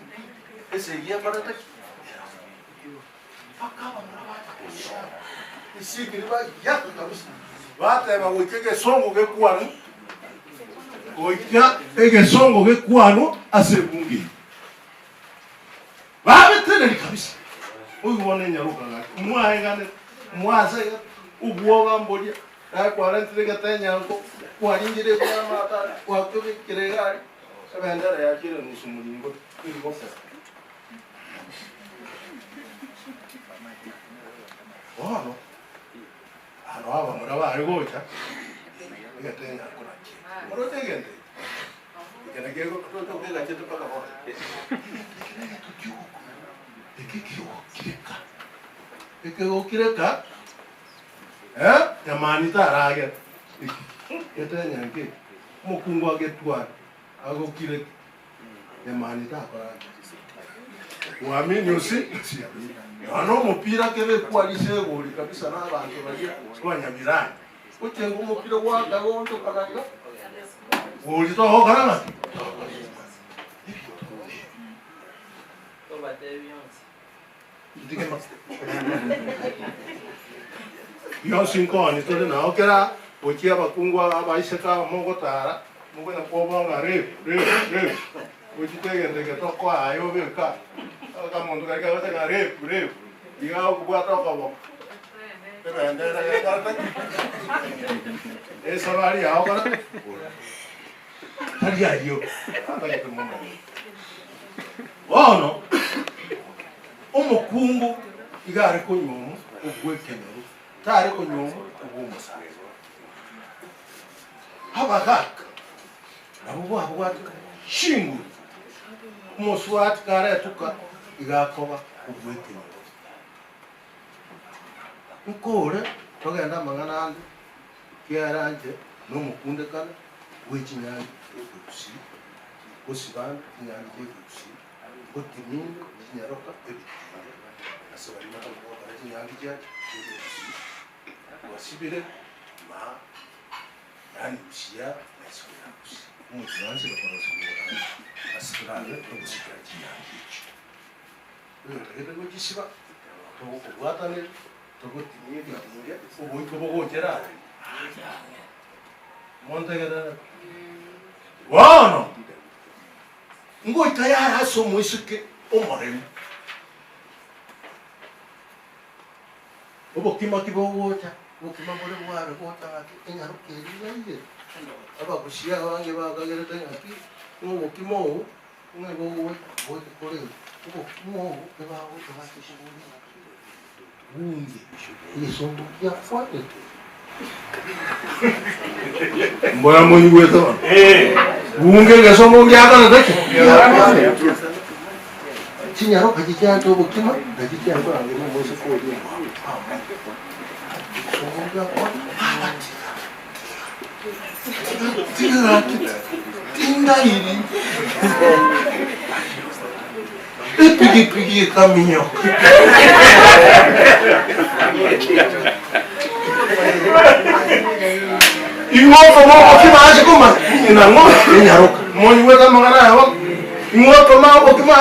esegi ekorete ki? Mpaka abamura bacha kosoma esigiri bagiaka kabisa, bateba goika egesongo gekwanwe, goika egesongo gekwanwe ase ebunge eye. Babetereri kabisa, oywo bono enyaroka gaki, mwaeganete, mwasegete, obwoba mboria, naye kwarentire egetenyanko, kwaringire ebiamata, gwakebekire egari, ebendera yachire nusu moringo, eri gokera. Bono aro abamura bare gocha, egetenyanko nakio oroche egento eke, eke nakio oroche okegachete mpaka bono. Egento eke negento ki'ogokumia, eke kegokireka, ekegokireka eh, nyamani taragera, eke getenyanko eke, omokungu agetware, agokireke. Nyamani takora ake. Uamini usi usiamini. Nonya omopira kebe ekwarisa egori kabisa na abanto baria abanyabirani. Ochenga omopira gwaka gonchoka iga gori togokora ng'aki? Togokora Ebinto buna ebi. Bionsi nkooni tore nao kera gochia abakungu abaiseke aba mogotara, mokonya kwobonga rape, rape, rape, gochia egento eke tokoa aye obeke aa, akamonto karia kagocha ng'a rape, rape, iga agokobwata okoboko, ebendera gekorete ki? Esabari yao kora ki? Tari ayio, atagete momanye. Bono omokungu iga are konyuomwa obw'ekenyoro, tare konyuomwa obw'omosacha. Abagaka nabwo babwate chinguru, omosubati karetuka iga akoba obw'ekenyoro. Nkore togende amang'ana ande, ekiagera inche nomokundekane bwe chinyangi chi'ekegusii, gosibana chinyangi chi'ekegusii. Ngotiminga chinyaroka ebitinge ase baria batari gokora chinyangi chiaye chi'ekegusii, twasibire ma yaani busia na isiko ya busia. Omochie oanchire korosigwa orare ase torabe togosibera chinyangi echio. Oyotagete gochisiba, togokobwataneria, togotimia ebitinge, oboiko bogochera are aande. Montegerere. Bono. Ngoika yare ase omoiseke omoremu. Obokima tibogocha, obokima bore bware gocha ng'aki enyaroka eria yaire. Abagusia abange bakagerete ng'aki ng'a obokima obo ng'a bogocha gocha korende obokima obo ebagocha bache koboria ng'aki bunge egesongo giakwanete. Mbora moigwete bono? Bunge egesongo giakorete ki? Giakwanete. Chinyaroka chichianche obokima, na chichianche korangeria omoiseke oria omwabo. Egesongo giakwanete, babatiga. Tiga gaki, tindairi. Epigipigi ekaminyoka. Ing'o okoma obokima ase komanya? Ng'ina ng'o? Enyaroka. Monyigwete amang'ana aya bono? Ing'o okoma obokima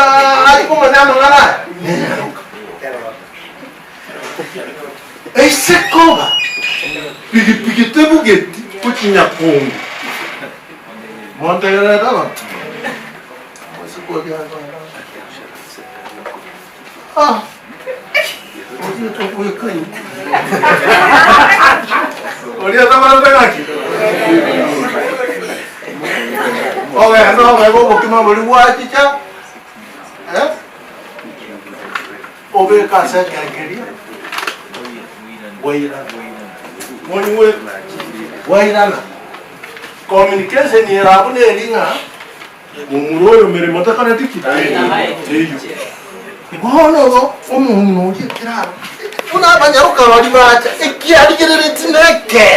ase komanya amang'ana aya? Nenyaroka. Ase koba pigipigi tebugeti gochinya kongo. Montegererete abanto? Ah, oria tobwekaine. Oria takorete ng'aki? Ogenda obeke obokima boria bwachicha, eh, obeke ase ekenkeria, bwairana. Monywe, bwairana. Communication ere abwo neri ng'a Momura oyo meremo takoreti ki? Teiyo. Bono igo omong'ina oria ekero aro, buna abanyaroka baria bacha, ekiarigereretie neke.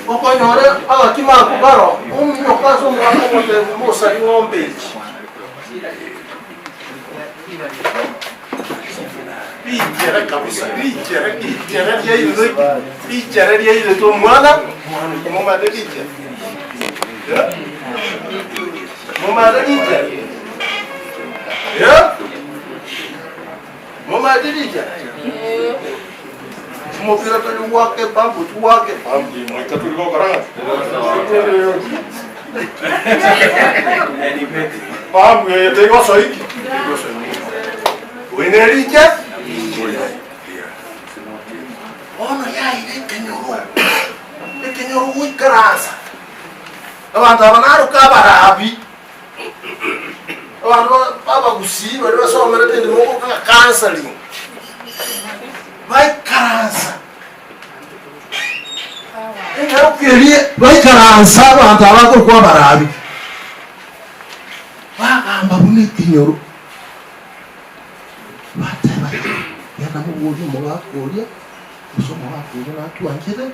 Okonyora agakima ako karo, ominyoka ase omogaka omotebia, Mosari ng'ombe echi. Richere kabisa, richere, richere riairete richere riairete omwana, momate richere. Eh? Momate richere. Eh? Momate richere. Omopira tori gwaka epampu tiwake epampu moika tori gokora ng'aki? Pampu eye tegosoiki? Oine riche? Bono yaira ekenyoro, ekenyoro goikaransa. Abanto aba naroka abarabi, abanto abagusii baria basomerete ende mogoka ng'a counselling, baikaransa. Ekerogo keria baikaransa abanto aba bakorokwa abarabi, bagamba buna ekenyoro, bateba, Genda moborie omogaka oria, gose omogaka oria natwanchete,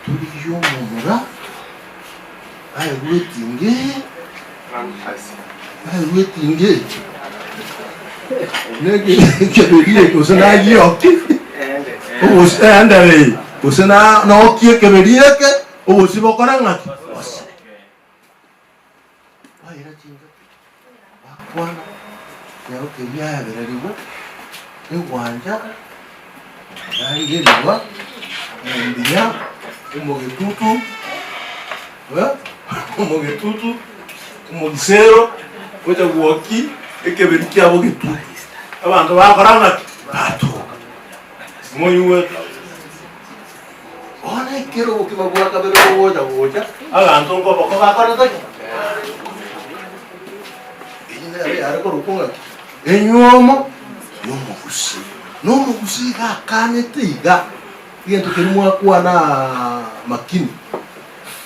torigie omomura aerwe etinga eye, aerwe etinga eye, Nekeberi eke gose nagioki, obosi eendere eye, gose na nokie ekeberi eke, obosi bokore ng'aki? Bosire. Baira chingaki, bakwana, ekero keria yaebererigwe, egwancha yarigerigwa, embiya, omogetutu, omogetutu, omogisero, gocha gwoki ekeberi kiabo getutu. Abanto bakora ng'aki? Batoka. Moigwete? Bono ekero obokima bwa kabere bogocha gocha, abanto nkoboko bakorete ki? Eyio nero yare korokwa ng'aki? Enywomo y'omogusii. Na omogusii iga akanete iga, egento keria mwakwana makini,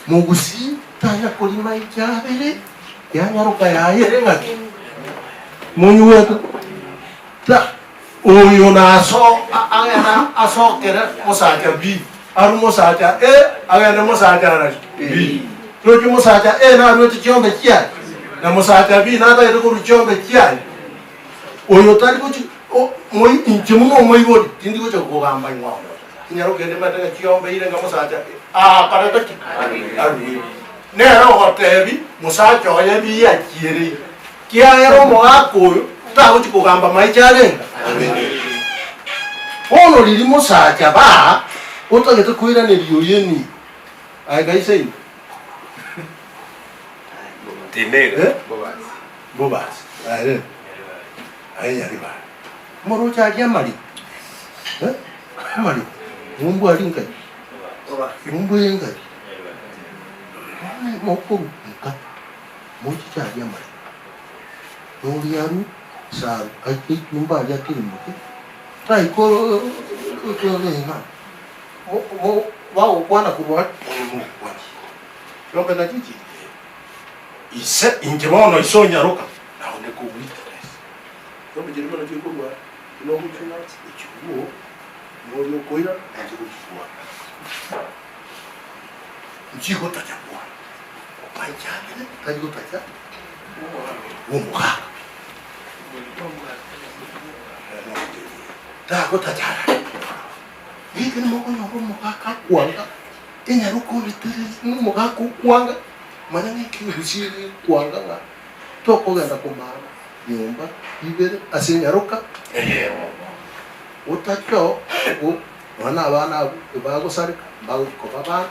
mogusii tanya korima echabere yanyaroka yaye ere ng'aki? Monyuete ta oyo naso agenda asokere mosacha B, arwe mosacha A agende mosacha arari B. Roche mosacha A naruete chiombe chiaye na mosacha B natagete korwa chiombe chiaye. Oyo tari gochi o moi inche buna omoibori tindi gocha kogamba ing'ombe. Tinyara kende mate ng'a chiombe ire ng'a mosacha aakorete ki? Aruire. Nere ogotebi mosacha oye biachiereire, kiagera omogaka oyo tagochi kogamba maicho arenge abere. Bono riria mosacha baa otagete koiraneria oyo enibo, aye kaisa ime. Tinega. Bobasi, aye rende, aye Nyaribari, moroche aria amariko, eh, amariko, ng'umbu aria nkai, ng'umbu eye nkai, bono mokorwa nka, mochiche aria amariko, noria arwe saru, aike ichumba aria akirimoke, taika iga, mo mo bagokwana korwa aria, bono mogokwana, chiombe nachio chiri. Ise, inche bono ise onyaroka, na onde kogwiteresa. Chiombe chiria mono chikorwa buna ogochuna echiguo, noria okoira nainche gochikwana. Nchigotacha kwana, opanchakire tari gotacha bw'omogaka. Tagotacha arare. Geke nimokonyora omogaka akwanga, enyaroka oretereri nomogaka okwanga. Manya ng'aki egusi eye ekwanga ng'a tokogenda komana nyomba ibere ase enyaroka eyemo. Otache oo nonya na abana abwo ebagosareka mbagochi koba abana,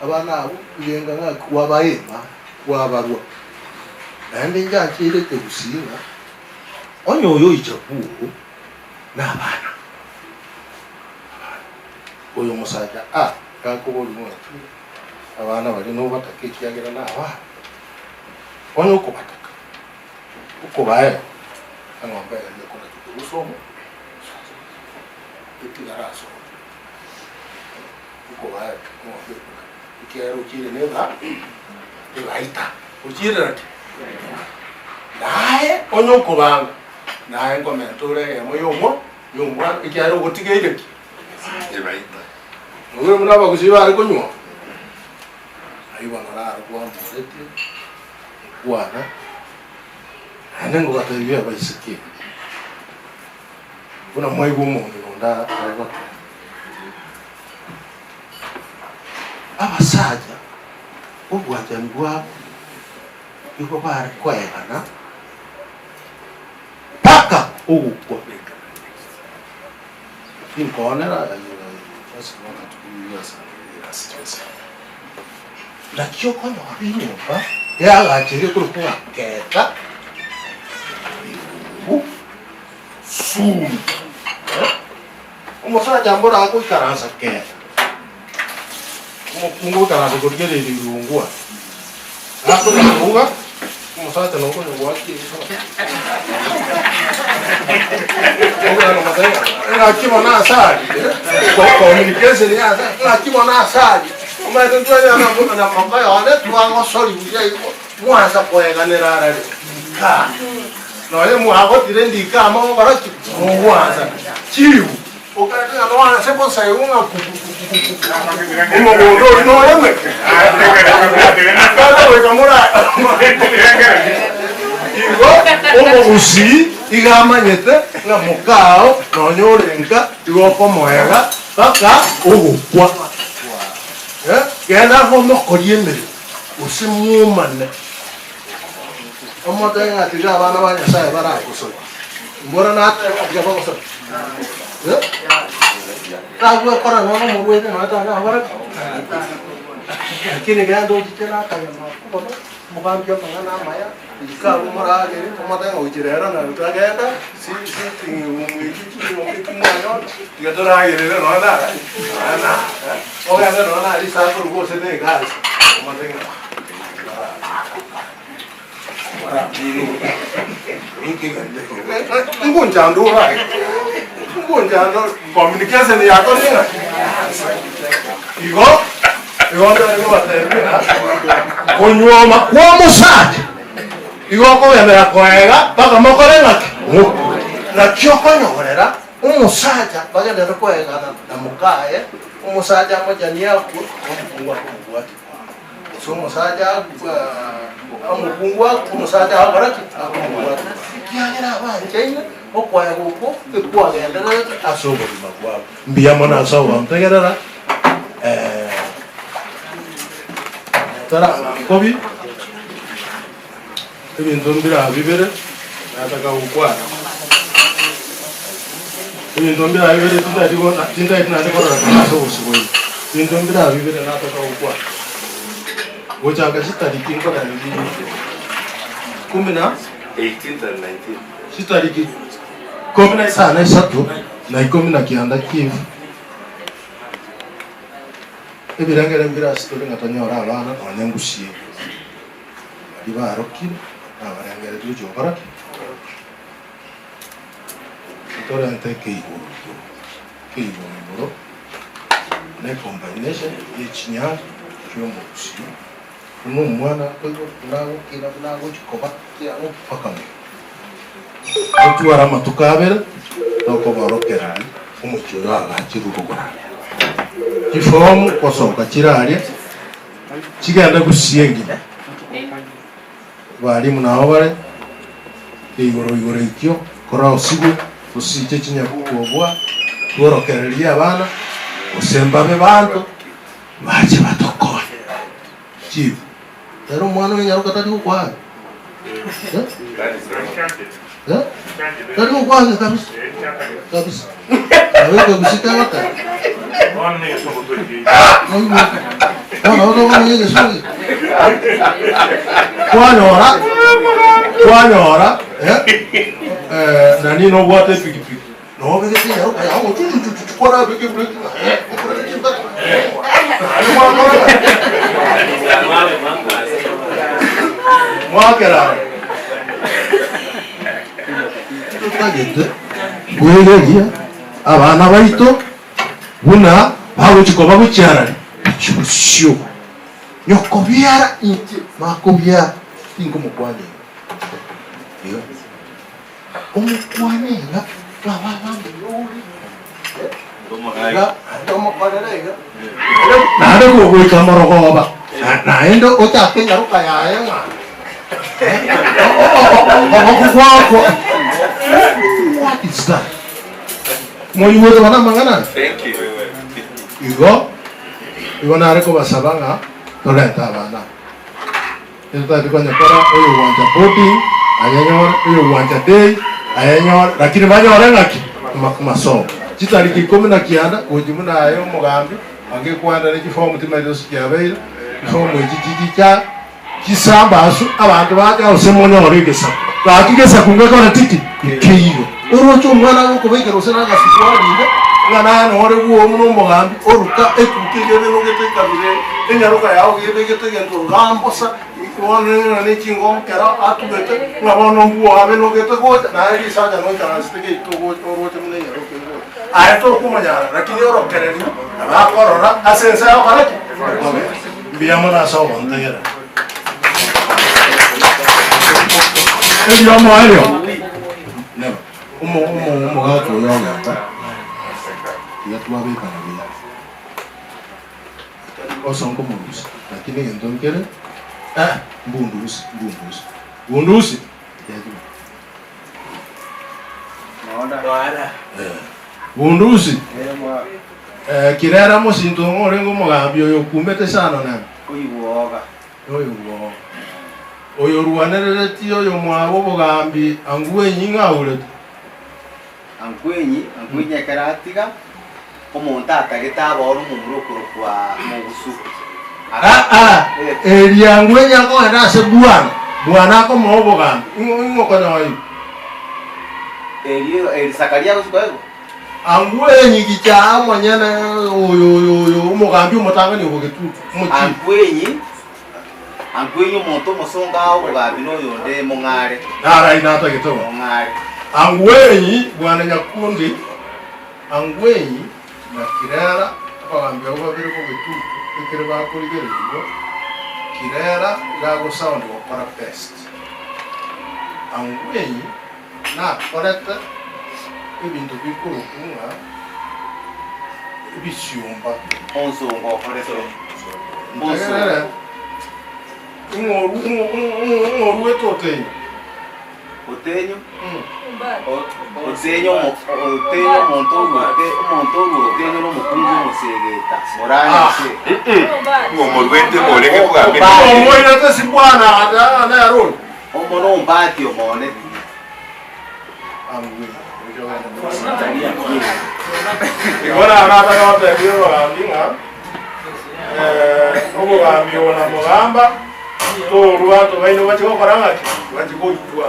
abana abwo egenga ng'aki kwabaema kwabarwa. Naende njancheire ekegusii ng'a onye oyo oicha bwoo. Na abana. Abana. Oyo omosacha a gakoboria ng'aki abana baria nobataka ekiagera na abana. Onye okobataka, okobaera, eng'ombe eyemo ekorachwa korwa ase omo sacha etigare ase ore. Okobaera eng'ombe ekorachwa ekiagera ochiire na eba ebaita. Ochiire naki? Naye onye okobanga, naye nkomenta ore eyemo ya omo ya omwana ekiagera ogotigeire ki? Ebaita. Noigure buna abagusii bare konywa? Ayio bono raro kwamboretie nkwana, naende ngobatebia abaiseke, buna mwaigwa omong'ina onde agoteba, Abasacha obwanchani bwabo nigo bare koegana mpaka ogokwa. Tinkoonera Naki okonyora enyomba eagacheire korokwa ng'a Keta Irungu Sumi. Omosacha mboro agoikaransa Keta, omokungu oikaransa korigereria irungu aa. Akonya koruga, omosacha nokonya goakia Ng'aki bono ase aria, communication ya ase, ng'aki bono ase aria, omanyete ntwanyora na na moka yone twagosori buya igo, mwansa koeganera arari ikaa. Nonye mwagotire ndika amo mogokora ki? Mogwansa. Chibu, okarete ng'a noanse bosa igo ng'a kukukukukuku. Omogondo oria noreme. Mpaka goika mora Igo omogusii iga amanyete ng'a mokao nonye ore nka igo okomoega mpaka ogokwa. Eh, genda agomokorie emeremo gose mwomane. Omotebie ng'a tiga abana ba Nyasae baragosoe. Mbora natebe ng'a tiga bagosoe. Eh? Tagwekora nonya omorwaire nonya tanakora ki? Lakini genda ochiche nakanyama ako bono, omogambie amang'ana amaya, ika abwo moragere, omotebie ng'a gochia rero nario twagenda, si- sitting room echio chinyomba echio mwanyora, tiga toragerere nonya nara nonya na ogende nonya na risaku riria gose na egasi, omotebie ng'a. Ngunjandura ngunjandura communication yako ning'a igo igo ndare kobatebia konyuoma kwa omosacha igo okogenderera koega mpaka mokore ng'aki naki okonyorera omosacha bagenderere koegana na mokaye omosacha amochanie akwe omokungu akomobwatia. Gose omosacha agwo omokungu agwo omosacha agokora ki? Akomobwata. Ekiagera abanchaine okoega okwo ekwagendererete ase obogima bwabo. Mbuya mono ase ogontegerera tarakobi ebinto mbira bibere nataka gokwana. Ebinto mbira bibere tintageti tintageti naende kororekana ase obosio bwaino. Ebinto mbira bibere nataka gokwana. Gochaka chitariki nkorende kumi na 18th and 19th. Chitariki ikomi na isano isato na ikomi na kianda ki'efu. Ebirengere mbire ase tore ng'a tonyore abana nonya ngusie. Baria barokire nabarengeretie gochia gokora ki? Ntorente ekeigoro igoro, ekeigoro igoro ne combination ye chinyangi chi'omogusii, buna omwana akoigwa, buna agokina, buna agochia koba kiang'o mpaka mono. Totware amatuko abere tokoborokereria omochie oyo agachirwe rogoro aria. Chifomu gosoka chire aria, chigende gusii engima. Abalimu nao bare igoro igoro ekio, korosigwe gosiche chinyabuku obwa, tworokererie abana, gose mbabe banto, bache batokonye. Chief, ere omwana oyo nyaroka tari gokwana? Eh? Eh? Tari gokwana kabisa? Kabisa. Nabo ekegusii kegoteba. Bono otokomanya egesongo. Kwanyora, kwanyora, eh, eh, nani nobwate epikipiki. Nobegete enyaroka yao gochuchuchuchu kwarabeka ebureki ng'a eh, okorere chimbere eh, naende mwakora mwakera are. Totagete kwegeria abana baito buna bagochia koba gochia arari, gochia bosio. Nyokobiara inche makobiara tinkomokwania iga. Iga. Omokwane iga, ng'a baba mbuya ore, iga, naende omokorere iga, naende gogoika morogoba, naende ochake enyaroka yaye ng'a oboko gwakwa. What is that? Moigwete bono amang'ana aya? Igo, igo nare kobasaba ng'a torente abana aba. Totari konyekora oyogwancha boarding ayenyore, oyogwancha day ayenyore, lakini banyore ng'aki? Amasomo. Chitariki ikomi na kianda gochia buna aye omogambi ange kwenda ne chifomu timaeti gose chiabeire, chifomu echi chichicha chisambasu abanto bache gose monyore egesaku. Gaki gesaku ngekoreti ki? Nkeiyo. Oroche omwana agokobekera gose na agasuku arinde, ng'a naye nore bwomu na omogambi, oruta etukia eria ebenogete ekabira enyaroka yao iga ebegete egento igaa mbosa, bono ng'a ne chingokera atugete, ng'a bono mbwo abenogete gocha, naye risacha noikaransete geito ogocha oroche buna enyaroka egocha. Aye tokomonyara, lakini orokererio nabo akorora ase ense agokora ki? Okobera. Mbuya mono ase ogontegerera. Erio omoerio, neba, omo omo omogaka oyo ogenda, tiga twabekana buya. Tari kosa nkomorusia, lakini egento nkere, eh, mbundusi, mbundusi, bundusi, yachiba. Eh, bundusi, eh, kirera mosinto ng'o orenge omogambi oyo okumete sana neba. Oyo bwoga. Oyorwanereretie oyomwabo obogambi Angwenyi ng'a aurete. Angwenyi, Angwenyi ekero atiga, omonto atagete abore omomura okorokwa Mogusu. Aa, erio Angwenyi akogenda ase Bwana, Bwana akomoa obogambi. Ing'o ing'o okonyoa igo? Erio eri Zakaria agochia koegwa. Angwenyi gicha omonyene oyo oyo oyo omogambi omotang'ani obogetutu, omochifu. Angwenyi, Angwenyi omonto omosongo aa obogambi na oyonde mong'are. Narai natagete bo. Mong'are. Angwenyi bwana Nyakundi, Angwenyi na Kirera abagambi abwo babere bogetutu ekere bakorigererigwa, Kirera iga agosound gokora best. Angwenyi Nakorete ebinto bikorokwa ng'a ebisiomba. Onsongo okorete. Ntegerere, ing'o oruete otenyo? Otenyo? Otenyo otenyo omonto oruote omonto orua otenyo na omokungu omosegeta morani ase. Ng'o omoruete orenge kogambia? Ng'o omoirete ase Bwana nere oyo? Omo nombati omone. Igo nabe natebire obogambi ng'a obogambi obo na mogamba torwa abanto baino bachie gokora ng'aki? Bachie goitwa.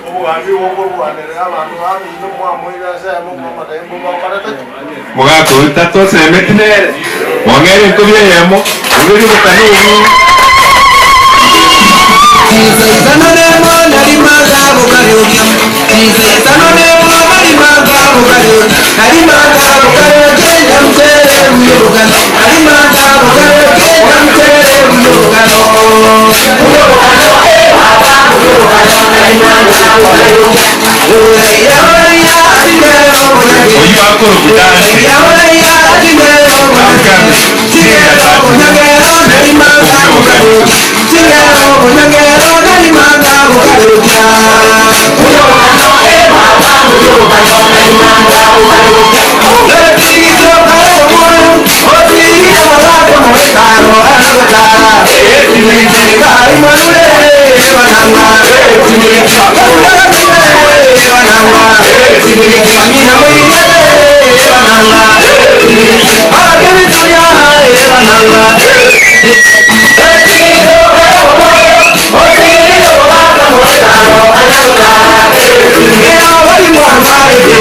Obogambi obo okorwanerera abanto bamino mwamoira ase ayamo mwamatebia mbobe bakorete ki? Mogaka oyio tatosemeti nere, mwang'eire enkobi eyemo, oberie obokano obwo. Oyio akorokwa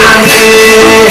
Dante,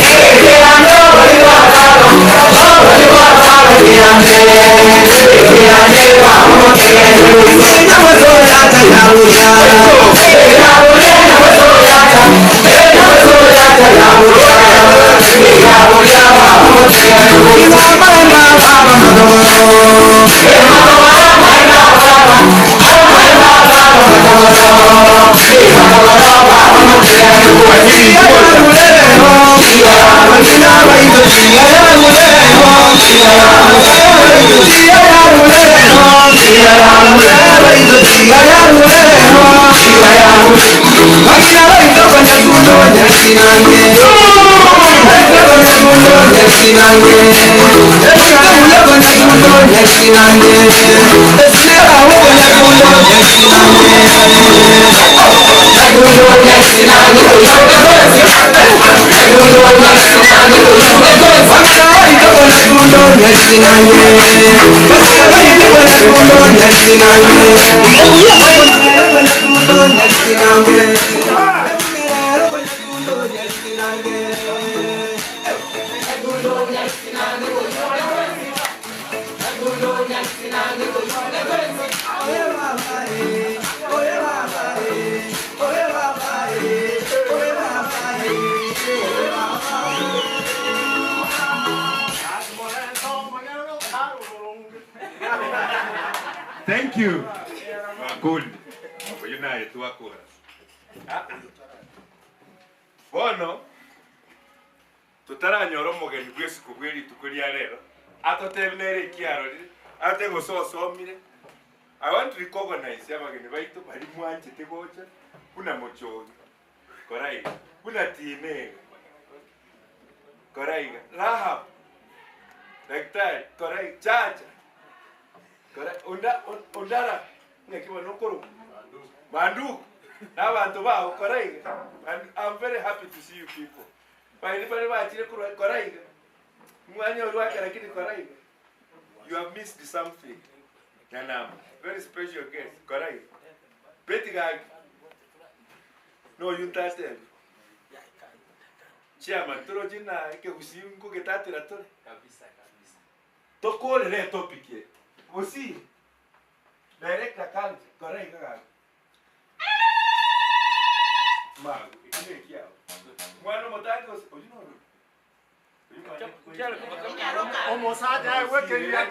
Thank you. Good. Oyo naye twakora. Bono totaranyora omogeni bw'esuku bwa erituko ria rero atotebi nere ekiarorire ate gose osomire. I want to recognize abageni baitu bari mwanchete gocha buna mochogi koraiga buna tinega koraiga Rahab daktari koraiga chacha kora onda ondara ng'aki bono okorwa banduku na abanto bao koraiga. And I'm very happy to see you people. Bari bari bachire korwa koraiga mwanya orwake lakini koraiga you have missed something. Nyanama very special guest koraiga Betty gaki no yuntatebi chairman torochi na ekegusii nkogetatera tore Kabisa kabisa. tokorere etopic eye gose director culture koraiga gaki mago ekio ekiao mwana omotangi gose oyu noro Omosacha aigwekeria.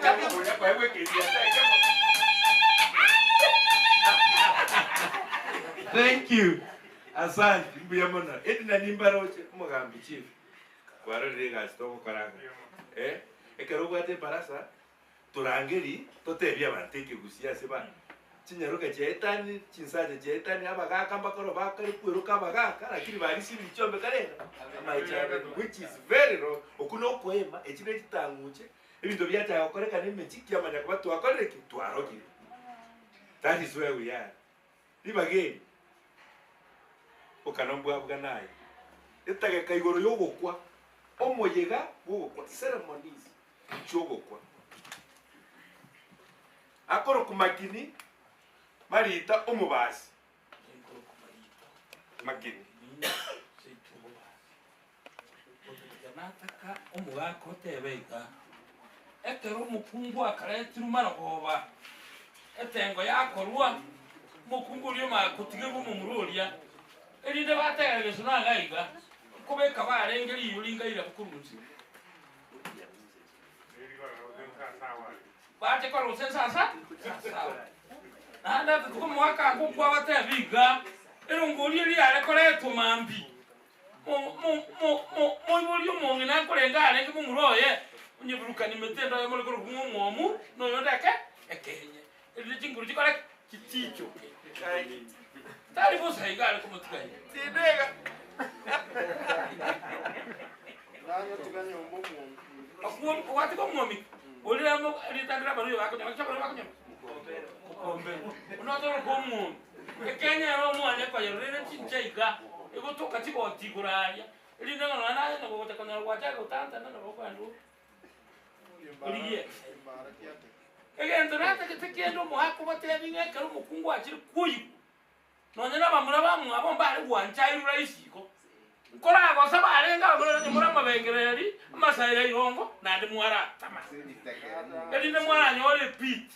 Thank you. Asante mbuya mono. Edna nimbaroche omogambi chief. Kwarorire egasi togokoranga. Eh? Ekero obwate ebarasa torangeri totebie abanto ekegusia ase ba chinyaroka chiaetani chinsacha chiaetani abagaka mbakoro bakare kweroka abagaka lakini barisibiri chiombe karenga amaicha which is very wrong. Oku nokoema echi ne chitang'uche ebinto biachaka gokorekana emechi kiamanya koba twakorire ki twarogire. That is where we are. Ribaga eri okana mbwabwa naye etageka igoro yogokwa omoyega bwogokwa ceremonies chiogokwa akoroku makini marita omobasi makini Nataka omogaka otebe iga ekero omokungu akaretirwe marogoba etengo yakorwa omokungu oria omanya kotigerwa omomura oria erinde bategera geso naga iga nkobeka barenge riyo ringaira bokorunsi bache korwa ensasa sawa naende atutuko omogaka akokwa batebe iga erongo oria riare koretwa mambi moibori omong'ina akorenga arenge momura oye onyeburukani emete endo more korokwa ng'a omwomu noyo ndeke ekenye erinde chinguru chikore chitichoke tari bosa iga are komotigaia tindega watiga omwomi orire ritangira abaruya bakonyama ki abaruya bakonyama kokomberwa onotoroka omwomi ekenya ero omwanya ekoyerora ere chincha iga egotoka chigoti igoro aria erinde ng'a nonya naye nabo gocha konyora gwachaka gotantana nabo okogenda origie egento natagete kende omoaka obatebi ng'a ekero omokungu achire koigwa nonya na abamura bamwabo mbare gwanchairwe rahisi igo nkoragosa barenge abamura onye more amabengereri amasaira irongo naende mwaratama erinde mwaranyora epiti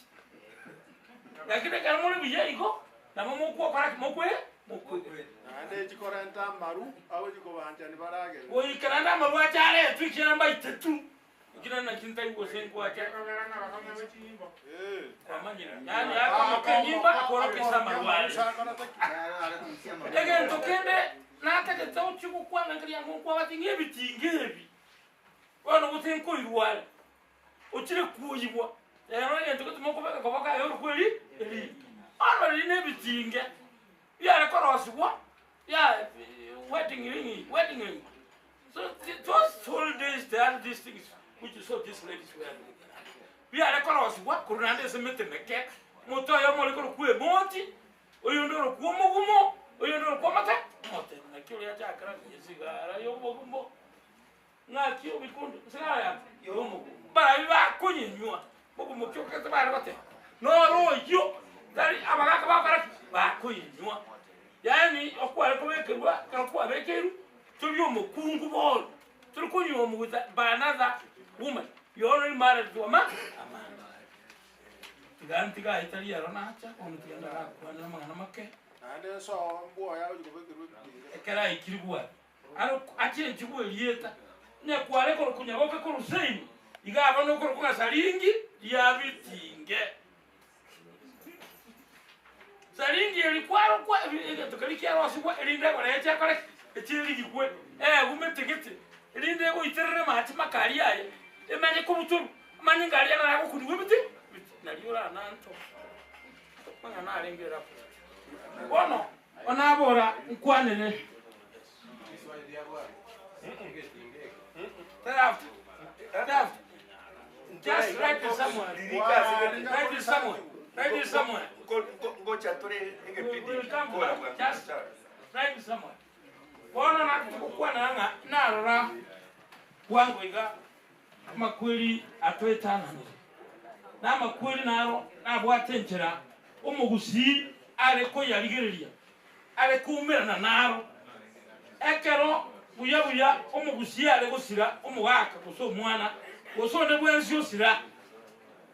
lakini ekero more buya igo Nabo mokwokora ki? Mokwe? Mokwegena. Naende chikorenta amaru agochia kobanchani baragere. Goika naende amaru ache aretwe ekiagera mbaitetu. Ekero naki ntari gose nkwacha. Kwamanyire. Yaani akomoka enyimba akworokia ase amaru are. Egento kende natagete ochie gokwana nkeria ng'o nkwabate ng'a ebitinga ebi bono gose nkoirwa are. Ochire kwoyigwa rero egento gete mokobeka koboko aye orokwe eri erinde. Bono riria na ebitinge biare korosigwa ya wedding ring wedding ring. So those old days they had these things which you saw these ladies wearing. Biare korosigwa korwa naende ase emete meke, omote oyomo ore korokwa emoti, oyonde orokwa omogumo, oyonde orokwa omote omote. Naki oria achakera esigara ya obogumo. Ng'aki obikundo esigara yane y'omogumo. Barabwo bakonyenywa mogumo ki okogete bare goteba, Noro oyio, tari abagaaka bagokora ki? Bakonyenywa. Yaani okware kobekerwa ekero kwabekeirwe, tori omokungu bono, tori konyuomwa with by another woman, you are already married to a man, a man. Tiga ntige aye tari ero nacha, bono tiga ndarakwane amang'ana make. Naende enso mbwoye agochia kobekerwa ebitinge. Ekero aikire bware. Aro achenchigwe erieta, onye kware korokwa Nyaboke korwa Seini, iga aba nokorokwa ng'a Saringi ria Bitinge. Saringi eri kwarokwa egento keria kiarosigwa erinde egore eche ekore ki? Eche erigigwe, eegumete gete, erinde egoiterere amache makari aye, emanye kobutorwa, amanyinga aria naro agokunigwa ebite, ebite, nario orananto amang'ana arenge ere abwo. Bono Onabora nkwanere. Just write it somewhere. Write it somewhere. Write it somewhere. Ngocha tore egepindi We'll come to that. Just write it somewhere. Bono natogokwana ng'a narora bwango iga amakweri atoetananire. Na amakweri naro nabwate enchera omogusii are koyarigereria, are koumerana naro. Ekero buya buya omogusii are gosira omogaka gose omwana, gose onde bwensi osira,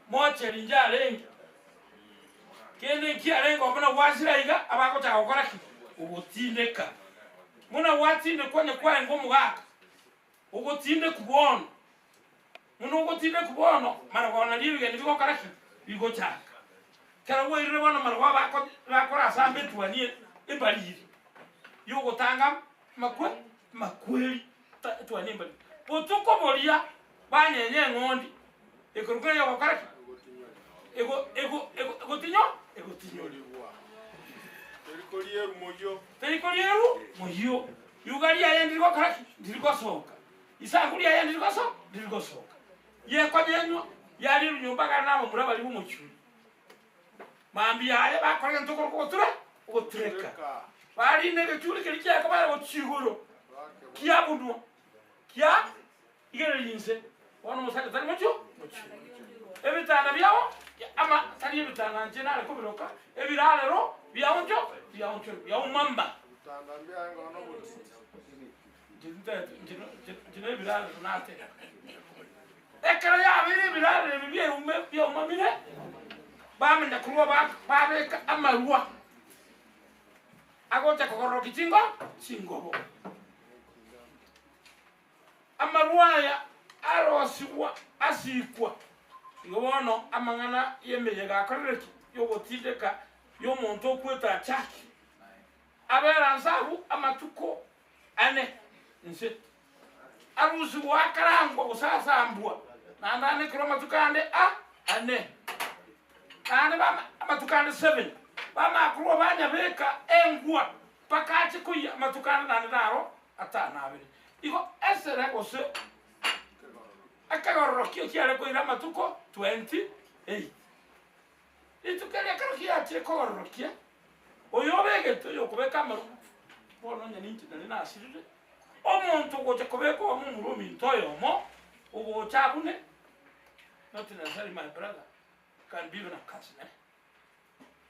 mocheri inche arenge, kende nkiarenge oo buna gwasira iga, abagochaka gokora ki? Ogotindeka. Buna gwatindekwa onye kwarenge omogaka, Ogotindekwa bono, buna ogotindekwa bono, marogoba nario ebigeni bigokora ki? Bigochaka. Ekero bwairire bono marogoba bako bakora ase amo etuani embariri yogotanga amakwe amakweri ta etuani embariri. Botuko boria banyenya eng'ondi ekorokwa eyogokora ki? Ego ego ego egotinyo egotinyorigwa. Teri korieru moyio. Teri korieru moyio. Riuga riaye ndirigokora ki? Ndirigosoka. Risanku riaye ndirigoso ndirigosoka. Yekonyenywa, yarirwa nyomba gare nabamura baria b'omochie. Mambia yaye bakora egento okorokwa ogotura ogotureka. Barina egechuri keria kiaye kobare gochia igoro, kiabunwa, kia igereria inse. Bono omosacha tari mochio mochie. Ebitanda biao ama tari ebitanda inche nare kobiroka, ebirarero biaoncho biaonchorwa biaumamba. Ebitanda mbiaye ngoro nobotiti. Inche nebirarero nateba. Ekero yabeire ebirarero ebi biaume biaumamire, bamanya korwa babeka amarwa agocha kogororokia chingo chingobo. Amarwa aya arosigwa asikwa. Igo bono amang'ana y'emeyega akorire ki? Y'ogotindeka y'omonto okwete achake. Abere anse agwo amatuko ane inse. Arusigwe akarangwa gose asambwa, naende anekerwe amatuko ande a ane. Naende bama amatuko ande seven, bamanya korwa banyabeka engwa mpaka ache koyia amatuko ande naende naro atano abere. Igo esere gose ekegororokio kiare koira amatuko 28. Rituko erio ekero kiachire kogororokia, oyo obegete oyokobeka amaru, bono onye ninche nari nasirire, omonto ogocha kobeka omo omorwa ominto oyomo, ogocha abune, not necessarily my brother, can be even a cousin eh,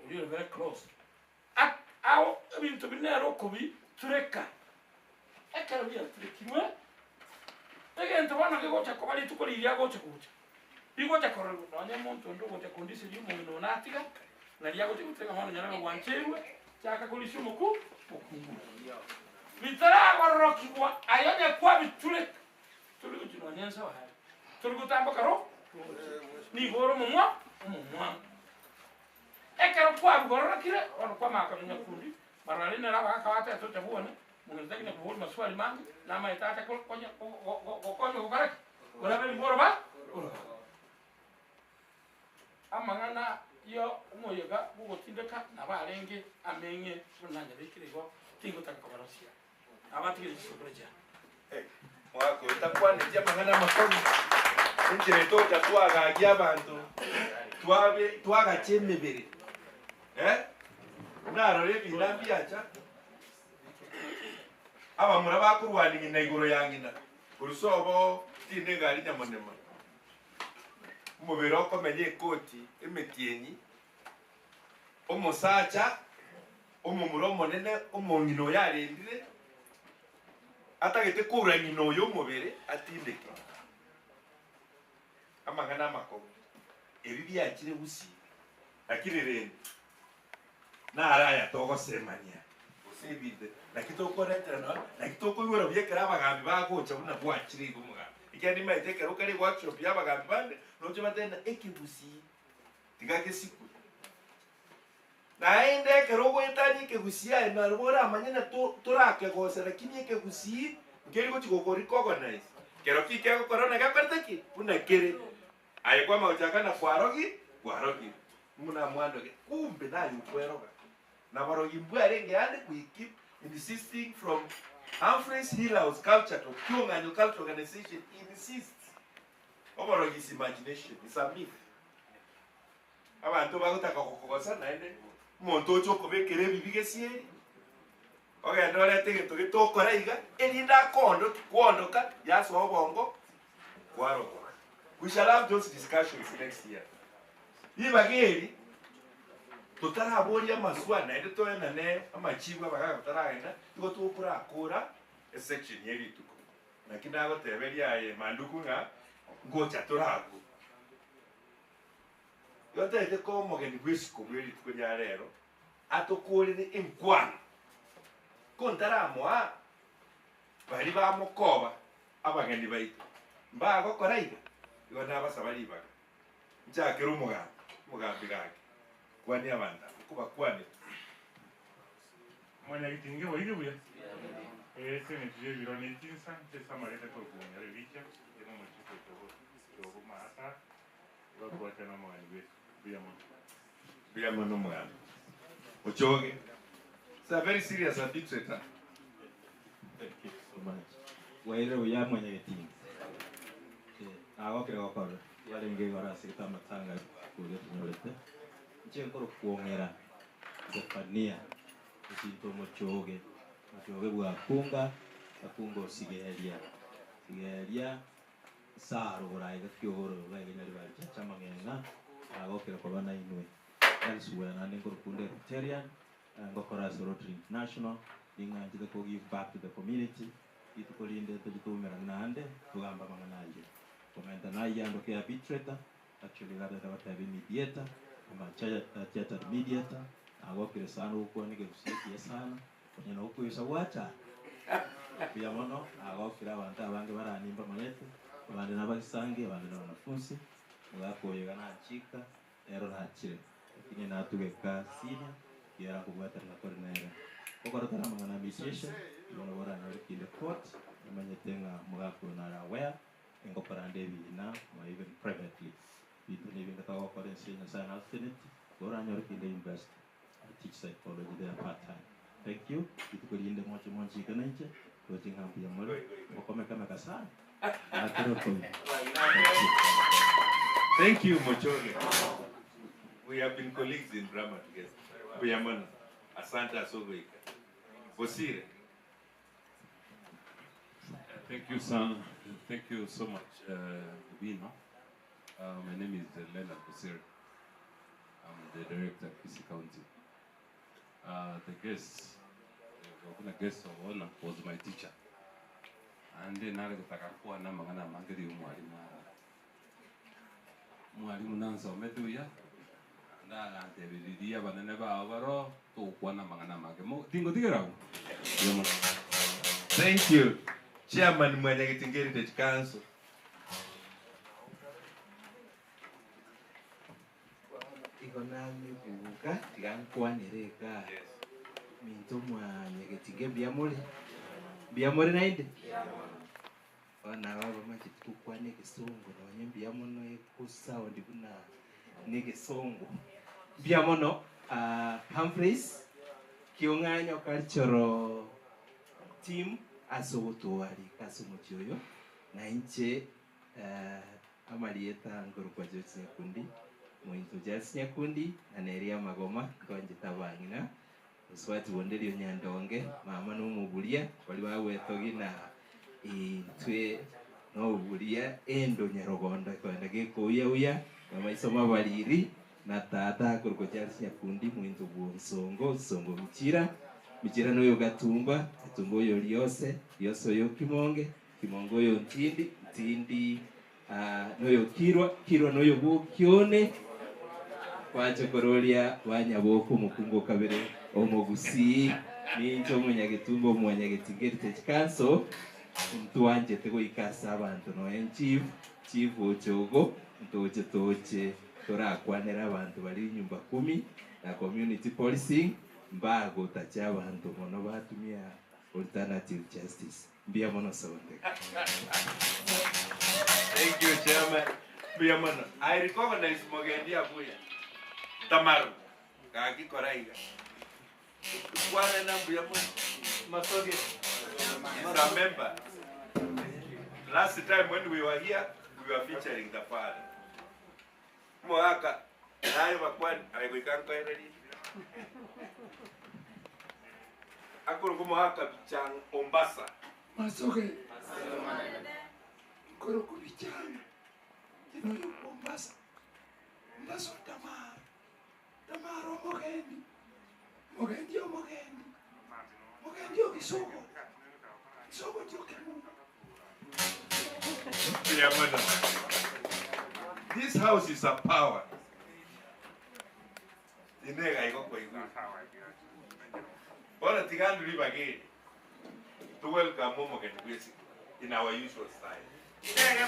oria ore very close, Ak ao ebinto biri nere okobitureka. Ekero biaturekirwe, egento bono kegocha koba rituko riria agocha gocha, rigocha kororwa, nonye omonto onde ogocha kondiseria omong'ina one atiga. Nari agochia goteba ng'a bono nyarebe gwancheirwe, chaka korisia omoku mokungu. Bitaragororokigwa aye onye kwabitureka, tori gochia nonya ense are, tori gotamboka ro roche, nigo ore omomwa omomwamu. Ekero kwabigororokire, bono kwamanya konya nyakundi, barora rende nere abagaka batete ocha bwone, mong'ina tari konya koboria maswali mange, namaete acha ko konya go go gokonya gokora ki? Korabe oroba oroba. Amang'ana yo omoyega bw'ogotindeka nabo arenge ameng'e buna nanyabekire igo, tingotaka kobarosia. Nabatigire chisokoro chiane. Omogaka oyo takwaneti amang'ana amakong'u, enchera etogocha twagagia abanto, twabe twagacha emebere eh, narora ebina mbiacha, abamura bakorwania ng'ina igoro ya ng'ina, korwa sobo tinde egari nyamonema. Omobere okomenya ekoti emetienyi, omosacha omomura omonene omong'ina oyo arendire, atagete koura ng'ina oyo omobere atindeke. Amang'ana amakong'u, ebi biachire gusii, lakini rende naro aya togosemania gose ebinto naki tokoreterana naki tokoigwera buya ekero abagambi bagocha buna gwachire iga omogambi. Ekiagera nimaete ekero okare eworkshop ya abagambi bande, noche batebe ng'a ekegusii tiga gesikwe. Naende ekero ogoetania ekegusii aye nabo oramanye ng'a to torakegose lakini ekegusii nkeri gochi goko recognize. Kero ki kegokora na gekorete ki? Buna kere. Aye kwama gochaka na kwarogi kwarogire buna mwandoge kumbe naye okweroga. Na borogi mbwarenge ande we keep insisting from Humphreys Hill House Culture to Kiong'anyo Culture Organization insists oborogi is imagination, is a myth. Abanto bagotaka gokogosa naende omonto oche okobekera ebibi gesieri ogende orete egento getokora iga erinde akoondoki kwondoka yasoa obongo kwarogwa. We shall have those discussions next year. Ribaga eri totaraboria amaswali naende toenane amachibu abagaaka bataragenda igo tokorakora esection ye rituko. Naki nagoteberia aye Manduku ng'a ngocha tore abwo. Igo ntagete koa omogeni bw'esiko bwe rituko ria rero atokorere enkwana, ko ntaramoa baria bamokoba abageni baito mbagokora iga, igo nabasaba ribaga nchakere omogambi, omogambi gaki kwania abanto aba, okobakwanera. Mwanyagetinge boigo buya, ase engencho y'ebiro ne chinsa nche ase amareta korokwa Richa, inche nomochiko ochogo maata. Tibakobwatana nomogani bw'Yeso. Mbuya mono. Mbuya mono omogani. Ochoge. It's a very serious arbitrator. Thank you so much. Bwairire buya mwanyagetinga. Eh, nagokire gokorora. Twarenge igoro ase egete amatanga oria tonyorete. Inche nkorokwong'era Zephania esinto omochoge. Omochoge bwakunga, akunga osigeria. Sigeria Saro borae gati y'obororo bwa egenyari ba richacha amang'eng'a, nagokire koba nainwe. Elsewhere naende nkorokunda Rotarian, ngokora ase Rotary International, ning'anchete ko give back to the community, rituko rinde toche toumerane naende togambe amang'ana ayio. Komenta nayio ando ke arbitrator, actually iga tagete goteba emediator, I'm a chartered mediator, nagokire sana gokwana egegusi ekiya sana. Onye nokoisa gwacha, mbuya mono, nagokire abanto abange baranimba mbamanyete, abande nabagisangi, abande nabanafunsi, omogaka oyo iga nanchika, ero nachire. Lakini natugeka senior, ekiagera nkobwaterana tore nere. Gokora tore amang'ana a mediation, igo nabo oranyore kinde court, nimanyete ng'a omogaka oyo nare aware, ningokora nde ebiina, or even privately. Binto nebinge togokora ense ya Nyasaye naseseneti, igo oranyore kinde university. I teach psychology there part time. Thank you. Rituko rinde moche monchike nainche, roche ng'a mbuya more, mokomeka-meka sana. Nakere okoigwa. Thank you. Thank you Mochoge. We have been colleagues in Brahma together. Mbuya mono. Asante ase ogoika. Bosire. Thank you, sir. Thank you so much, Bino. My name is Leonard Bosire. I'm the director of Kisii County. The guest, uh, guest of honor was my teacher. Ande nare gotaka kwana amang'ana amange riria omwalimu arara. Omwalimu nansomete buya, Ndagantebiriria abanene bao baro togokwana amang'ana amange. Mo tingotigera abwo. Mbuya mono. Thank you. Chairman Mwanyagetinge Heritage Council. Igo namibuga tiga nkwanere iga minto mwanyagetinge mbuya more mbuya more naende bono aba abamacheti gokwana egesongo nonye mbuya mono ekosound buna na egesongo mbuya mono Humphreys Kiong'anyo Cultural Team ase ogotoarika ase omochie oyo na inche Amarieta nkorokwa George Nyakundi, mointo Charles Nyakundi, na Neria Magoma, nkonchete abang'ina, mosubati bonde erio Nyandonge, mama na omoburia, baria bagwetogia na intwe noburia endo nyarogondo ekoenda gekouya-uya, na maiso mabariri, na tata akorokwa Charles Nyakundi, mointo bw'Onsongo, Onsongo Michira, Michira noyo Gatumba, Gatumba oyo Riose, Riose oyo Kimonge, Kimongo oyo ntindi, ntindi noyo Kirwa, Kirwa noyo Bokione, gwacha kororia Banyaboko omokungu o kabere omogusii, ninche omonyagetumba omwanyagetinga Heritage Council, ntwanchete goika ase abanto nonya chief, chief oche ogo, ntoche toche torakwanere abanto baria nyumba kumi na community policing, mbagotacha abanto mono batumia alternative justice. Mbuya mono Sondek. Thank you chairman. Mbuya mono. I recognize Mogendi Abuya. Tamaru. Gaki kora iga. Kwana na mbuya mono. Masoge. He's a member. Last time when we were here, we were featuring the father. Mogaka naye bakwani aye goika nkoererie. Akorokwa Mogaka Bichang Ombasa. Masoge nkorokwa Bichang inche noyo Mombasa. Mombasa o Tamaro, Tamaro omogendi, omogendi omogendi, omogendi o Gisogo, Gisogo chiokemunto. Mbuya mono. This house is a power. Inega igo kwaigure. Bono tiga ndure ribaga eri to welcome omogeni bw'esiko in our usual style. Hey!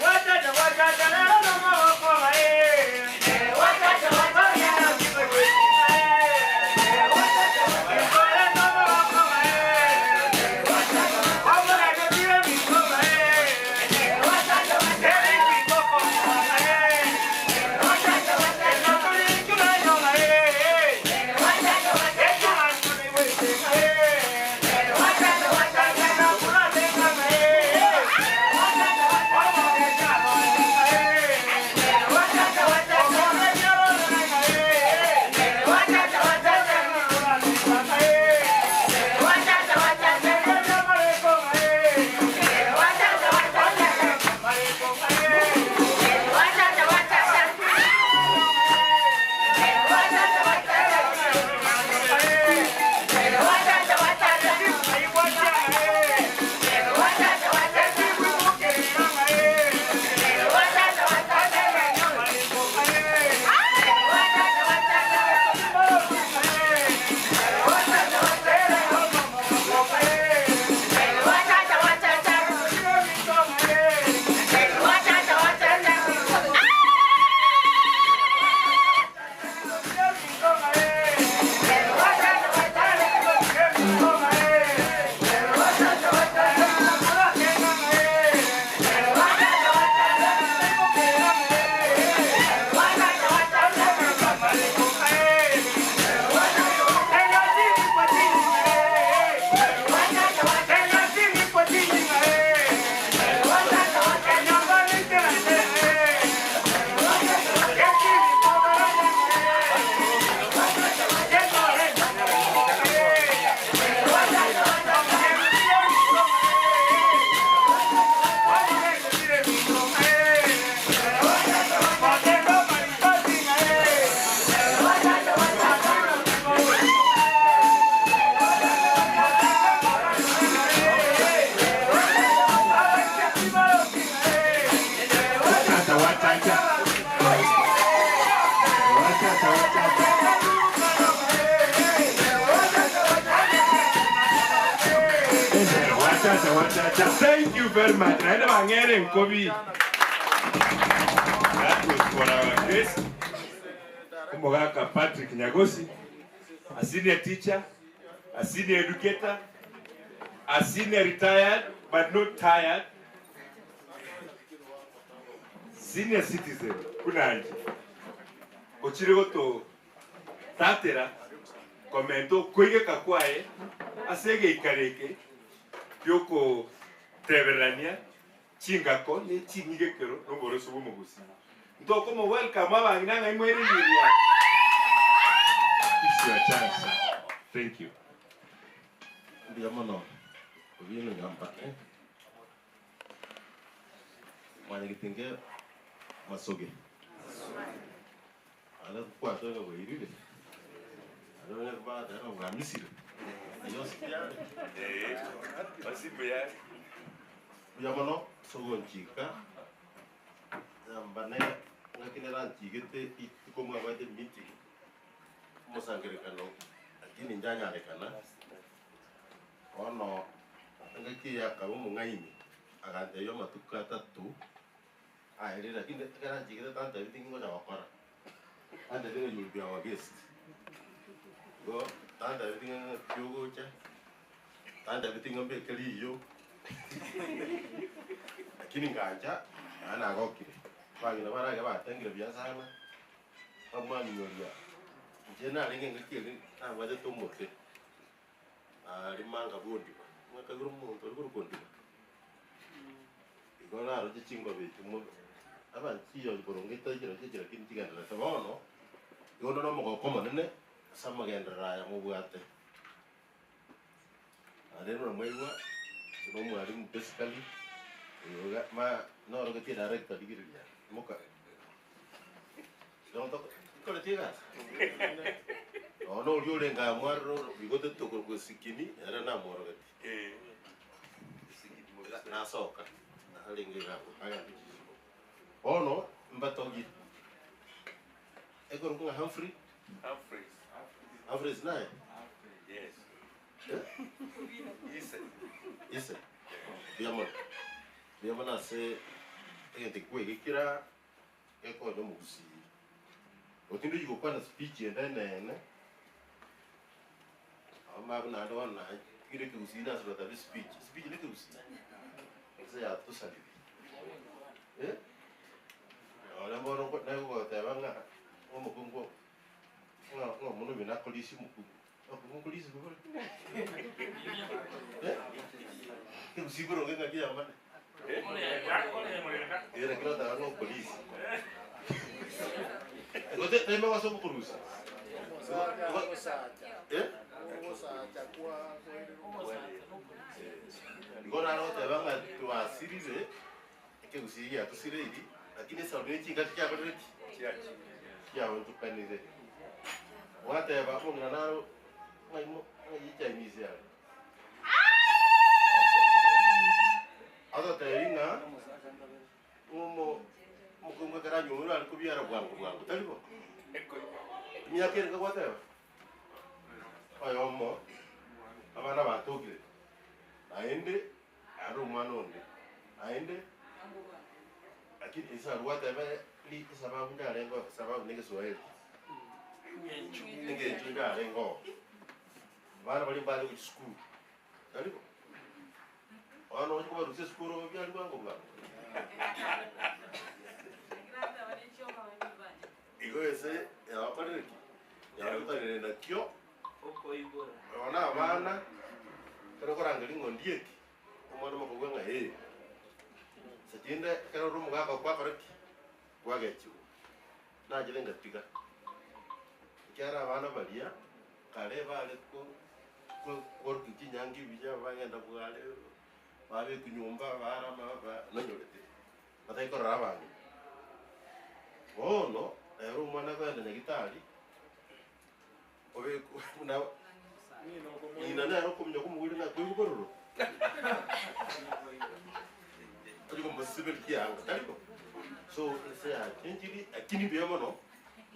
Omosacha gwachacha. Thank you very much. Naende bang'ere enkobi. That was for our guest, Omogaka Patrick Nyagosi, a senior teacher, a senior educator, a senior retired but not tired, senior citizen buna inche, ochire gototatera komenta okoigeka kwaye ase egeikaro eke giokotebererania chingako ne ching'igekero na oboroso bw'omogusii. Ntokomo welcome abang'ina ng'ai mwaiririria. It's your chance sir. Thank you. Mbuya mono Obino Nyambane Mwanyagetinge Masoge Are kwatwa ng'a bwairire are onye bateba ng'a bwamisire ayio onsi tiyare Ee, onsi mbuyare. Mbuya mono ase ogonchika Nyambane ng'aki neranchigete rituko mwabwate emeeting omosangererekano lakini njanyarekana bono engaki eye akaba omong'aini agantebia amatuko atato aerire lakini ekero anchigete tantebeti ningocha gokora, antebeti ng'a you will be our guest. Igo tantebeti ng'a ng'aki ogocha, tantebeti ng'a mbeke riyo, lakini ngancha naende nagokire. Abang'ina barage batengire buya sana. Bamwaminyoria, inche narenge engaki eria nabwatete omote, aria manga bondiba, ng'akagera omonto oria korwa kondiba. Igo naroche chingobe echio mono, abanchiyo boronge taichera chichera lakini chigendererete bono, igo onde nomogoko omonene ase amagenderero aya mobwate. Naende buna mwaigwa, inche na omwalimu basically, oyo iga ma norogetie edirector rigireria moka. Nkoreti egasi. Nonya oria orenge aa mwarora oigotete okorokwa esikini, ere namworogeti. Nasoka, arenge iga abwo, agende chisiko. Bono mbatogie, ekorokwa ng'a Humphrey, Humphreys. Humphreys naye? Yes. Eh? Ise. Ise. Mbuya mono. Mbuya mono ase egento kwegekera gekonya omogusii. Otinde oyio gokwana speech ende eneene, abamama naende bono naye ekegusii nase gotabia speech, speech ne ekegusii? Gose yatosaririe eh? Nonye bono nagogoteba ng'a omokungu ng'a ng'a omonto oyo nakorisia omokungu, omokungu nkorisia bore? Eh? Ekegusii boronge ng'aki yamane? Eh, lakini oteba ng'a okorisia. Gose taima gose omokorusia? Eh? Igo nare goteba ng'a twasirire, ekegusii giatosireiri, lakini esauri ne chingaki chiakorire ki? Chiaonchokanire. Gwateba omong'ina naro ng'ai mo ng'ai echinese are? Agotebi ng'a omo omokungu ekero anywomirwe are kobiara bwango bwango, tari bo? Emiaka ere gwateba? Oyomo, abana batokire, naende are omwana onde, naende lakini ase aria gwateba ri esababu ndarenge oo, esababu na egeswahili, engencho ndarenge oo. Abana baria mbare gochia sukuru, tari bo? Bono oche kobarusia esukuru obiare bwango bwango. Igo ase yabakorire ki? Yabakorire nakio, bono abana, ekero okorangeria ng'a ondieki, omwana omokogwa ng'a ee. Ase kende ekero ore omogaka kwakora ki? Kwagechigwa. Nachire ngatiga, ekiagera abana baria kare bare ko- ko- korokigwa chinyangi buya bagenda bware, babekwa nyomba barama ba nonyorete. Batari korora abang'ina. Bono, ere omwana akogenda nyagitari, obekwa buna ng'ina nere okomunya komogwera ng'a koigwa bororo, ochi komosiberia chianga, tari bo? So ense yachenchiri lakini mbuya mono,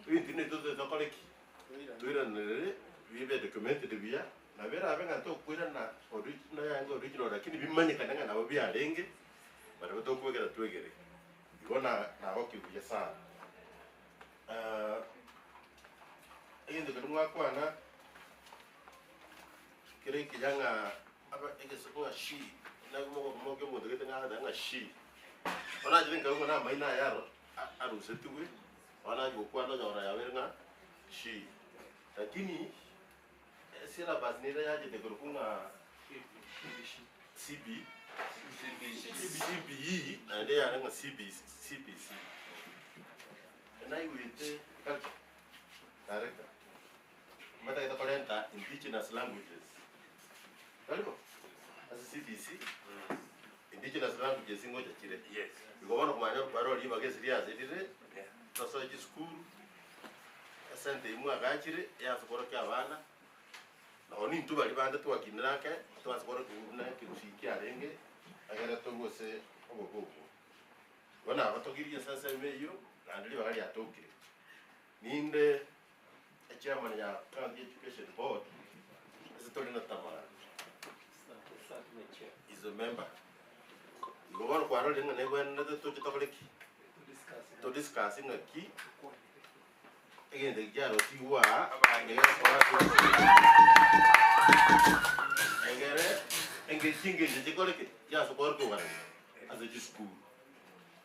ebinto buna ebio totagete tokore ki? Toiranerere bibe documented buya, nabo. Nabo erabe ng'a tokoirana original yaye original lakini bimanyekane ng'a nabo biarenge, barabwo tokwegera twegere. Igo na nagokia buya sana. Egento keria mwakwana, kere ekiya ng'a aba egesaku ng'a she, naki mogomokia omonto gete ng'a agoteba ng'a she. Bono nachire nkaigwa ng'a amaino aya aro arusetigwe, bono nachia gokwana onyora yabeire ng'a she. Lakini esyllabus nere yachete korokwa ng'a CB, CBE naende yare ng'a CBC, CBC. Naigwete culture director mbatagete korenta indigenous languages, tari bo? Ase CBC, indigenous languages ngocha chire. Igo bono komanya kwarora ribaga ase riase rire, tosoe chisukuru, esente eywo mwagachire eanse korokia abana, nonye nintwe baria bande twakinire ake, twanse korokia buna ekegusii kiarenge, egere torwe ase obobe obwo. Igo nabatogirie ase ensemo eyio, naende ribaga riatokire. Ninde echairman ya County Education Board, ase tore na Tamara is a member. Igo bono kwarorire ng'a nebwenerete toche tokore ki? To discuss ng'aki egento eki kiarosigwe aa, egere egere chingencho chikore ki? Chiase korokigwa ase chisukuru.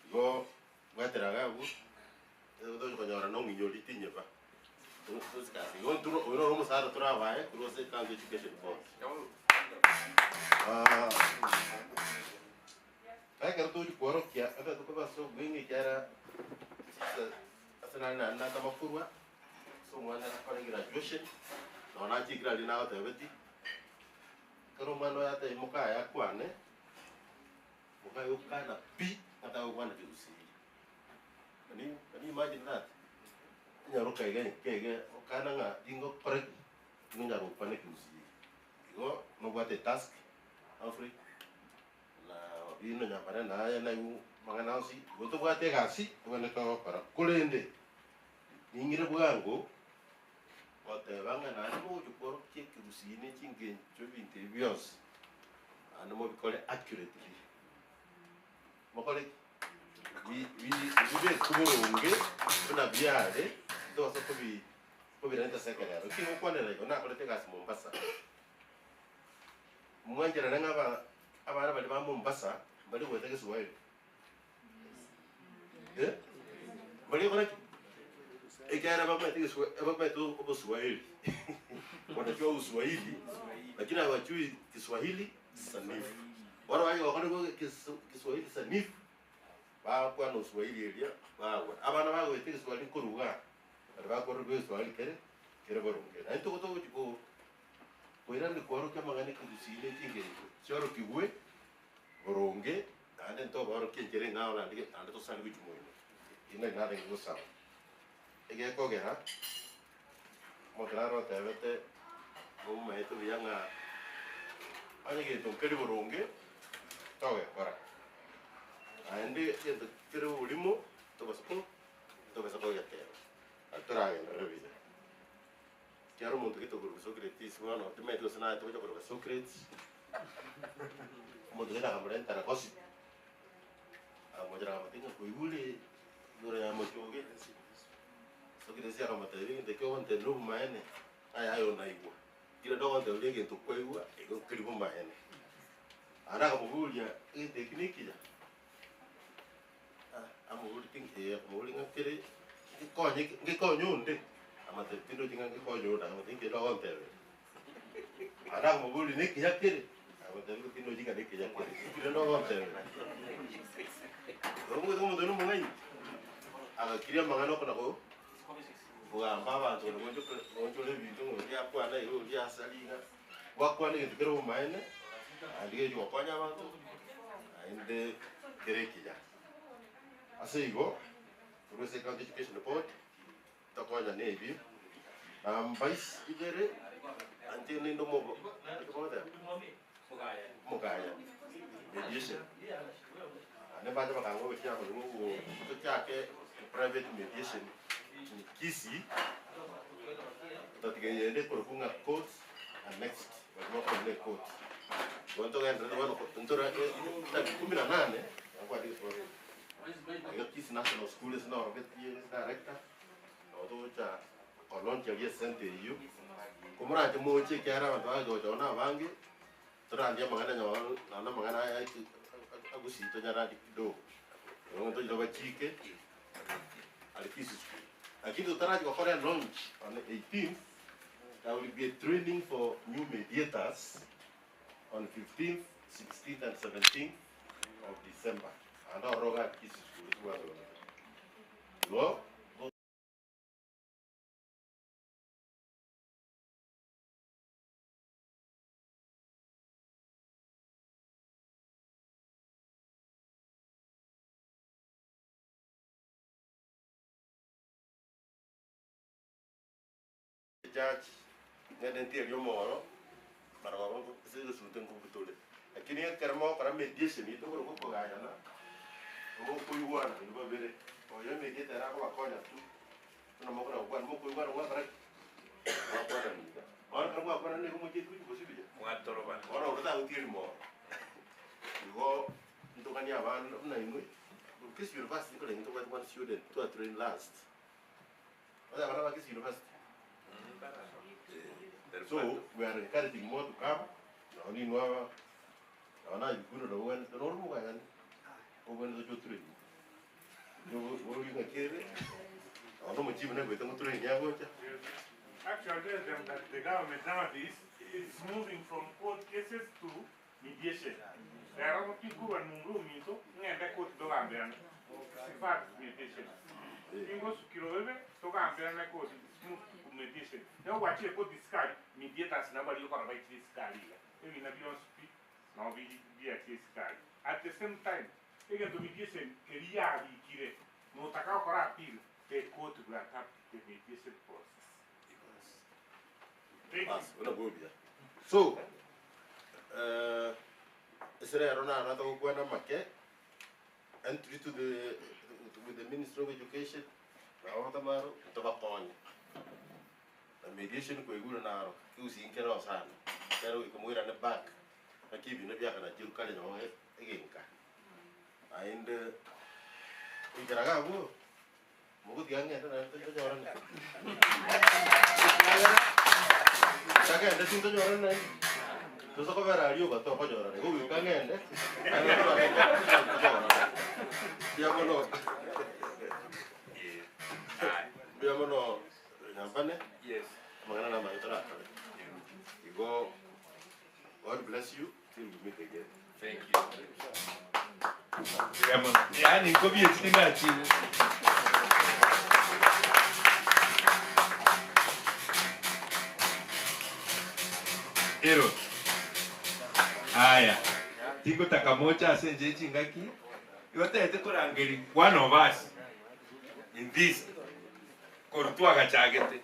Igo bwatera iga abwo, tochi konyora na ong'inyori tinyeba, tosikase. Igo nturo oyo noro omosara torabae korwa ase County Education Board. Ekero tochi kworokia, ekero tokoba ase obweng'e ekiagera sisa ase nare naende natama korwa, ase omwana akore graduation, nonye nachikire aria nagotebetie, ekero omwana oyo atebia mokaye akwane, Mokaye okana pi atagokwana kegusii. Can you, can you imagine that? Onyore okaiga nkege okana ng'a tingokora ki, tingonyara gokwana ekegusii. Igo nobwate etask Humphrey, na bino nyambane naye naigwe amang'ana onsi, igo tobwate egasi tobwenerete gokora. Korende, ning'ire bwango goteba ng'a naende mogochia kworokia ekegusii ne chingencho ebinto ebi bionsi, naende mobikore accurately. Mokore ki? Bi- bi- bibekwe boronge buna biare, tobasa kobi kobirenta ase ekerero. Eki ngokwanera igo nakorete egasi Mombasa, mwancherane ng'a aba abana baria ba Mombasa mbari goeta egeswahili. Eh? Baria gokora ki? Ekiagera bamaete egeswa bamaete oboswahili wanajua uswahili lakini hawajui kiswahili sanifu. Bono baye gokora kiswahili sanifu bakwana uswahili eria bagwa. Abana bagoeta egeswahili nkorwa igaa baria bakorerwa egeswahili kere kere boronge. Naintwe igo togochi ko koirania kworokia amang'ana ekegusii ne chingencho chiorokigwe boronge Naende ntobaorokie enchera eng'ao naende naende tosare gochia moino. Eki nari narenge gosaba. Egekogera, omonto nare otebete, momaete buya ng'a onye gento nkeri boronge, togekora. Naende egento kere oborimo, tobasa ko tobasa kogeteba, nari toragenderere buya. Ekiagera omonto gete okorokwa Socrates bono, timanyeti gose naye togocha koroka Socrates, omonto gete akamorentera gossip, akamochera akamotebia ng'a koigure igoro ya mochoge, Socrates akamotebia egento ekio ogontebia na obomaene, aye aye onaigwa, kera rende ogontebia egento kwaigwa, igo keri bomaene. Naende akamoboria egento eki nekiya? Amoboretie ee akomoboria ng'a kere ngekonye ngekonye onde? Amatebia tindochi ng'a ngekonye onde, akamotebia inche nogontebia. Naende akamoboria nekiya kere? Akamotebia tindochi ng'a nekiya kere, inki rende ogontebia? Omanyete omonto oyio nomong'aini, agakiria amang'ana oko na ko kogamba abanto na goonchoka goonchora ebinto ng'a oria akwane iga oria asaria iga, gwakwana egento kere obomaene, naende gechi gokonya abanto, naende kere ekiya. Ase igo, korwa ase County Education Board, tokonyane ebi, namba isi ibere, inche ninde omobo naki bagoteba? Omogayani, mediation. Naende mbache bakanga ogochia korwa tochake private mediation in Kisii, totatiga eyende ekorokwa ng'a court annexed. Baria bakorire ekoti. Igo ntogenderere bono ko ntore tariki kumi na nane, nakwandire gose bono. Iga Kisii National School ase naorogetie director, nabo togocha kolauncheria esenta eyio, komoranche moche ekiagera abanto bagocha gocha bono abange, torandie amang'ana onye naende amang'ana aya agusii tonyarandie kidogo. Igo ntochire bachike are Kisii School. Lakini totarachia gokora elaunch on the 18th, there will be a training for new mediators on 15th, 16th and 17th of December. Naende ororo iga Kisii School tobwate Igo. Judge, ng'ende ntiarie omoro, barabwo ase egesunte nkobutore. Lakini ekero mogokora mediation yaito korokwa okogayana, mokoigwana inwe babere, oyo emediator ere akobakonya tu, buna mokona gokwana, mokoigwana mwakora ki? Mwakwanani iga. Bono ekero mwakwanani nigo mochieti gochia gosibia. Mwatorobana. Bono oria tagotieri moro. Igo ntoganie abana buna inwe, Kisii University nkorenge ntobwate one student twa train last. Onya abana ba Kisii University. So we are encouraging more to come. Nao ninwe aba nao nabikuru nabo obwenerete nore omogayani obwenerete oche otrain. Ori ng'aki ere nao na omochief naigwete ng'a otrain agocha. Actually tell them that the government nowadays is moving from court cases to mediation. Rero tinkorwa momura ominto ng'ende court togamberane. In fact mediation. Tingosukira obobe togamberane court it's moved to mediation. Nigo gwachire court isikari mediators nabo baria okora baichire isikari iga. Ebina bionsi pi nabo biri biachire isikari. At the same time egento mediation keria yarikire notaka gokora appeal the court will adapt the mediation process. Thank you. Bas, buna bobia. So, eh, ase rero naro togokwana amake, entry to the, with the Ministry of Education, nabo batamaro, ntobakonye. Na mediation koigure naro, kegusii nkere sana, ekero goika moirane back, naki ebina biakanachirwe kare nonye egenka. Naende, goikera iga abwo, Mogotiga ng'ende naende tonyorane. Tagende tintonyorane naende. Tosa kobera aria oba tokonyorana. Igo goika ng'ende naende tonyorane. Mbuya mono. Mbuya mono Nyampane. Yes. Amang'ana namaya torakore. Igo God bless you till we meet again. Thank you. Mbuya mono. Yaani nkobi echi tindachire. Ero. Aya. Tingotaka mocha ase enchera echingaki. Igo tete korangeri one of us in this korwa twagachagete.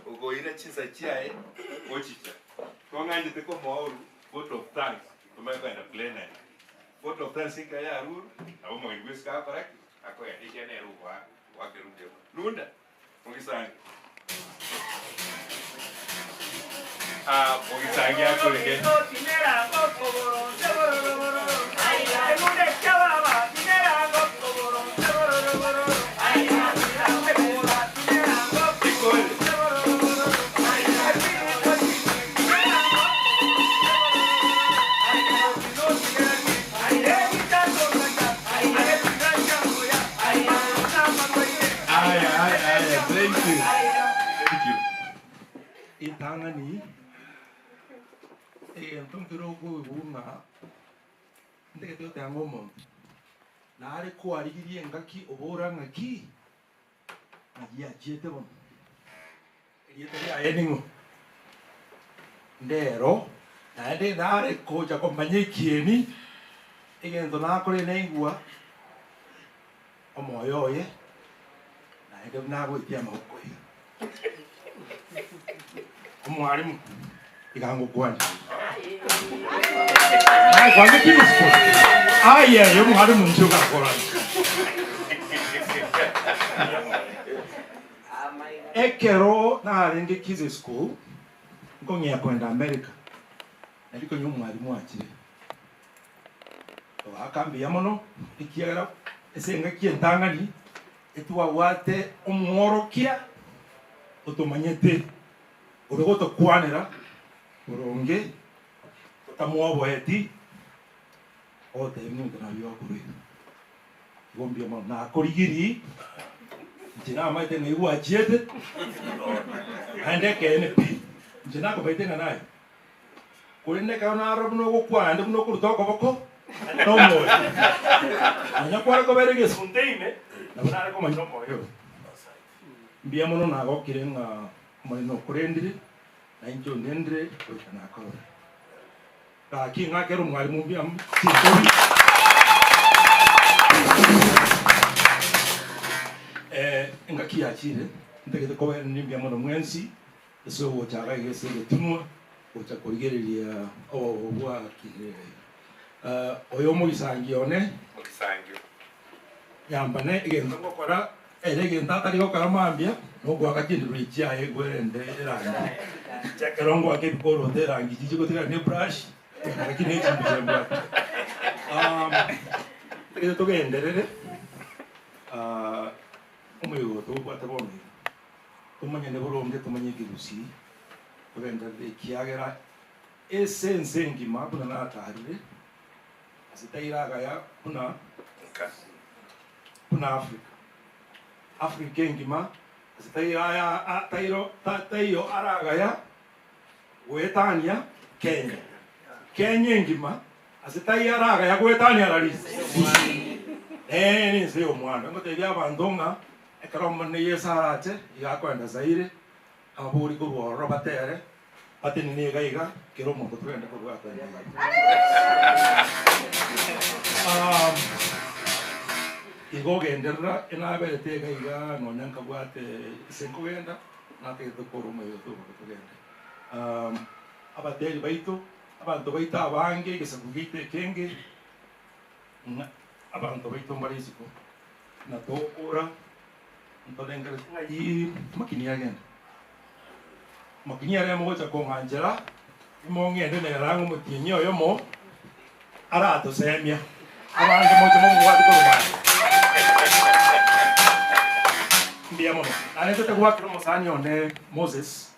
Ogoira chinsa chiaye gochicha. Kong'anchete komoa oru vote of thanks tomanye kogenda plenary. Vote of thanks ekero yarurwe nabo omogeni bwesiko agokora ki? Akogenda ekiagera nere ogoa ogoakera mbuya mono. Runda mogisangi. Ah, mogisangi akoreke. Aya, aya, aya, thank you. Thank you. Ritang'ani, egento nkere okoigwa ng'a ntagete goteba ng'a omonto nare kwarigirie engaki obora ng'aki, ng'aki yachiete bono, erieta riaye ning'o? Ndero, naende nare gocha komanya ekieni, egento nakorire naigwa omoyo oye, naende nagoetia amaboko iga. Omwalimu, iga ngokwania. Naye kwang'etie gosiko? Aye aye omwalimu inche ogakorana. Ekero narenge Kisii School, Nkong'ea koenda America, nari konya omwalimu achire. Togaaka mbuya mono, ekiagera ase engaki entang'ani etwabwate omworokia otomanyete, ore gotokwanera boronge, totamwoboeti, ogotebia ng'a ebinto nabio okorwa iga. Igo mbuya mono. Nakorigirie, inche namaete ng'a igwachiete, naende ekeene pi, inche nakomaete ng'a naye. Korende ekero narora buna ogokwana naende buna okoruta okoboko na omoyo, nonya kware kobera egesunte ime, nabo nare komanya omoyo oyo. Mbuya mono nagokire ng'a Omonene okorendire, na inche ondendire goika nakorora. Gaki ng'akere omwalimu mbuya chinkobi. Eh, engaki yachire, ntagete kobairaneria mbuya mono mwensi. Ase ogocha iga iga ase egetunwa, gocha korigereria obobe bwa Kihereri. Oyo omogisangio one, yambane egento ngokora, ere egento atari gokora mambia, nogoaka chindururi chiaye egwerende erangi. Inche ekero ngoaka ebikoroto erangi chiche gotigara ne brush, lakini ne chimbicha mbwate. Togende togenderere, omoyega oyo tobwate bono iga. Tomanyane boronge, tomanye ekegusii, togenderere ekiagera ase ense engima buna natarire, ase tairagaya buna buna Africa. Africa engima ase tairaya a tairo ta taiyo aragaya goetania Kenya. Kenya engima ase taiyo aragaya goetania rari Gusii. Ee nense ya omwando. Ngotebia abanto ng'a Ekero Omonene Yeso arache, iga akoenda Zaire, ababori korwa ororo batere, batenene iga iga, kera omonto togende korwa akoenda iga. Um, igo ogenderera enaberete iga iga nonya nkabwate ase nkogenda, natagete korwa omoyo toboke togende. Um, abateri baito, abanto baito abange, egesaku giaito ekenge, ng'a abanto baito mbare isiko. Na tokora ntorengeretie ng'ai makini agende. Makini ere mogocha kong'anchera, imong'ende nere ang'e omotienyi oyomo aratosemia. Abange moche momobwate korwa mambia. Mbuya mono. Narentete goakera omosani one Moses,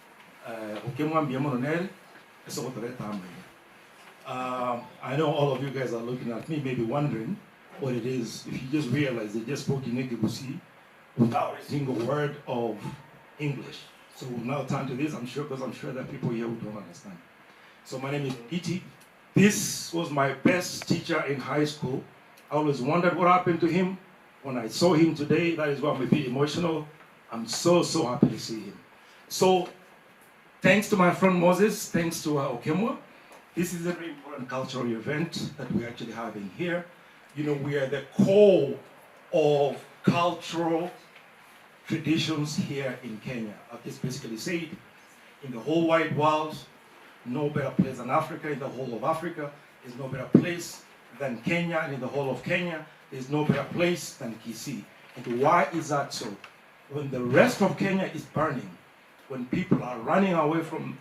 okemwa mbuya mono nere ase ogotoreta amo iga. I know all of you guys are looking at me maybe wondering what it is. If you just realize they just spoke in Ekegusii without a single word of English. So we'll now turn to this, I'm sure, because I'm sure there are people here who don't understand. So my name is Iti. This was my best teacher in high school. I always wondered what happened to him. When I saw him today, that is why I'm a bit emotional. I'm so, so happy to see him. So thanks to my friend Moses, thanks to Okemwa, this is a very important cultural event that we're actually having here. You know, we are the core of cultural traditions here in Kenya. I've just basically said, in the whole wide world, no better place than Africa, in the whole of Africa, there's no better place than Kenya, and in the whole of Kenya, there's no better place than Kisii. And why is that so? When the rest of Kenya is burning, when people are running away from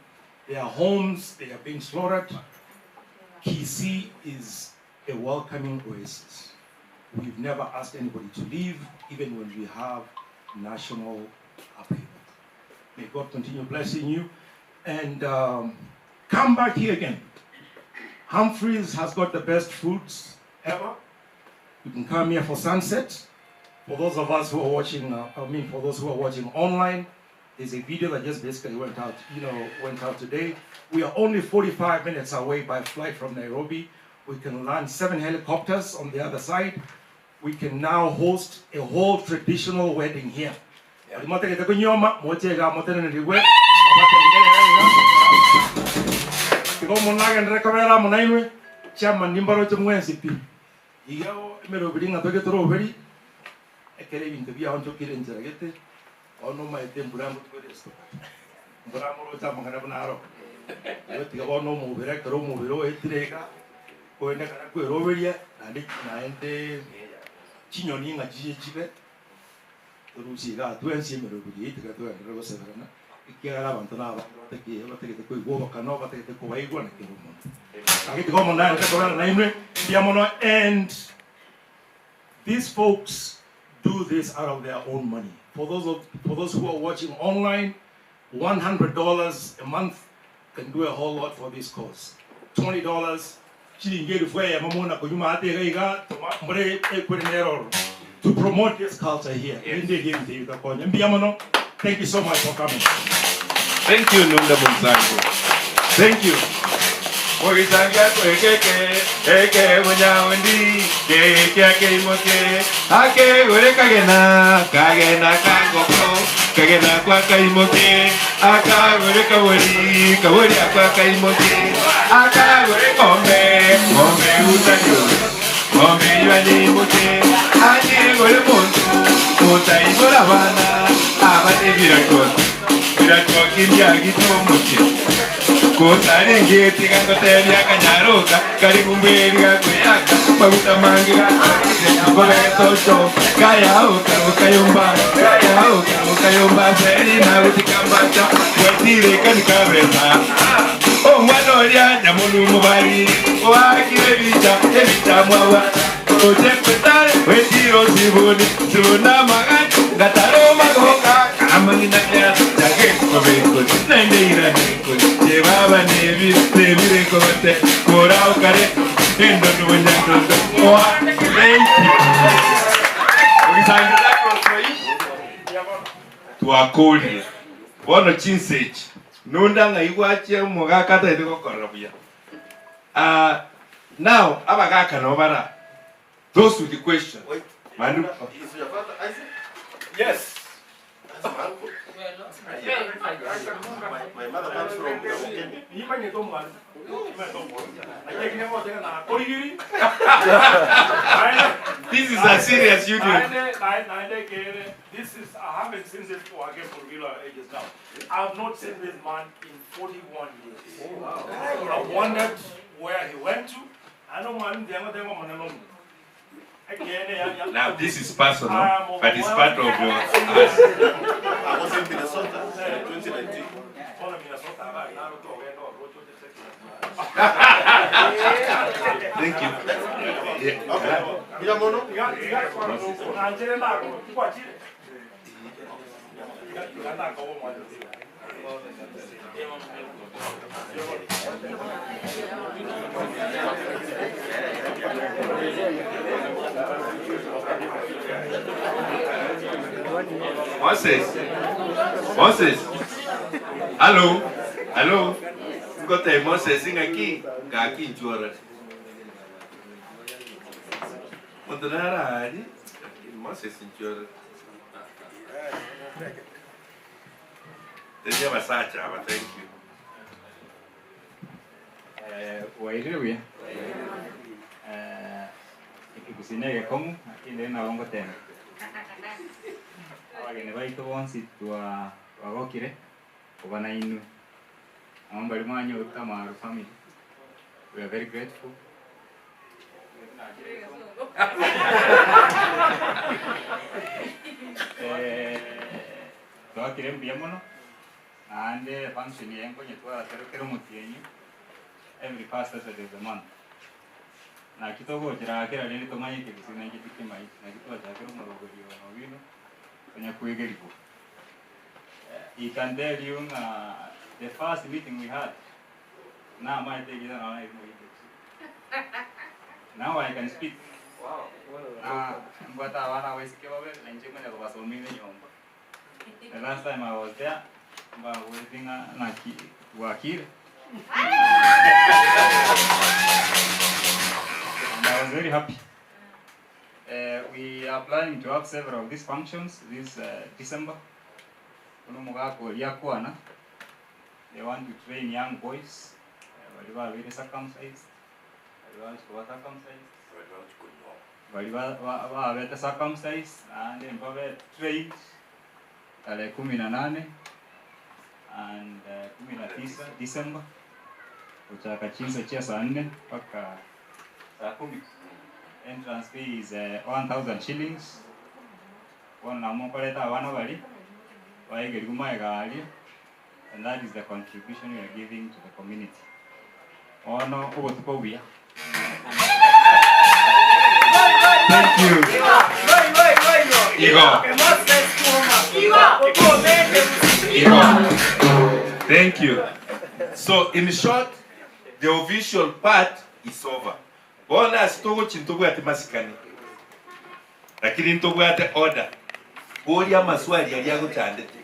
their homes, they are being slaughtered, Kisii is a welcoming oasis. We've never asked anybody to leave, even when we have national upheaval. May God continue blessing you. And come back here again. Humphreys has got the best foods ever. You can come here for sunset. For those of us who are watching, I mean, for those who are watching online, there's a video that just basically went out, you know, went out today. We are only 45 minutes away by flight from Nairobi. We can land 7 helicopters on the other side. We can now host a whole traditional wedding here. Motegete konyoma, moche iga motenenigwe, abatengere iga. Igo omonto nagenderere kobera amo nainwe, chairman nimbaroche mwensi pi. Iga emeroberi ng'a toge toroberi, ekero ebinto biaonchokire enchera gete, bono omaete embura ngotwere esitoka. Mbura moroche amang'ana buna aro. Igo tiga bono omobere ekero omobere oetire iga, korende ekero kweroberia, naende naende chinyoni ng'a chiche chibe, torusie iga twensi emeroberi eye tiga toenderere goseberana. Ekiagera abanto na abange batagete batagete koigwa obokano, batagete kobaigwa na kera omonto. Gaki tiga Omonene arete kobera nainwe, mbuya mono and these folks do this out of their own money. For those of for those who are watching online, $100 a month can do a whole lot for this cause. $20 chiringi elifu eyemo muna konywa maate iga iga toma mbore ekwere nere ororo to promote this culture here erinde erio ebinto ebi bitakonye. Mbuya mono. Thank you so much for coming. Thank you Nunda Mwenzangu. Thank you. Mogisangia kwekeke eke munyaundi keke akeimoke akegore kagena kagena kangoko kagena kwa kaimoke akagore kabori kabori akwa kaimoke akagore ng'ombe ng'ombe utanyore ng'ombe yanyimoke anyegore muntu mutaibora abana abane birakoki birakoki mbiagitomoke Kotarenge tiga ngotebia akanyaroka kari gumberi gakoyaka maguta mange gakorire kogetocho kayaoka gokayomba kayaoka gokayomba seri nagotika mbacha gwetire kanikabesa omwana oria nyamonu mobari oakire ebicha ebicha mwabwa oche kwetare wetire osibuni sibuna amagacho ngatare omagoka kamang'ina kiaso chagekobekori naende iranekori chebaba nebi nebirekogote kora okare endondo bonyandondo oa thank you Ogisangira twakorire bono chinsa echi nonde ng'ai gwachia omogaka atagete gokorera buya Ah, now abagaka nabo bara those with the question manu Yes. My mother comes from Kenya. This is a serious union. This is, I haven't seen this for again for real ages now. I've not seen this man in 41 years. I wondered where he went to. I know man, Now this is personal, but it's part of your us. I was in Minnesota in 2019. Thank you. Yeah. Okay. Moses. Moses. Hello. Hello. Ngote Moses ng'aki ng'aki nchuora. Monto nara ari Moses nchuora. Teria basacha aba thank you. Wairire buya ekegusii egekong'u lakini nabo ngoteba abageni baito bonsi twa twagokire koba nainwe amo mbari mwanyorete amaru family we are very grateful twakire mbuya mono naende function eye nkonye twaserokera omotienyi every first Saturday of the month naki togochera kera rende tomanye ekegusii nainche tikemaiti naki twachakera omoroberi ono bino tonya kwegerigwa he can tell you ng'a the first meeting we had namaete egesa nabo nairimo Now I can speak. Na mbwate abana abaiseke babere nainche nkonya kobasomia enyomba. The last time I was there, mbaborete ng'a naki bwakire. And I was very happy. We are planning to have several of these functions this December. Buna omogaka oria akwana, they want to train young boys, baria babeire circumcised, baria bagochi koba circumcised, baria babete circumcised, naende mbabe trained tarehe kumi na nane and 19 December, gochaka chinsa chia saa nne mpaka saa kumi. Entrance fee is 1000 shillings. Bono nabo mokoreta abana baria, baegerigwe magega aria. And that is the contribution we are giving to the community. Bono obotuko obuya. Thank you. Igo. Igo. Thank you. So in short, the official part is over. Bono ase togochi ntobwate masikani. Lakini ntobwate order. Boria amaswali aria agochandete.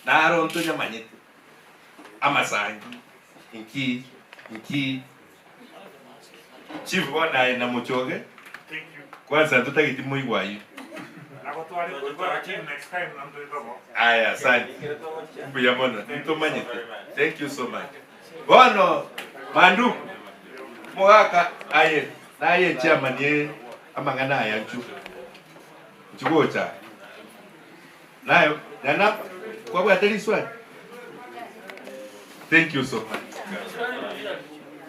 Naro ntonyamanyete. Amasangi. Inki? Inki? Chief bono aye na Mochoge. Thank you. Kwanza ntotageti moigwe ayio. Nagotware koigwa lakini next time nantoigwa Aya, asante. Mbuya mono. Ntomanyete. Thank you so much. Bono manduku mogaka aye naye chairman ye amang'ana aya nchu. Nchu gocha. Nayo yana kwabwate riswali. Thank you so much.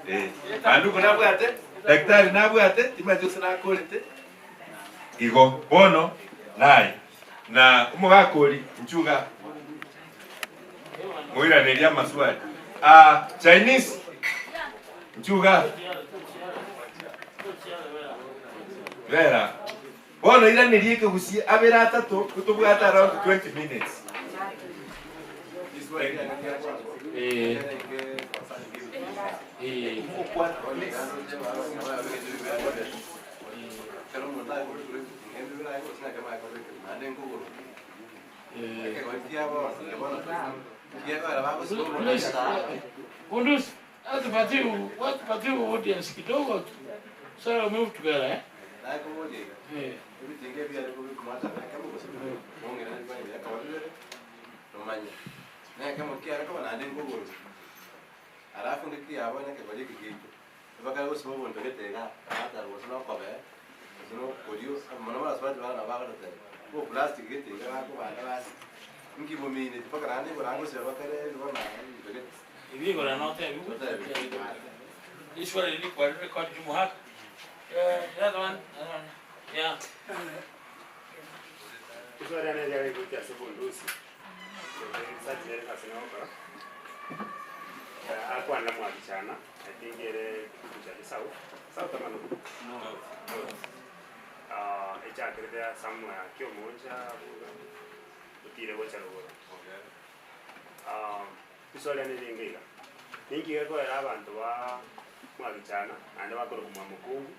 Eh, manduku nabwate, daktari nabwate, timanyeti gose nakorete. Igo bono naye na omogaka oria nchuga moiranerie amaswali. Ah, Chinese nchuga bera bono iranerie ekegusie abere atato tobwate around 20 minutes. Eh. Eh. Please, Kundus, watupatie watupatie audience kidogo tu. So we move together, eh? Eh. Alafu ngikiabona kegori kigitu bakara gosiba obonto gete iga atara gose nokobee gose nokorio mono barasubati bara nabo bagototebia bo plastic gete iga bakobanda basi nkibomineti mpaka naende igoro agosiba bakare bono ebinto gete. Ibigora notebi. This one is record record Jumuhaka. Yeah, that one, that one. Yeah. Iswari ane yare kuti ase bundusi. Research yare kasina okora. Akwana mwabichana. I think ere kuchali south. South ama no? North. Ah, echakerete somewhere kyomonja utire gocha ruguru. Ah, iswari ane ringe iga. Ninki gekorera abantu ba mwabichana ande bakora kumwa mukungu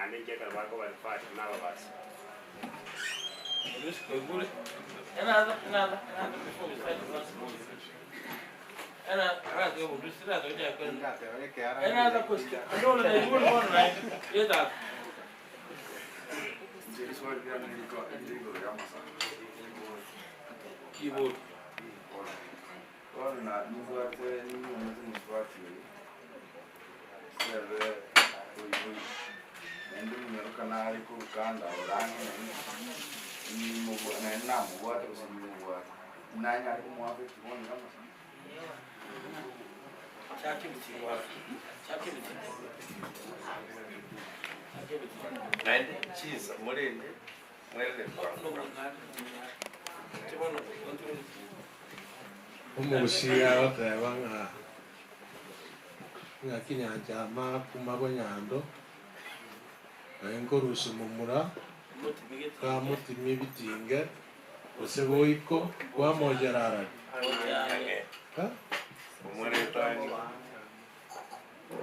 ande nkiekero bakobarifata n'ababasi. Another, another, another before we start the last one. Another, another question. No, no, no, you want one, right? Yeah, that. Keyboard. Naende chinsa morende mwerere Omogusia agoteba ng'a ng'a kinyancha ama kuma bonyando naye nkorusia momura kamotimia ebitinge gose boiko kwamojera arari Ha?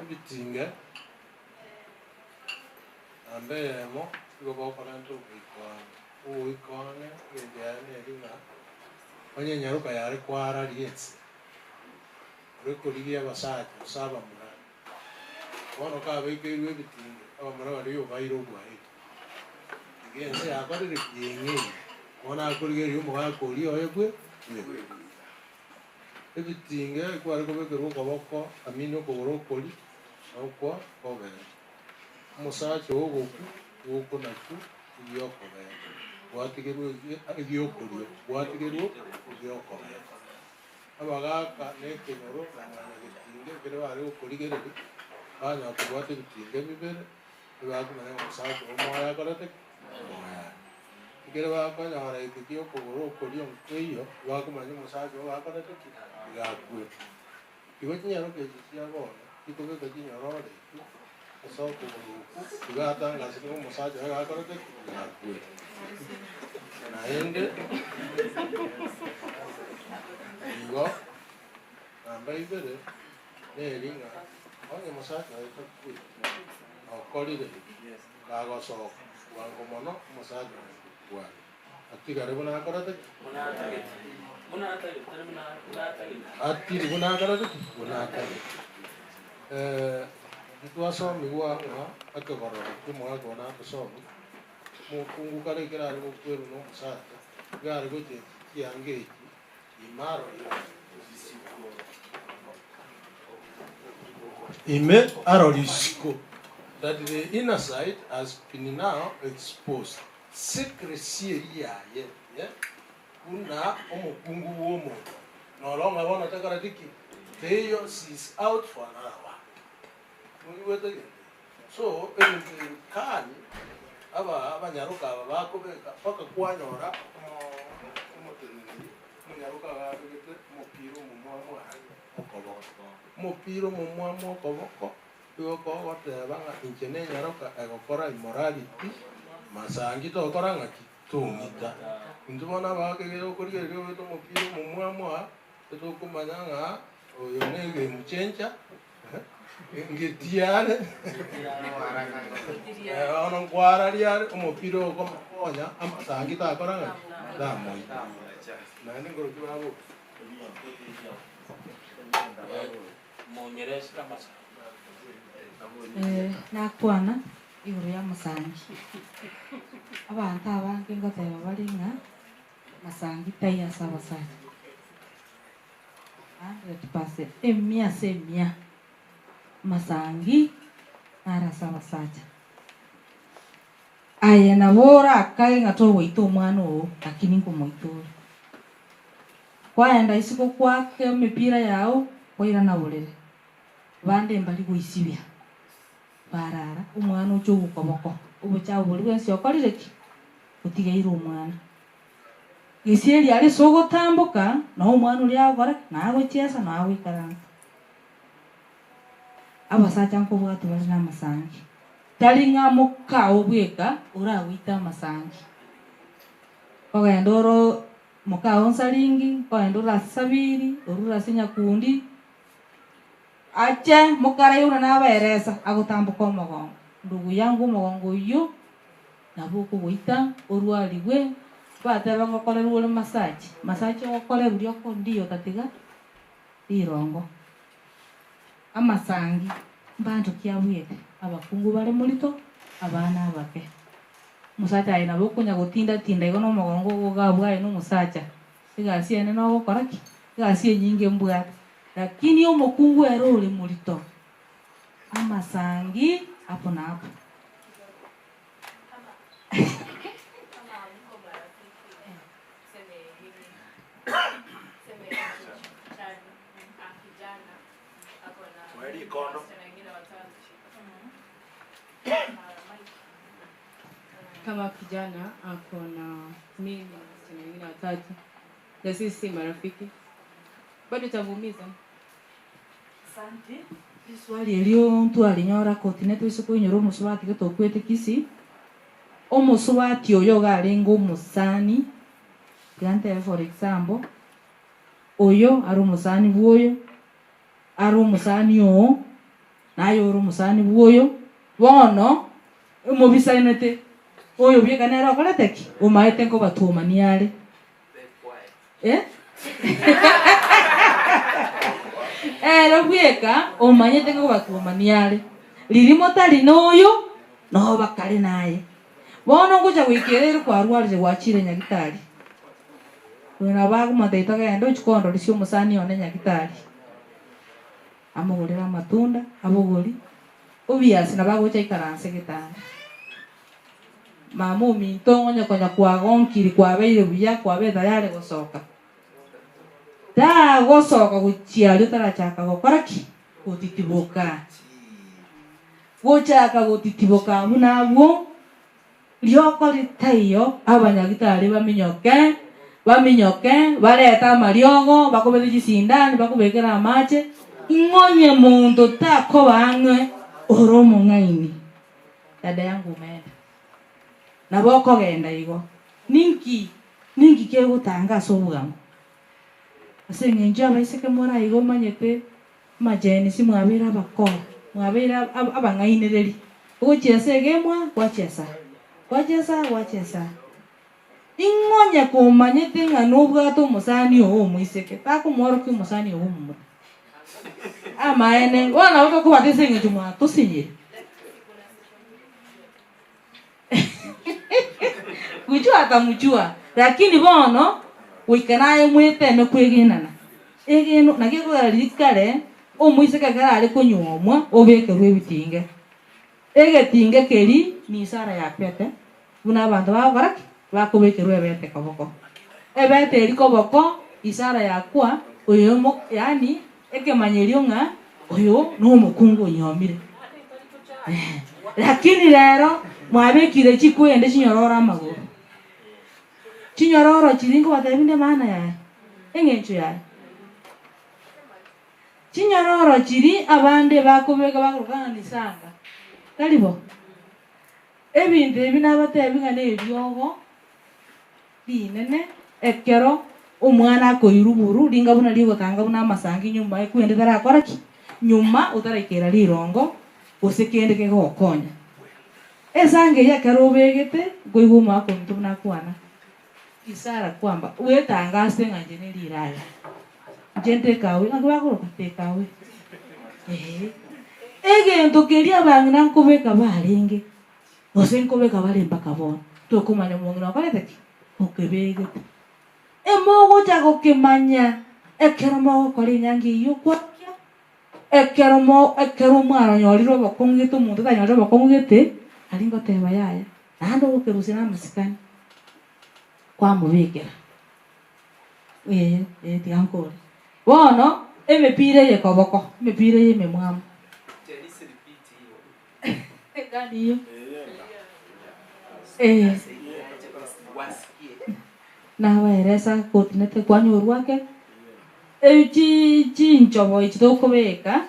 Ebitinge namba eyemo igo bokorenta oboikoane oboikoane eng'encho yaye neri ng'a onye nyaroka yare kwararia ense ore korigia abasacha gose abamura bono kabekeirwe ebitinge abamura baria obaire obwaeri iga ense yakorire yeng'ei bono akorigereria omogaka oria oye bwe bwe ebitinge kware kobekerwa okoboko amini okogoro okori nokwa kobere omosacha ogoku gokonaku egiokobere gwatigerwa egiokorio gwatigerwa egiokobere abagaka na ekenyoro na mwanyagetinge ekero bare gokorigereria banyara kobwata ebitinge bibere ebakomanya omosacha omoyo akorete ki? Moyo. Ekero bakonyora eke kia okogoro okoria nkoiyo, bakomanya omosacha obo bakorete ki? Iga akwete. Igo chinyaroka echi chia bono, chikobeka chinyororo echio ase okogoro okwo, iga atangasire ng'a omosacha oye iga akorete ki? Iga akwete. Naende igo namba ibere, neri ng'a onye omosacha oye takweti, okorire kagosoka bwango mono omosacha oye kware atigare buna akorete ki? Atiri buna akorete ki? Buna atagete. Ntwasomigwa ng'a ekegorero ki'omogaka one atosomia, omokungu kare ekero are gokwerwa na omosacha, iga are gochia chianga echi ime arorire ime arore isiko that the inner side has been now exposed secrecy eria yaye eh, buna omokungu bw'omonto noro ng'a bono takoreti ki teiyo she is out for another one moigwete gento ekio so ebinto ebi kani aba abanyaroka aba bakobeka mpaka kwanyora omo omoteneneri omonyaroka iga abegete omopira omomwamu aye okoboko. Omopira omomwamu okoboko igo kogoteba ng'a inche nenyaroka egokora immorality, masangi tokora ng'aki? Tong'ita. Intwe bono abagaka ekero okorigereria obegete omopira omomwamu aa, etokomanya ng'a oyo ne egame changer. Ngetiare bono nkwararia are omopira okomokonya amatangi takora ng'aki tamoita naende nkorokia baboka. Nakwana igoro y'amasangi, abanto abange ngoteba bare ng'a masangi taiyo ase abasacha. 100%, emia ase emia, amasangi naro ase abasacha. Aye nabo orakage ng'a togoita omwana oo, lakini nkomoita ore. Kwaenda isiko kwaka emepira yao, kwairana borere. Bande mbari goisibia, barara, omwana ocha ogokoboko, obochafu boria bwensi okorire ki? Otigeire omwana. Gesieri aria ase ogotamboka, nao omwana oria agokora ki? Nao agochiesa, nao agoikaransa. Abasacha nkobwatwa bare namasangi. Tari ng'a mokao bweka oragoite amasangi. Kogenda oro mokao nsaringi, kogenda ore ase sabiri, orure ase nyakundi, ache mokarai buna nabaeresa agotamboka omogongo. Ndugu yangu omogongo oyio. Nabo okogoita orwarigwe, bateba ngokorerwa ore massage, massage ogokorerwa rioka ondiyo otatiga rirongo. Amasangi, mbanto ki abuete? Abakungu bare morito, abana abake. Omosacha aye nabo okonya gotinda tinda igo na omogongo ogo iga abwo aye na omosacha, egasi ene nogokora ki? Egasi enyinge mbwate. Lakini omokungu ere ore morito, amasangi hapo na hapo. Kama kijana ako na mimi na wasichana wengine watatu na sisi si marafiki, bado itamuumiza. Asante. Riswali erio ntwarinyora koti netoise koinyora omosubati gete okwete Kisii. Omosubati oyo iga arenge omosani, tiga ntebe for example, oyo are omosani bwa oyo, are omosani oo, naye ore omosani bwa oyo, bono emobisanete, oyo bieka nere okorete ki? Omaete nkobatwomania are. Eh? Ere bweka omanyete ng'a obatwomania are. Riria motari noyo, noo bakare naye. Bono ngocha goikera ere kwarwarire gwachire nyagitari. Oyo nabo akomotebia togende ochie kondorisia omosani one nyagitari. Amogorere amatunda, abogori, obvious nabo agocha aikaranse getanda. Mama ominto onye konya kwagonkiri kwabeire buya kwabeire tayari gosoka, tagosoka gochia aria otarachaka gokora ki? Gotitiboka. Gochaka gotitiboka abwo na abwo. Rioko ritaiyo, abanyagitari baminyoke, baminyoke, barete amariogo, bakobete chisindani, bakobekere amache, ng'onye monto takoba ang'e ore omong'aini. Dada yangu umeenda. Nabo okogenda igo. Ninki, ninki kegotanga ase obwango? Ase eng'encho abaiseke more aiga omanyete Amagenisi mwabeire abakora, mwabeire abang'ainereria. Ogochiesa egemwa, gwachiesa, gwachiesa, gwachiesa. Ing'o onye komanyete ng'a nobwate omosani oo omoiseke, takomworokia omosani oo omomura? Amaene, bono nabo tokobata ase eng'encho mwatosinyire. Kujua atamujua, lakini bono goika naye mweteme kwegenana. Egeno naki ekogera riria kare omoiseke ekero are konyuomwa obekerwe ebitinge. Egetinge keri ni isara ya pete buna abanto bagokora ki? Bakobekerwa ebete koboko. Ebete eri koboko isara yakwa oyo omo yaani Ekemanyerio ng'a oyo nomokungu onyuomire. Lakini rero mwabekire chikwende chinyororo amagoro. Chinyororo chiria nkobatebia inde maana yaye, eng'encho yaye. Chinyororo chiria abande bakobeka bakoroka ng'a ni sanga, tari bo? Ebinto ebi nabatebi ng'a neriogo rinene, ekero omwana akoirwa buru, ringa buna rigotanga buna amasangi nyuma ekwende tarakora ki? Nyuma otaraikera rirongo gose kende kegokonya. Esangi eyio ekero obegete, nkoigwa omwaka ominto buna akwana, isara kwamba bwetangase ng'a inche ne riraya, inche ntake away, ng'aki bakoroka? Take away, eeh. Egento keria abang'ina nkobeka barenge. Gose nkobeka bare mpaka bono, tokomanya omong'ina okorete ki? Okebegete. Emogocha gokemanya ekero mogokora enyangi eyio okwakia, ekero mo ekero mwaronyorire obokong'u gete omonto otanyorire obokong'u gete, aria ngoteba yaya, naende ogokerusia na amasikani, kwamobekera. Ee, ee tiga nkore. Bono, emepira eye koboko, emepira eye ememwamu. Gani hiyo? Eh. Nabaeresa kotinete kwanyorwa ake echi chinchobo echi tokobeka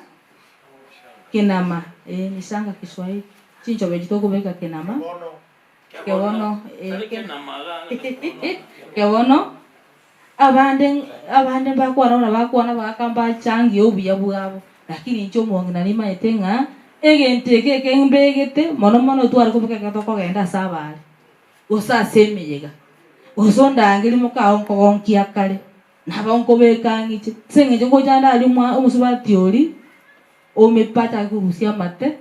kinama eh nisanga kiswahili chinchobo echi tokobeka kinama kebono eh kebono Abande abande mbakwana buna bakwana bagaka mbachangie obuya bwabo, lakini inche omong'ina nimanyete ng'a egento eke eke mbegete mono mono tware kobeka ekero tokogenda ase abaare, gose ase emeyega, gose ondangerie mokao nkogonkia kare, nabo nkobeka ng'iche. Ase eng'encho ngocha nde aria omwa omosubati oria, omepache akorusia amate,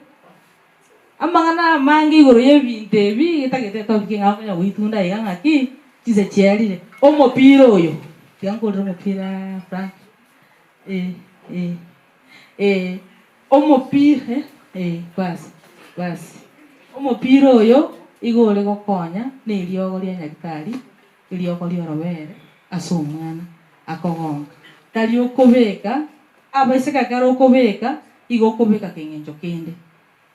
Amang'ana amange igoro y'ebinto ebi getagete etopic ng'a okonya goitunda iga ng'aki chinsa chiarire. Omopira oyo, tiga nkorere omopira Frank, eh eh eh omopira eh eh basi basi. Omopira oyo igo ore gokonya na eriogo ria nyagetari, eriogo riorobere ase omwana akogonka. Tari okobeka, abaiseke ekero okobeka, igo okobeka keng'encho kende.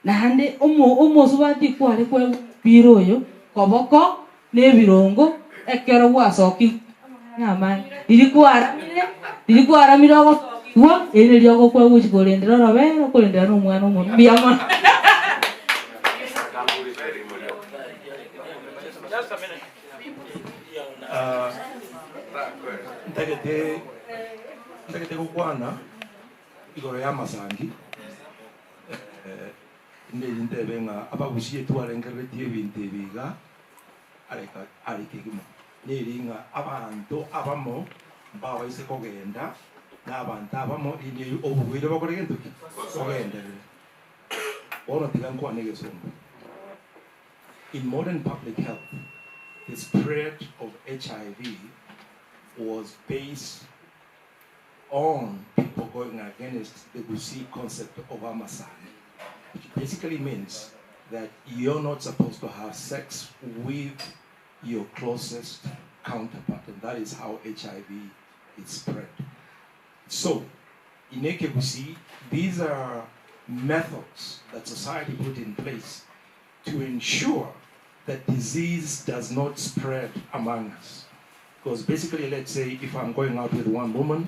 Naende omo omosubati kware kwegwa omopira oyo koboko na ebirongo ekero gwasokigwe amang'ana amange. Riria kwaramire, riria kwaramire ogosokigwa, eri nerio ogokwegwa gochia korendera orobere, okorendera na omwana omobe. Mbuya mono. Ah, ntagete ntagete gokwana igoro y'amasangi Ndiri ntebe ng'a abagusie twarengereretie ebinto ebi iga areka are kegima, neri ng'a abanto abamo mbabaise kogenda na abanto abamo rinde oborwaire bokore gento ki? Bogenderere. Bono tiga nkwane egesongo. In modern public health, the spread of HIV was based on people going against the Gusii concept of amasani, which basically means that you're not supposed to have sex with your closest counterpart, and that is how HIV is spread. So, in Ekegusii, these are methods that society put in place to ensure that disease does not spread among us. Because basically, let's say if I'm going out with one woman,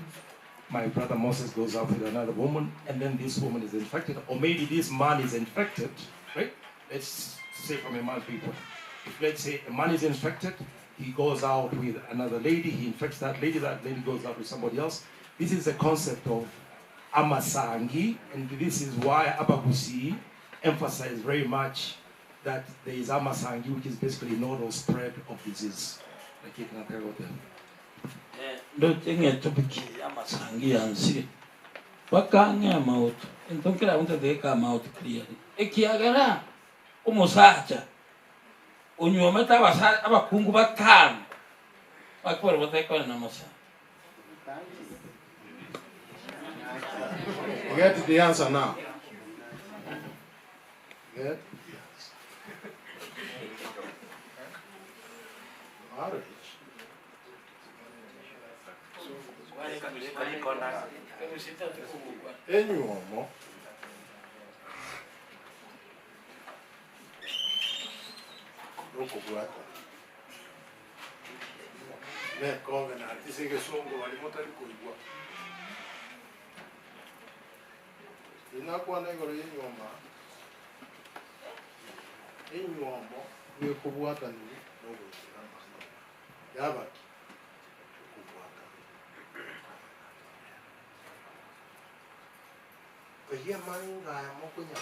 my brother Moses goes out with another woman, and then this woman is infected, or maybe this man is infected, right? Let's say from a man's viewpoint. If let's say a man is infected, he goes out with another lady, he infects that lady, that lady goes out with somebody else. This is the concept of amasangi, and this is why Abagusi emphasized very much that there is amasangi, which is basically nodal spread of disease. Like it, Ndoche ng'etopic ya amasangi yansire bakang'ea amauto into nkera ntete amauto clearly ekiagera omosacha onywomete abasa abakungu batano bakobara batekore na amasangi. Get the answer now. Get the answer. Marriage. Enyuomo nokobwata ne covenant ase egesongo bari motari koigwa inakwana igoro ya enyuoma enyuomo nekobwatani nogoikera amang'ana yabaki okobwatana kayia amanyinga aya mokonya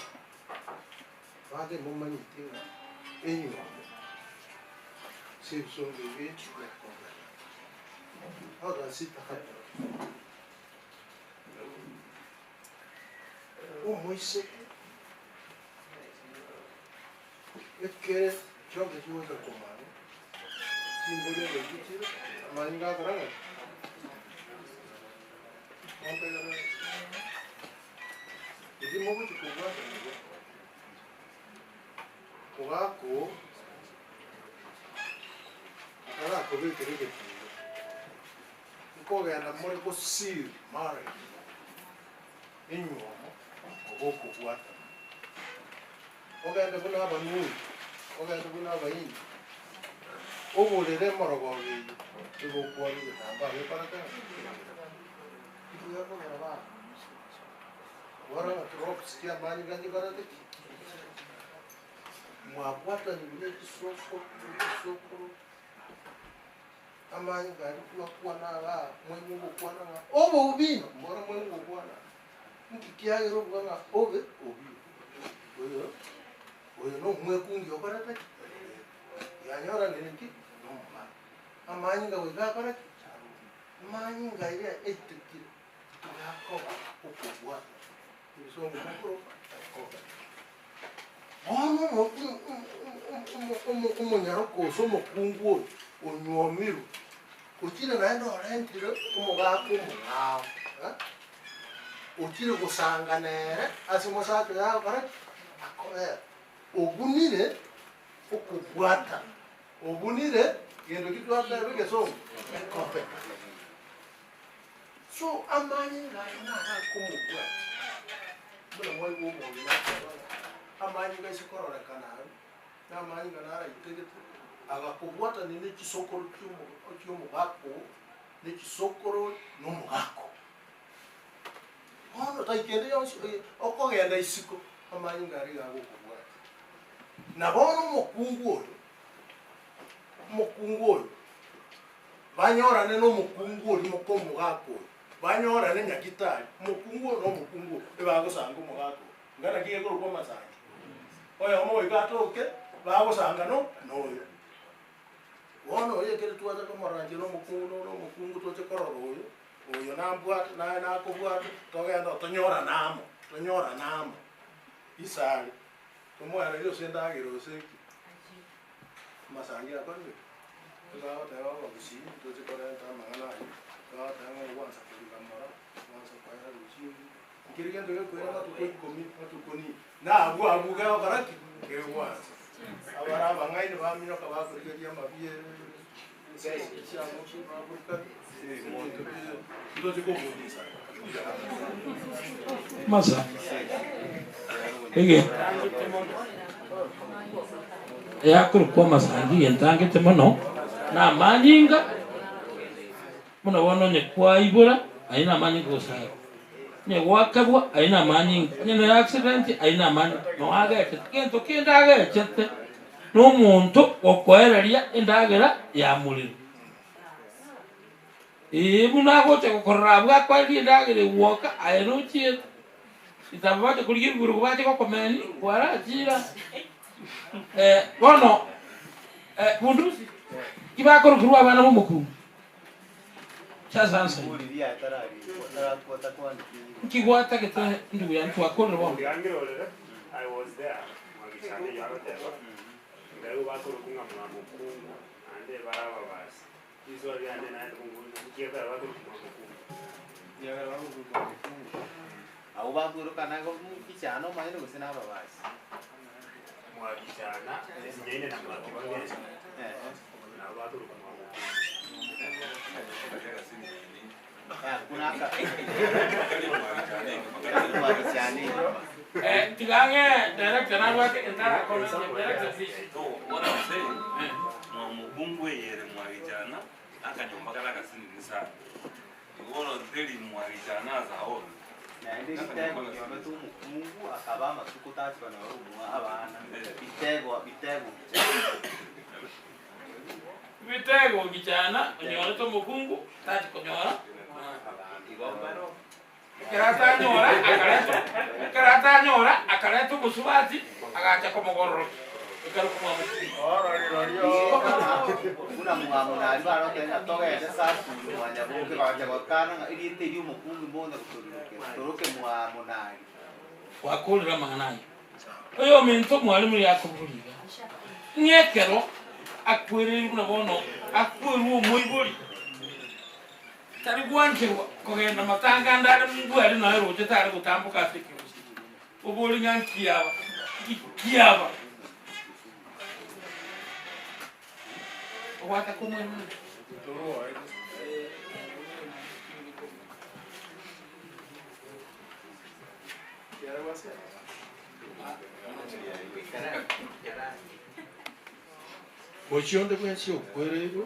bande momanyete ng'a enyuomo ase ebisongo ebi ne covenant. How does it happen? Omoiseke ekere chionde chigocha komanya chimbori egochichire amanyinga akora ng'aki Montegera eki mogochi kobwata nigo ogako akarakobekera egetingo nkogenda more go seal marriage enywomo ogokobwata ogende buna abanuri ogende buna abaindi oborere emorogogo eywo egokwana egetambaa gekorete ng'a bana bora drops chia amanyinga nchikorete ki mwabwatani buna echisokoro echisokoro amanyinga aria twakwana iga mwenye ogokwana ng'a obe obino mbora mwenye ogokwana nki kiagera obuga ng'a obe obino oyo oyo na omwekungi okorete ki yanyoranire ki na omomani amanyinga goika akore ki amanyinga aria aitekire yakoba okobwata ebisongo mokoroka ekoba bono omo omonyaroka ase omokungu oyo onywomirwe ochire naende orentire omogaka omong'ao eh, ochire gosanga nere ase omosacha oyo agokora ki akobera obunire okobwatana obunire gento ki twateba egesongo ekobe so amanyinga aye naro akomobwati buna mwaigwa omong'ina akeba ng'a amanyinga ase kororekana aria na amanyinga naro aitegete agakobwatania na echisokoro chia omo chia omogaka oo na echisokoro na omogaka oo. Bono taikende yonsi okogenda isiko amanyinga aria iga agokobwatia. Na bono omokungu oyo, omokungu oyo, banyorane na omokungu oria moka omogaka oyo, banyorane nyagitari, omokungu oyo na omokungu oyo, ebagosanga omogaka oyo, iga naki gekorokwa amasangi. Oyomo goika atoke, bagosanga no na oyo. Bono oyo ekere twacha komorora inche na omokungu nore omokungu toche korora oyo, oyo nambwate naye nakobwate, togende oo tonyorane amo, tonyorane amo, isare, tomoererie ase endagera gose ki, amasangi akorire ki? Togagoteba abagusii toche korenta amang'ana aywo, togagoteba ng'a ogwansa korigamora, ogwansa koera rochio nkeri gento gekoira amatuko ikomi, amatuko ni, na abwo abwo gegokora ki? Kegwansa. Abare abang'aini baminyoka bakorigeria amabiere, ebinto bire ntoche kobundisa. Masa. Ege. Eyakorokwa amasangi gentangete mono, na amanyinga, buna bono onye kwaibora, ayio namanyinga gose aye. Onye gwakebwa, ayio namanyinga. Onye ne accident, ayio namanyinga. Noo agechete. Gento kende agechete, na omonto gokoereria endagera ya morero. Ee, buna agocha gokorora abwo akoereria endagera egwoka, aye nochiete. Intaba bache korigia ebiburugo bache gokomeni, kwarachira. Eh, bono eh, bundusi tibakorokerwa abana b'omokungu. Just answer. Nki gwatagete ndugu yane twakorire bono. Ngirorere, I was there, mwagichana eyio agoteba, nkaigwa bakorokwa ng'a mwamokungu, naende barababasi. Risoa riane naende bong'u, nki gekogera bakorokwa mwamokungu? Abwo bakwerokana kichana omanyene gose na ababasi. Mwagichana, esinyaine na mwakibagenda, nabo bakorokwa mwamokungu. Eh, tiga ang'e director nabwate egento arakore director please. No, what I'm saying, mwamukungu eyere mwagichana, akanyomba kare agasinini sana. Igo bono teri mwagichana as a whole. Naende bitego kiomete omokungu akaba amatuko tachiba noro omwa abana bitego bitego Bitego gichana onyorete omokungu tachi konyora ekero atanyora akareta ekero atanyora akareta omosubati agacha komogororokia ekero buna mwamunari barotenya togende sasuru mwanyaboke bacha gokana ng'a erieta eria omokungu mbonde gotorirokera toroke mwamunari Gwakorire amang'ana ayio. Oyo ominto mwalimu yakoboriga, ng'a ekero akwereirwe buna bono akwerwe omoibori, tari gwancherwa kogenda matanga ande are mungu aria nonya roche tare gotamboka ase ekerosi. Obori ng'a nkiaba, nkiaba. Ogwata komwemuna. Mochie onde bwensi okwereirwe,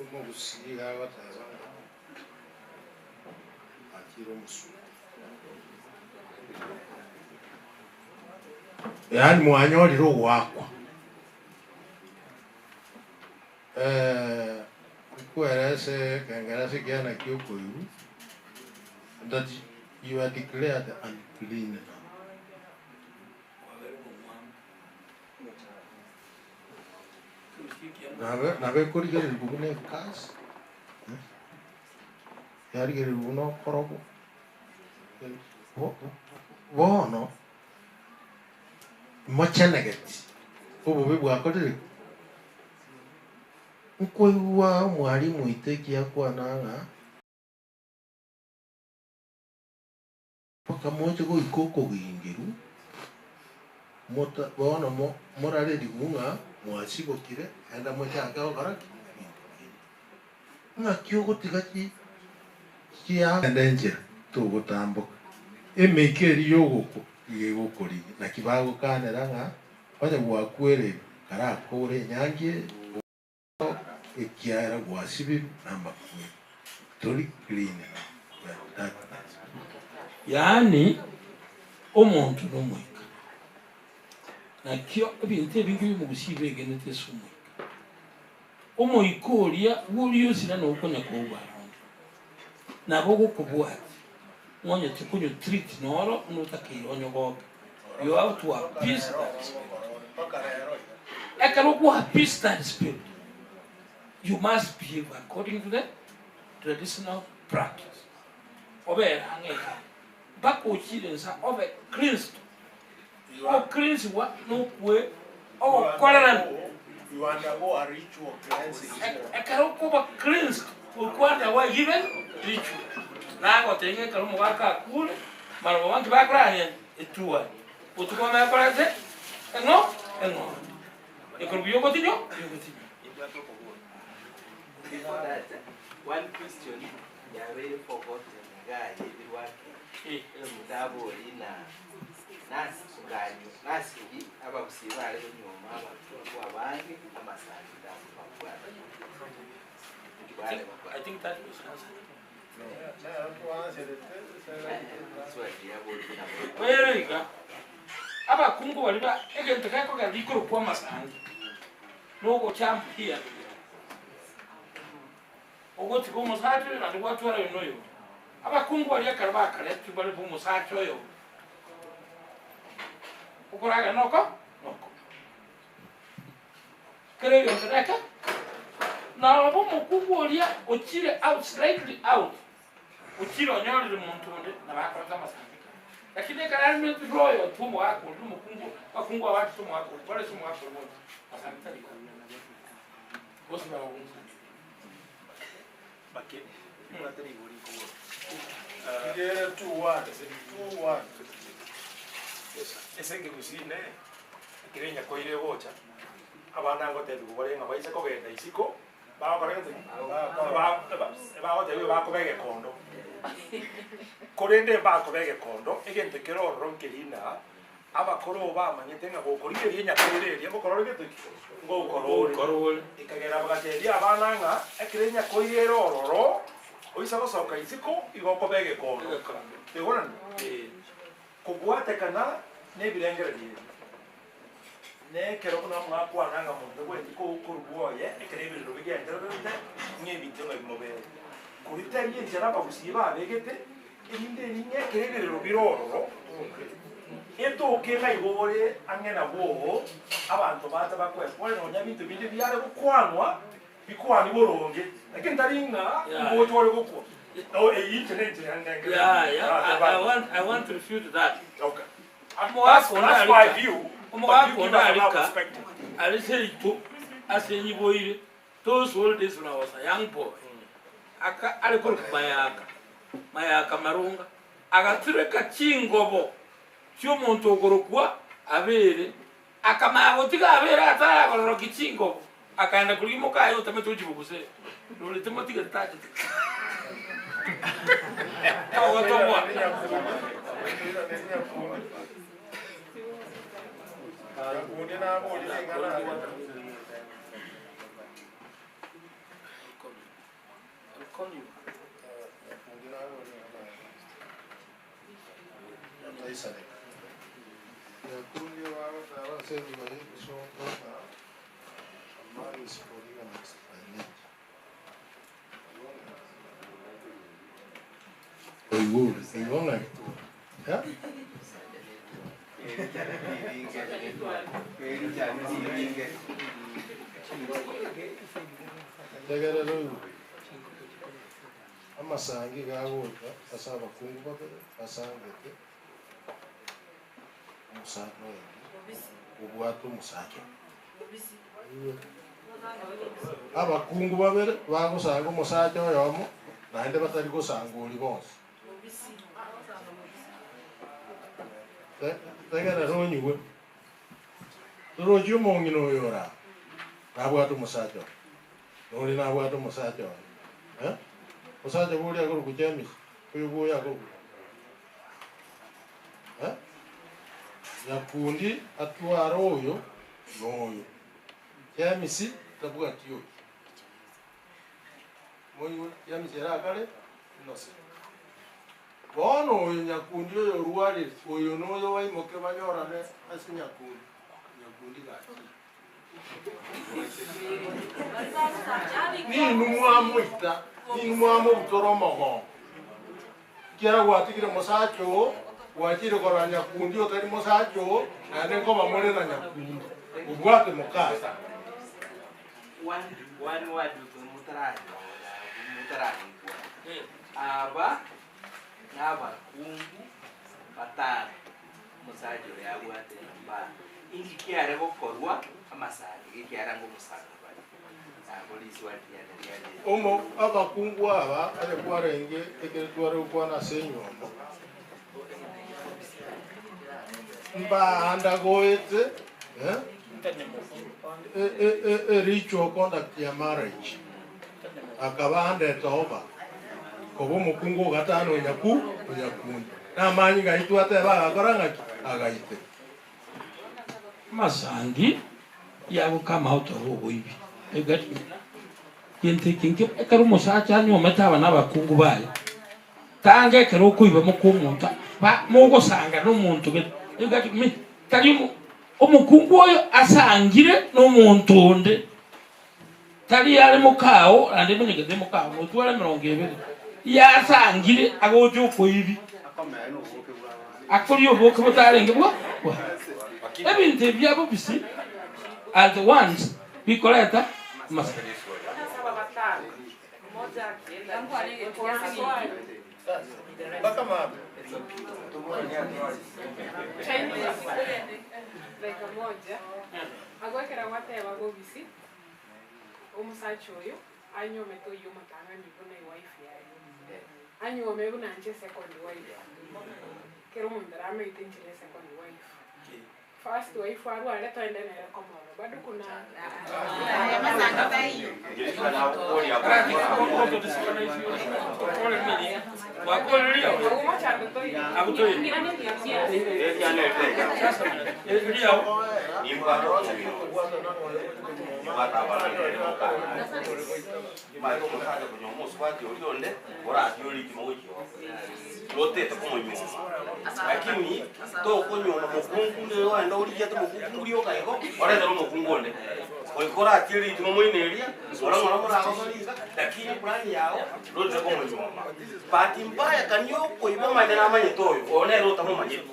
omogusii iga agoteba ng'a akire omosunte. Yaani mwanyorire ogoakwa. Nkoerese ekengeresa ekiagera naki okoigwa, that you are declared unclean now. Nabe nabo ekorigererigwa buna ecurse, yarigererigwa buna okorogwa, bono mochenegeti obobe bwakorire ki? Nkoigwa omwalimu oito ekiakwana ng'a mpaka moche goika okogingerwa, mota bono mo morarerigwe ng'a mwasibokire, enda mochake gokora ki? Ebinto binde. Ng'aki ogotiga chi chia ende enchera togotamboka, emeika eria yogokwa iga egokorigia. Naki bagokanera ng'a onye gwakwereirwe, karakore enyangi eye, ekiagera gwasibirwe namakweri. Tori clean now, we are darkness. Yaani omonto nomoika. Nakio ebinto ebinge bi'omogusii begenete ase omoika. Omoika oria bw'oriosira nokonya kougwa arondo. Nabo ogokobwatia ng'a onye tikonywa treat noro buna otakeire onyogoke. You have to appease that spirit. Ekero okwo appease that spirit, you must behave according to the traditional practice. Obere ang'e iga, mpaka ochire nsa obe cleansed. Gocleansiwa nokwe ogokorerana. You undergo a ritual cleansing. Ekero okoba cleansed, okwana gwa given ritual. Nagotebia ng'a ekero omogaka akure, marogoba nki bakora ng'ende etuani. Botuko bamanye kora ase eng'o eng'ondi. Ekorwa yogotinywa yogotinywa. Before that, one question yabeire forgotten iga yebirwe ake, omonto abori na. Nasi nasiki abagusii bare konyuoma abakungu abange amasangi tababwate. I think that was answered. Wero iga abakungu bari ba egento gekogera rikoro kwa amasangi nogochampia ogotiga omosacha oyo naende gwatwara oyo noyo abakungu baria ekero bakaretwe bare ba omosacha oyo okoraga noko noko kera egento neke nabo omokungu oria ochire out slightly out ochire onyorire monto onde nabakorete amasangi lakini ekero arimeti royo tu omogaka oria omokungu abakungu abachete omogaka oria barese omogaka oria bonsi masangi tari bonsi bagomusangi Bake, mbwate rigori rikogoro. Igere 2-1, 2-1. Ase ekegusii ne ekero enyakoire egocha abana ngotebiwa bare ng'a baise kogenda isiko bagokora gento ki? Ba- ba- bagotebiwa bakoba egekondo korende mbakoba egekondo egento kere ororo nkeri ng'a abakoro bamanyete ng'a gokorigereria enyakoire eria ngokora ore gento ki? Ngokora ore. Ekagera bagatebia abana ng'a ekero enyakoire ere ororo oise gosoka isiko igo okoba egekondo. Igorani? Kobwatekana na ebirengererio ebi, na ekero buna mwakwana ng'a monto tabwenereti korua oye ekero ebirero bigendererete ng'a ebinto ng'a bimobere. Korwa tari enchera abagusii babegete, erinde eri ng'a ekero ebirero bire ororo, etoke ng'a igo ore ang'e nabwo abanto bacha bakoe pole nonya binto binde biare gokwanwa, bikwani boronge, lakini tari ng'a ngocha ore gokwa. Oh, eyio inche nenchera ndenge. Yeah, I want to refute that. Okay. Omogaka onde That's my arika- view, omogaka but you onde give us another arika perspective. arise iko ase enyiboire those old days when I was a young boy aka are korokwa mayaka mayaka marunga agatureka chingobo chiomonto okorokwa abere akamanya gotiga abere ataragororokia chingobo akaenda korigia mokaye otamete gochibugusera rori timotigete tachete togotobwa. Nyakundi naborire ing'ana Nyakundi bagoteba ase engigo ya egesongo ng'a a man is polygamous by nature. Oigure, oigure ng'aki? Eh? Tegerera oigwe. Amasangi iga agocha ase abakungu babere basangete omosacha oyomo obwate omosacha oye. Abakungu babere bagosanga omosacha oyomo naende batari gosanga oria bonsi. Tegerera onyigwe. Torochi omong'ina oyo ore aa, nabwate omosacha oye, na oria nabwate omosacha oye. Eh? Omosacha bwa oria akorokwa James, oyo bwa oyo akorokwa Eh? Nyakundi atware oyo na oyo. James tabwati oyo. Moigwe, James ere akare innocent. Bono oyo nyakundi oyo orwarire, oyo na oyo baimoke banyorane ase nyakundi, nyakundi gaki. Ninwe mwamoita, ninwe mwamobutora omogongo. Ekiagera gwatigire mosacha oo, gwachire korora nyakundi otari mosacha oo, naende nkoba more na nyakundi, obwate mokasa. One, one word mutaranyora, mutaranyigwa. Aba nabakungu batano omosacha oyo abwate nyomba inki kiare gokorwa amasani gekiara ngo omosani bari nabo riswali riane riare Omo abakungu aba aye kwarenge ekere tware gokwana ase enyomba, mbaandagoete eh, e- e- e ritual conduct ya marriage akaba handed over koba omokungu ogatano onyaku onyakundi. Namanyi ng'ai twateba agakora ng'aki? Agaite. Amasangi yagokama out of oboibi. You get me? Gento eke nke ekero omosacha anyuomete aba na abakungu baye, tanga ekero okoiba moka omonto ba mogosanga na omonto gete. You get me? Tari omo omokungu oyo asangire na omonto onde, tari are mokao naende monyegete mokao notware emerongo ebere, yasangire agocha okoibi. Akoria oboke botarenge bwa bwaye. Ebinto ebi bia bobisi are the ones bikoreta amasani. Omosacha oyo anyuomete oyio omotang'ani buna ewife yaye, anyuome buna inche second wife, kera omonto aramaete inche ne second wife. First wife arware toende nere komoro bado kuna. Rotete komonyuoma lakini tokonyuoma mokungu onde ogende origiete mokungu rioka igo oretere omokungu onde goika oratie ritimo moino eria ng'ora ng'ora moragosore iga lakini eplan yago rotete komonyuoma. Bahati mbaya kani okoiba omanyete namanyete oyo oyo nere otamomanyeti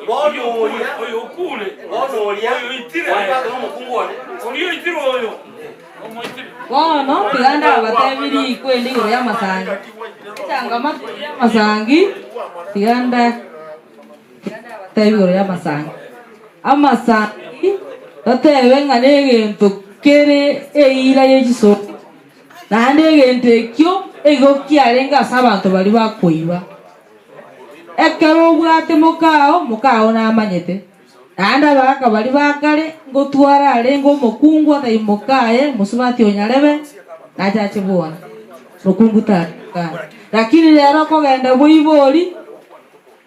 bono oria Oyo okure. bono oria Oyo oitire. oibate nomokungu one Oria oitire oyo. Omoitire. Bono tiga ndabatebi rikwe ende igoro y'amasangi, echangamoto y'amasangi, tiga nda tiga ndabatebi igoro y'amasangi. Amasangi totebe ng'a na egento kere eira ye chisokoro, naende egento ekio igo kiarenge ase abanto baria bakoiba. Ekero obwate mokao, mokao namanyete. Naende abagaaka baria ba kare ngotwara arenge omokungu atari mokaye, mosubati o nyarebe, nachache bwona, mokungu tari mokaye. Lakini rero okogenda bw'eibori,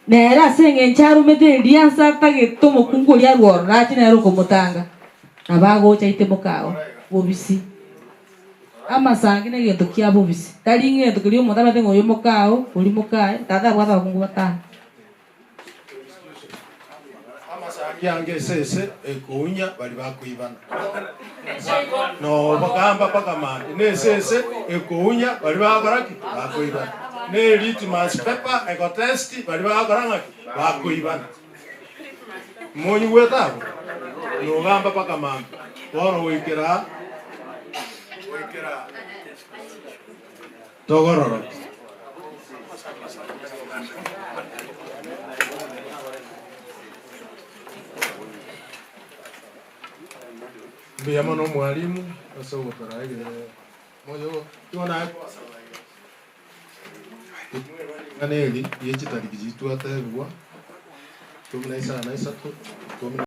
nere ase engencho arumete eriansa atagete omokungu oria arwe ororo ache nere okomotanga, nabo agocha aite mokao bobisi. Amasangi negento kia bobisi, tari ng'ento keria omonto amanyete ng'a oyo mokao, oria mokaye, tata abwate abakungu batano. Amasangi ange esese ekounya baria bakoibana. Nobogamba mpaka mambia. Na esese ekounya baria bagokora ki? Bakoibana. Na elitmus paper egotest baria bagokora ng'aki? Bakoibana. Monyigwete abwo? Nogamba mpaka mambia. Bono goikera goikera togororoke. Mbuya mono omwalimu ase ogotoraegerera moyo igo naye kwasaba iga. Ring'ana eri rie chitariki chiria twatebigwa, ikomi na isano na isato, ikomi na.